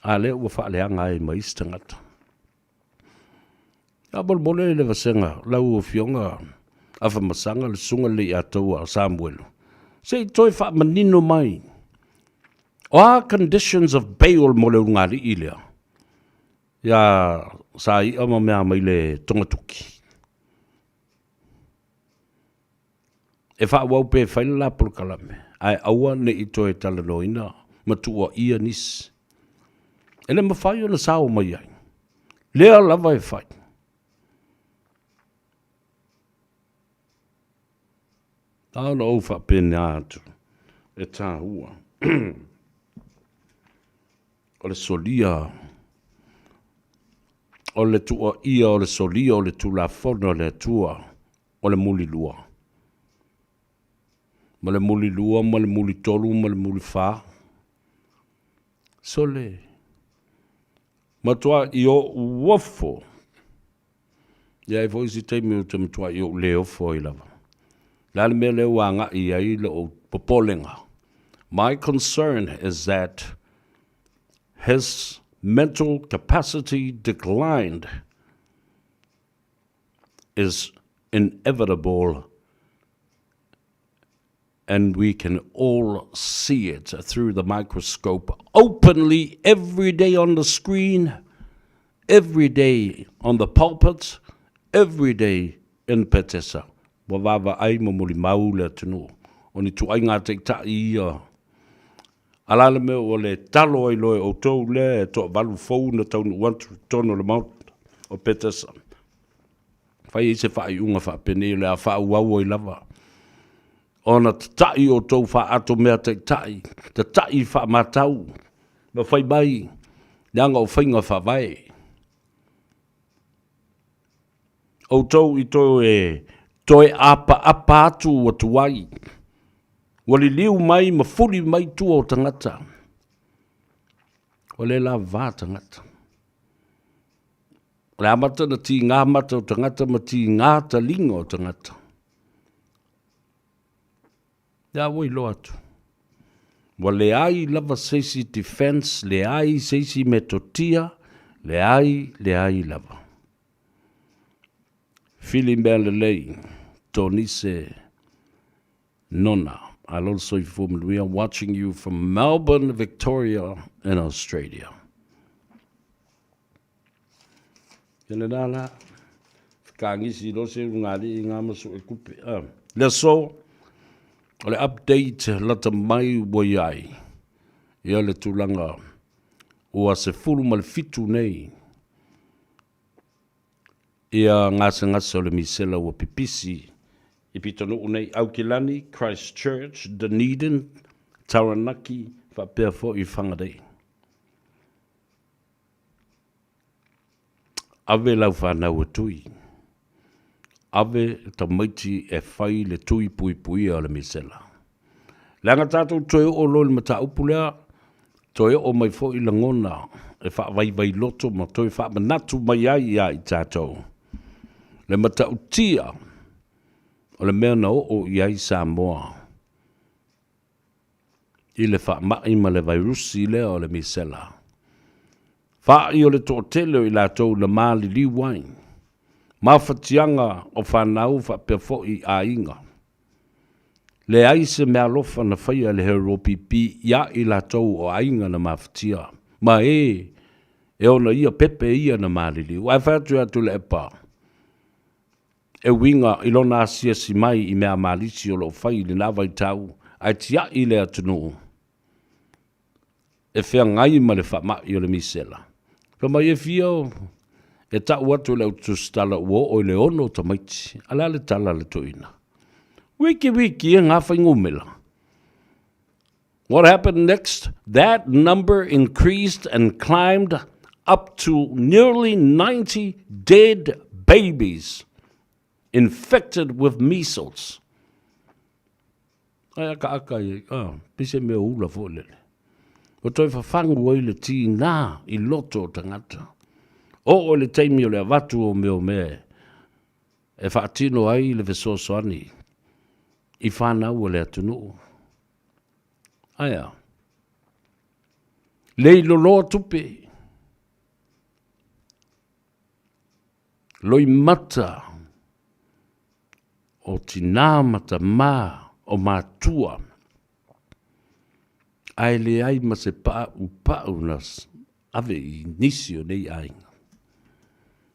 a lea ua faaleaga ai ma isi tagata. Faamolemole le vasega lau Afioga Afamasaga le Susuga Leiataua Samuelu, se i toe faamanino mai o a conditions of bail mo le ulugalii lea ia Sai'a ma mea mai le togatuki. E faaauau pea e fai le la polokalame, ae aua ne i toe talanoaina ma tuuaia nisi. E le mafai ona sao mai ai. Lea lava e fai. A ona ou faapena atu, e taua. O le solia, o le tuuaia o le solia o le Tulafono a le Atua, o le mulilua. Ma le mulilua, ma le mulitolu, ma le mulifā. Sole, matuaʻi oʻu ofo. E i ai foi isi taimi ou te matuaʻi oʻu le ofo ai lava. O le a le mea lea ua agai i ai loʻu popolega? My concern is that his mental capacity declined is inevitable and we can all see it through the microscope openly every day on the screen, every day on the pulpit, every day in Petesa. Ua vaavaai ma molimau le atunuu, o ni tuaiga taitai ia. A la le mea ua le talo ai loa e outou lea e toavalu fou na taunuu atu i totonu o le Maota o Petesa. Fai ai se faaiuga faapenei o le a faaauau ai lava ona tata'i outou faaato mea taitai, tata'i faamatau ma fai mai leaga o faiga faavae. Outou i toe toe apaapa atu ua tuai, ua liliu mai ma fuli mai tua o tagata, ua le lavā tagata. O le amata na tīgā mata o tagata ma tīgā taliga o tagata. Ia ua iloa atu. Ua leai lava se isi defense, leai se isi metotia, leai, leai lava. Fili mea lelei, Tonise Nona. Alo le soifua manuia, watching you from Melbourne, Victoria in Australia. Ia lena la, fekagisi loa se ulugalii nga ma suekupe. Ah. Le aso, o le update lata mai ua i ai, ia le tulaga ua 17 nei ia gasegase o le misela ua pipisi i pitonuu nei, Aukilani, Christchurch, Dunedin, Taranaki, faapea foi Whangarei. Ave lau fanau e tui. Ave tamaiti e fai le tui puipuia o le misela. Leaga tatou toe oo loa i le mataupu lea, toe oo mai foi lagona e faavaivai loto ma toe faamanatu mai ai ia i tatou le matautia o le mea na oo i ai Samoa i le faamai ma le vairusi lea o le misela. Fa'i o le toatele o i latou na maliliu ai, mafatiaga o fanau faapea foi aiga. Leai se meaalofa na faia e le HRPP iā i latou o aiga na mafatia, ma e e ona ia pepe ia na maliliu. Ae fai atu ia Tuilaepa, e uiga i lona asiasi mai i mea malisi o lo o fai i lena vaitau, ae tia'i le atunuu e feagai ma le faama'i o le misela. Fai mai e fia e ta'u atu i lau tusitala ua oo i le ono tamaiti. A le a le tala a le toeaina? Wikiwiki e ngā fuainumera. What happened next? That number increased and climbed up to nearly 90 dead babies infected with measles. Ai akaaka i, ah, pei se mea ula foi lele. Ua toe fafagu ai le tīgā i loto o tagata. Oo i le taimi o le avatu o mea o mea e faatino ai le fesoasoani i fanau a le atunuu. Ae a? Lei loloa tupe. Loimata o tinā ma tamā o matua ae leai ma se paʻupaʻu na ave i nisi o nei aiga.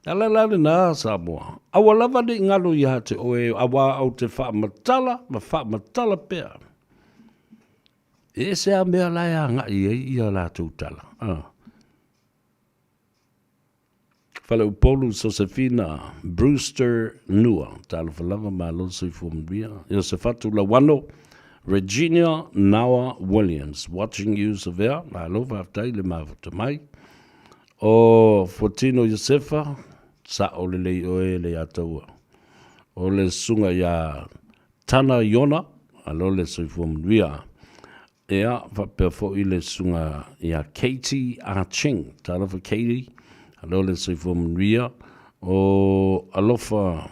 Ala la lena Samoa, aua lava ne i ngalo iā te oe auā ou te faamatala ma faamatala pea. E ese a mea la e agai ai ia latou tala. Ah. Faleupolu Sosefina Brewster Nua, talofa lava, malo le soifua manuia. Iosefatu Lauano, Regina Nawa Williams, watching you Savea, malo faafetai le mafuta mai. O Fuatino Iosefa, sa'o lelei oe le Ataua. O le susuga ia Tana Iona, malo le soifua manuia. Ea, faapea foi le susuga ia Katie Ah Ching. Talofa Katie, alo le soifua manuia. O Alofa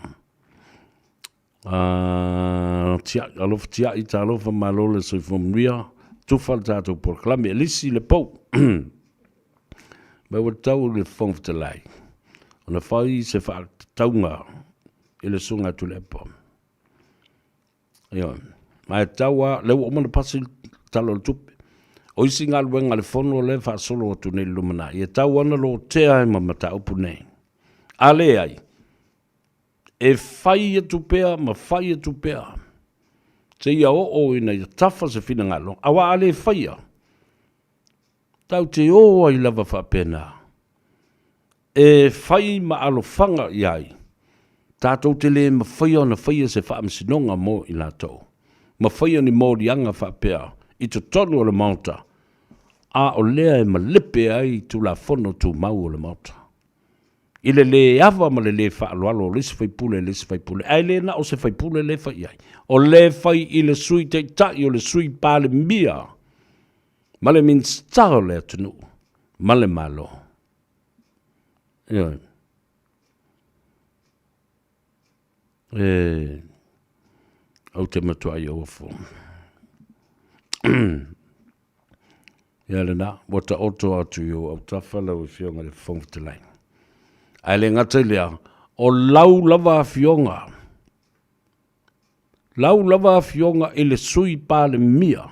Tiai, Alofa Tiai, talofa malo le soifua manuia. Tufa le tatou polokalame. Elisi le pou. Mai ua tatau i le Fofoga Fetalai ona fai se faatatauga i le susuga a Tuilaepa. Ioe. Ma e tatau lava, lea ua uma ona pasi le Tala o le Tupe. O isi galuega a le Fono lea e faasolo atu nei i le lumanai, e tatau lava ona lotea ai ma mataupu nei. A leai, e fai atu pea ma fai atu pea seia oo ina ia tafa se finagalo, aua a le faia, tatou te o ai lava faapena. E fai ma alofaga i ai, tatou te le mafaia ona faia se faamasinoga mo i latou, ma faia ni moliaga faapea i totonu o le Maota, a o lea e malepe ai Tulafono Tumau o le Maota. I le le ava ma le le faaaloalo o le isi faipule i le isi faipule, ae le na o se faipule lea e fai i ai, o lea e fai i le Sui Taitai, o le Sui Palemia, ma le Minisita o le atunuu, ma le Malo. Ioe. E, ou te matuai ofo. Ia lena, ua taoto atu i ou autafa lau Afioga i le Fofoga Fetalai. Ae le gata i lea, o lau lava afioga, lau lava afioga i le Sui Palemia,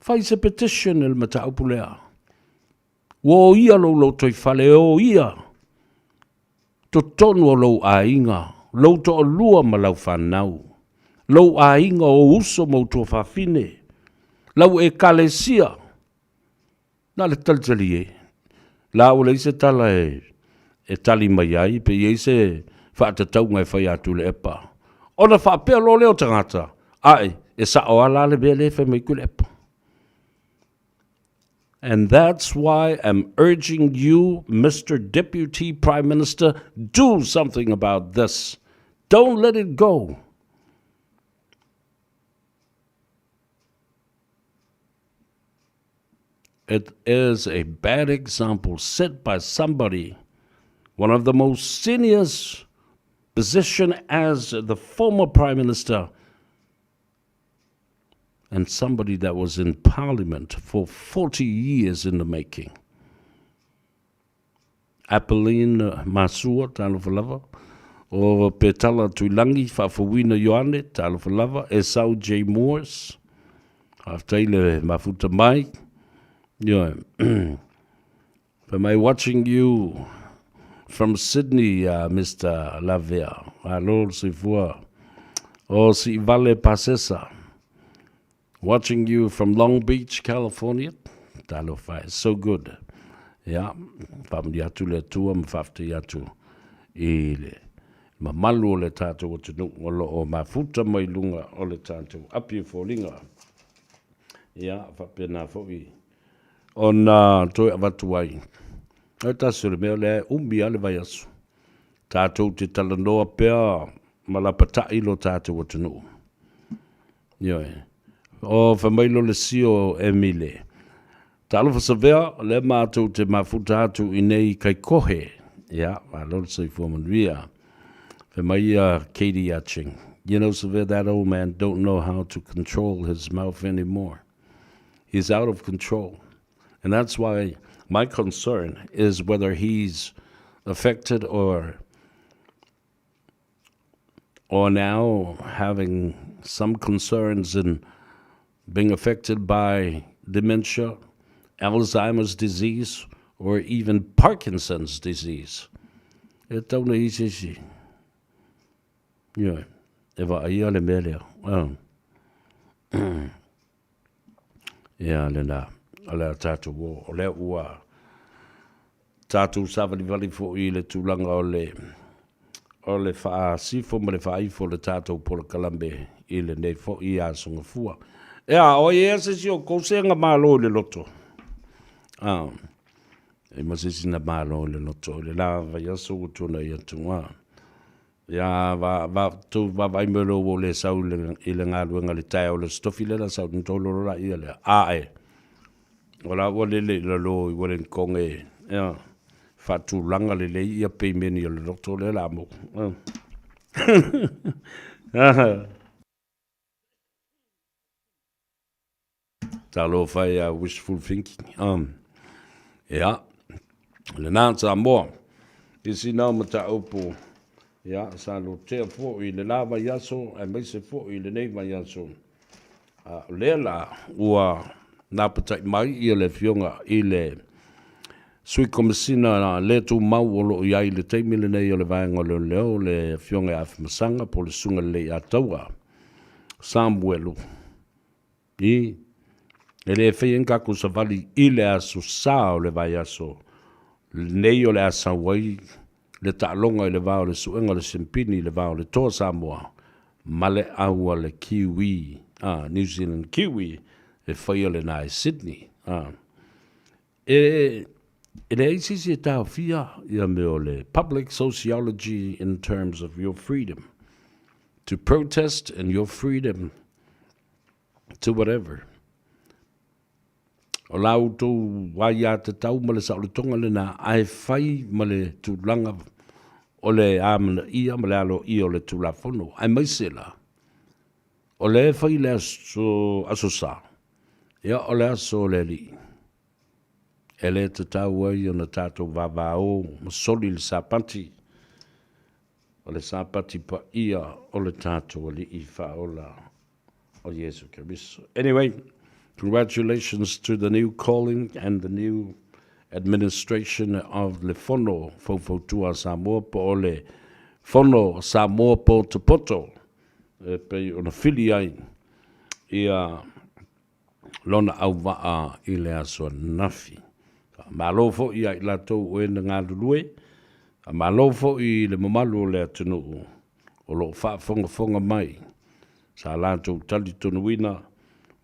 Fai se petition i le mataupu lea. Ua oia lou lotoifale, e oia totonu o lou aiga, lou toalua ma lau fanau, lou aiga, ou uso ma ou tuafafine, lau ekalesia. Na o le talitalie. La ua leai se tala e tali mai ai pe i ai se faatatauga e fai a Tuilaepa. Ona faapea loa lea o tagata, ae, e sao lava la le mea lea e fai mai Tuilaepa. And that's why I'm urging you, Mister Deputy Prime Minister, do something about this. Don't let it go. It is a bad example set by somebody, one of the most seniors position as the former Prime Minister and somebody that was in Parliament for 40 years in the making. Apolline Masua, talofa lava. O Petala Tuilangi, Faafouina Ioane, talofa lava. Esau J. Moores, faafetai le mafuta mai. Ioe. Fai mai, watching you from Sydney, Mister Lavea. Malo le soifua. O Siivale Pasesa, Watching you from Long Beach, California. Talofa e, so good. Ia, faamanuia atu le Atua ma faafetai atu i le mamalu o le tatou atunuu o lo o mafuta mai luga o le tatou api o foliga. Ia, faapena foi ona toe avatu ai. O le tasi o le mea lea e umi lava le vaiaso. Tatou te talanoa pea ma lapatai lo tatou atunuu. Ioe. O, fai mai lo le sio o Emile. Talofa Savea, o lea matou te mafuta atu i nei Kaikohe. Ia, malo le soifua manuia. Fai mai ia Katie ia Ching, You know Savea, that old man don't know how to control his mouth anymore. He's out of control. And that's why my concern is whether he's affected or or now having some concerns in being affected by dementia, Alzheimer's disease, or even Parkinson's disease. E tau nei se isi. Ioe, e vaaia le mea lea. Ia, lena, o le a tatou o, o lea ua tatou savalivali foi i le tulaga o le, o le faasifo ma le faaifo o le tatou polokalame i lenei foi aso Gafua. Ea, o ai ea se isi o kou sega malo i le loto? Ah, e ma se isi na malo i le loto i le la vaiaso ua tuanai atu. Ah. Ia, va, va, tou vaavaai mai loa ua ou le sau i le, i le galuega i le taeao o le Aso Tofi lea la sau na tolo loa laia lea. Ae, o la ua lele i lalo i Wellington e, ia, faatulaga lelei ia peimeni o le loto lea la mo. Talofa e a wishful thinking. Ia, lena Samoa, isi nao mataupu, ia, sa lotea foi i le la vaiaso, aemaise foi i lenei vaiaso. A o lea la, ua napatai mai ia le Afioga i le Sui Komesina le Tumau o lo o i ai i le taimi lenei o le Vaega o Leoleo, le Afioga ia Afamasaga po o le Susuga i le Leiataua Samuelu. I, e le faia ni tatou savali i le aso Sa o le vaiaso lenei o le a sau ai le taaloga i le va o le suega o le Siampini i le va o le Toa Samoa ma le au a le Kiwi, a, New Zealand Kiwi e faia lena i Sydney. A, e, e leai se isi e taofia ia mea o le public sociology in terms of your freedom to protest and your freedom to whatever. O la outou aiatatau ma le saolotoga lena, ae fai ma le tulaga o le amanaia ma le aloaia o le Tulafono, aemaise la, o lea e fai le aso, aso Sa, ia o le aso o le Alii. E le tatau ai ona tatou vavao ma soli le Sapati, o le Sapati paia o le tatou Alii Faaola o Iesu Keriso. Anyway, congratulations to the new calling and the new administration of le Fono Faufautua a Samoa po o le Fono Samoa Potopoto e pei ona fili ai ia lona auvaa i le aso ananafi. Faamalo foi ia i latou o e na galulue, faamalo foi i le mamalu o le atunuu o lo o faafogafoga mai sa latou talitonuina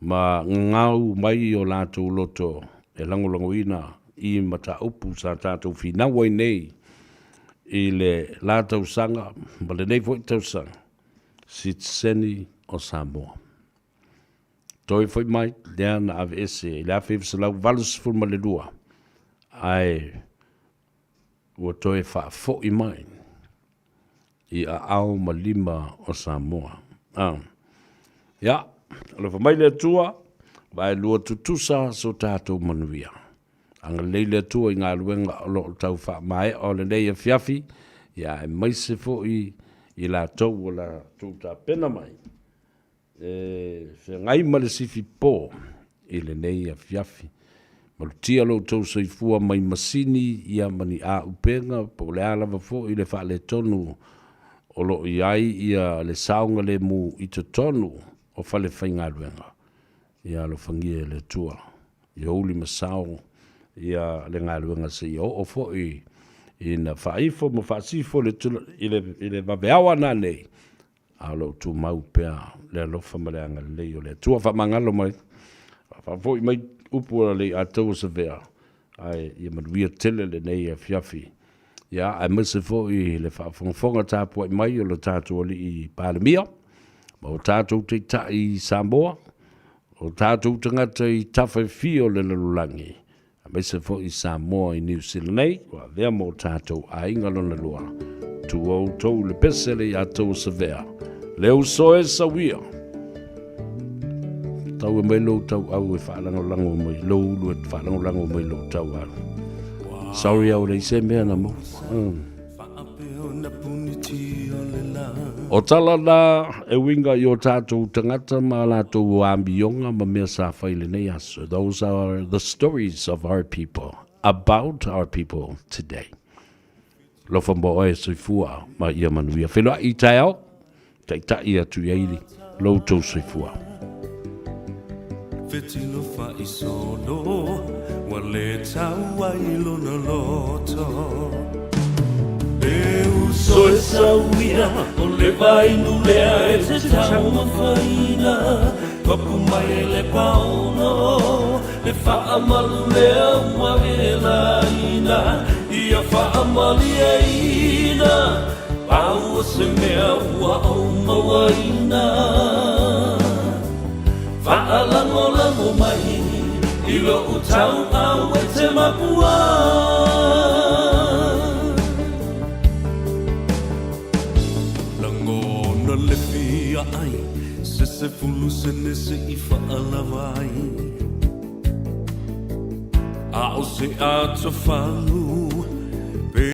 ma gagau mai o latou loto e lagolagoina i mataupu sa tatou finau ai nei i le la tausaga ma lenei foi tausaga, sitiseni o Samoa. Toe foi mai lea na aveese i le 1982, ae ua toe faafoi mai i aao ma lima o Samoa. A. Ia, alofa mai le Atua, vaelua tutusa so tatou manuia. Agalelei le Atua i galuega o lo o tau faamaea o lenei afiafi, ia aemaise foi i latou o latou tapena mai E feagai ma le sifi po i lenei afiafi. Malutia lo outou soifua mai masini ia ma ni auupega po o le a lava foi le faaletonu o lo o i ai ia le saogalemu i totonu o falefaigaluega. Ia alofagia e le Atua ia uli ma sao ia le galuega seia oo foi ina faaifo ma faasifo i le vaveao a nanei a o lo o tumau pea le alofa ma le agalelei o le Atua. Faamagalo mai, faafoi mai upu a Leiataua Savea, ae ia manuia tele lenei afiafi. Ia, aemaise foi le faafogafoga tapuai mai o le tatou Alii Palemia ma o tatou Taitai i Samoa. O tatou tagata i tafa e fia o le lalolagi, aemaise foi i Samoa i Niu Sila nei, ua avea ma o tatou aiga lona lua. Tua outou i le pese le ia tou o Savea, le uso e sauia. Tau e mai lou tauau e faalagolago mai, lou ulu e faalagolago mai lou tauau. Sorry au le se mea na mo. O tala na e uiga i o tatou tagata ma a latou amioga ma mea sa fai i lenei aso. Those are the stories of our people, about our people today. Lofa mo oe soifua ma ia manuia. Feiloai i taeao, taitai atu i ai lo outou soifua. Fetilo faisolo ua le tau ai lona loto E uso e sauia o le vainu lea e te taumafaina Papu mai e le paono le faamalu lea ua e laina Ia faamalieina Pau o se mea ua ou mauaina Faalagolago mai i lou tauau e te makua. Lagona le fia ai se 10 sene se i faalava ai. A o se atofalu.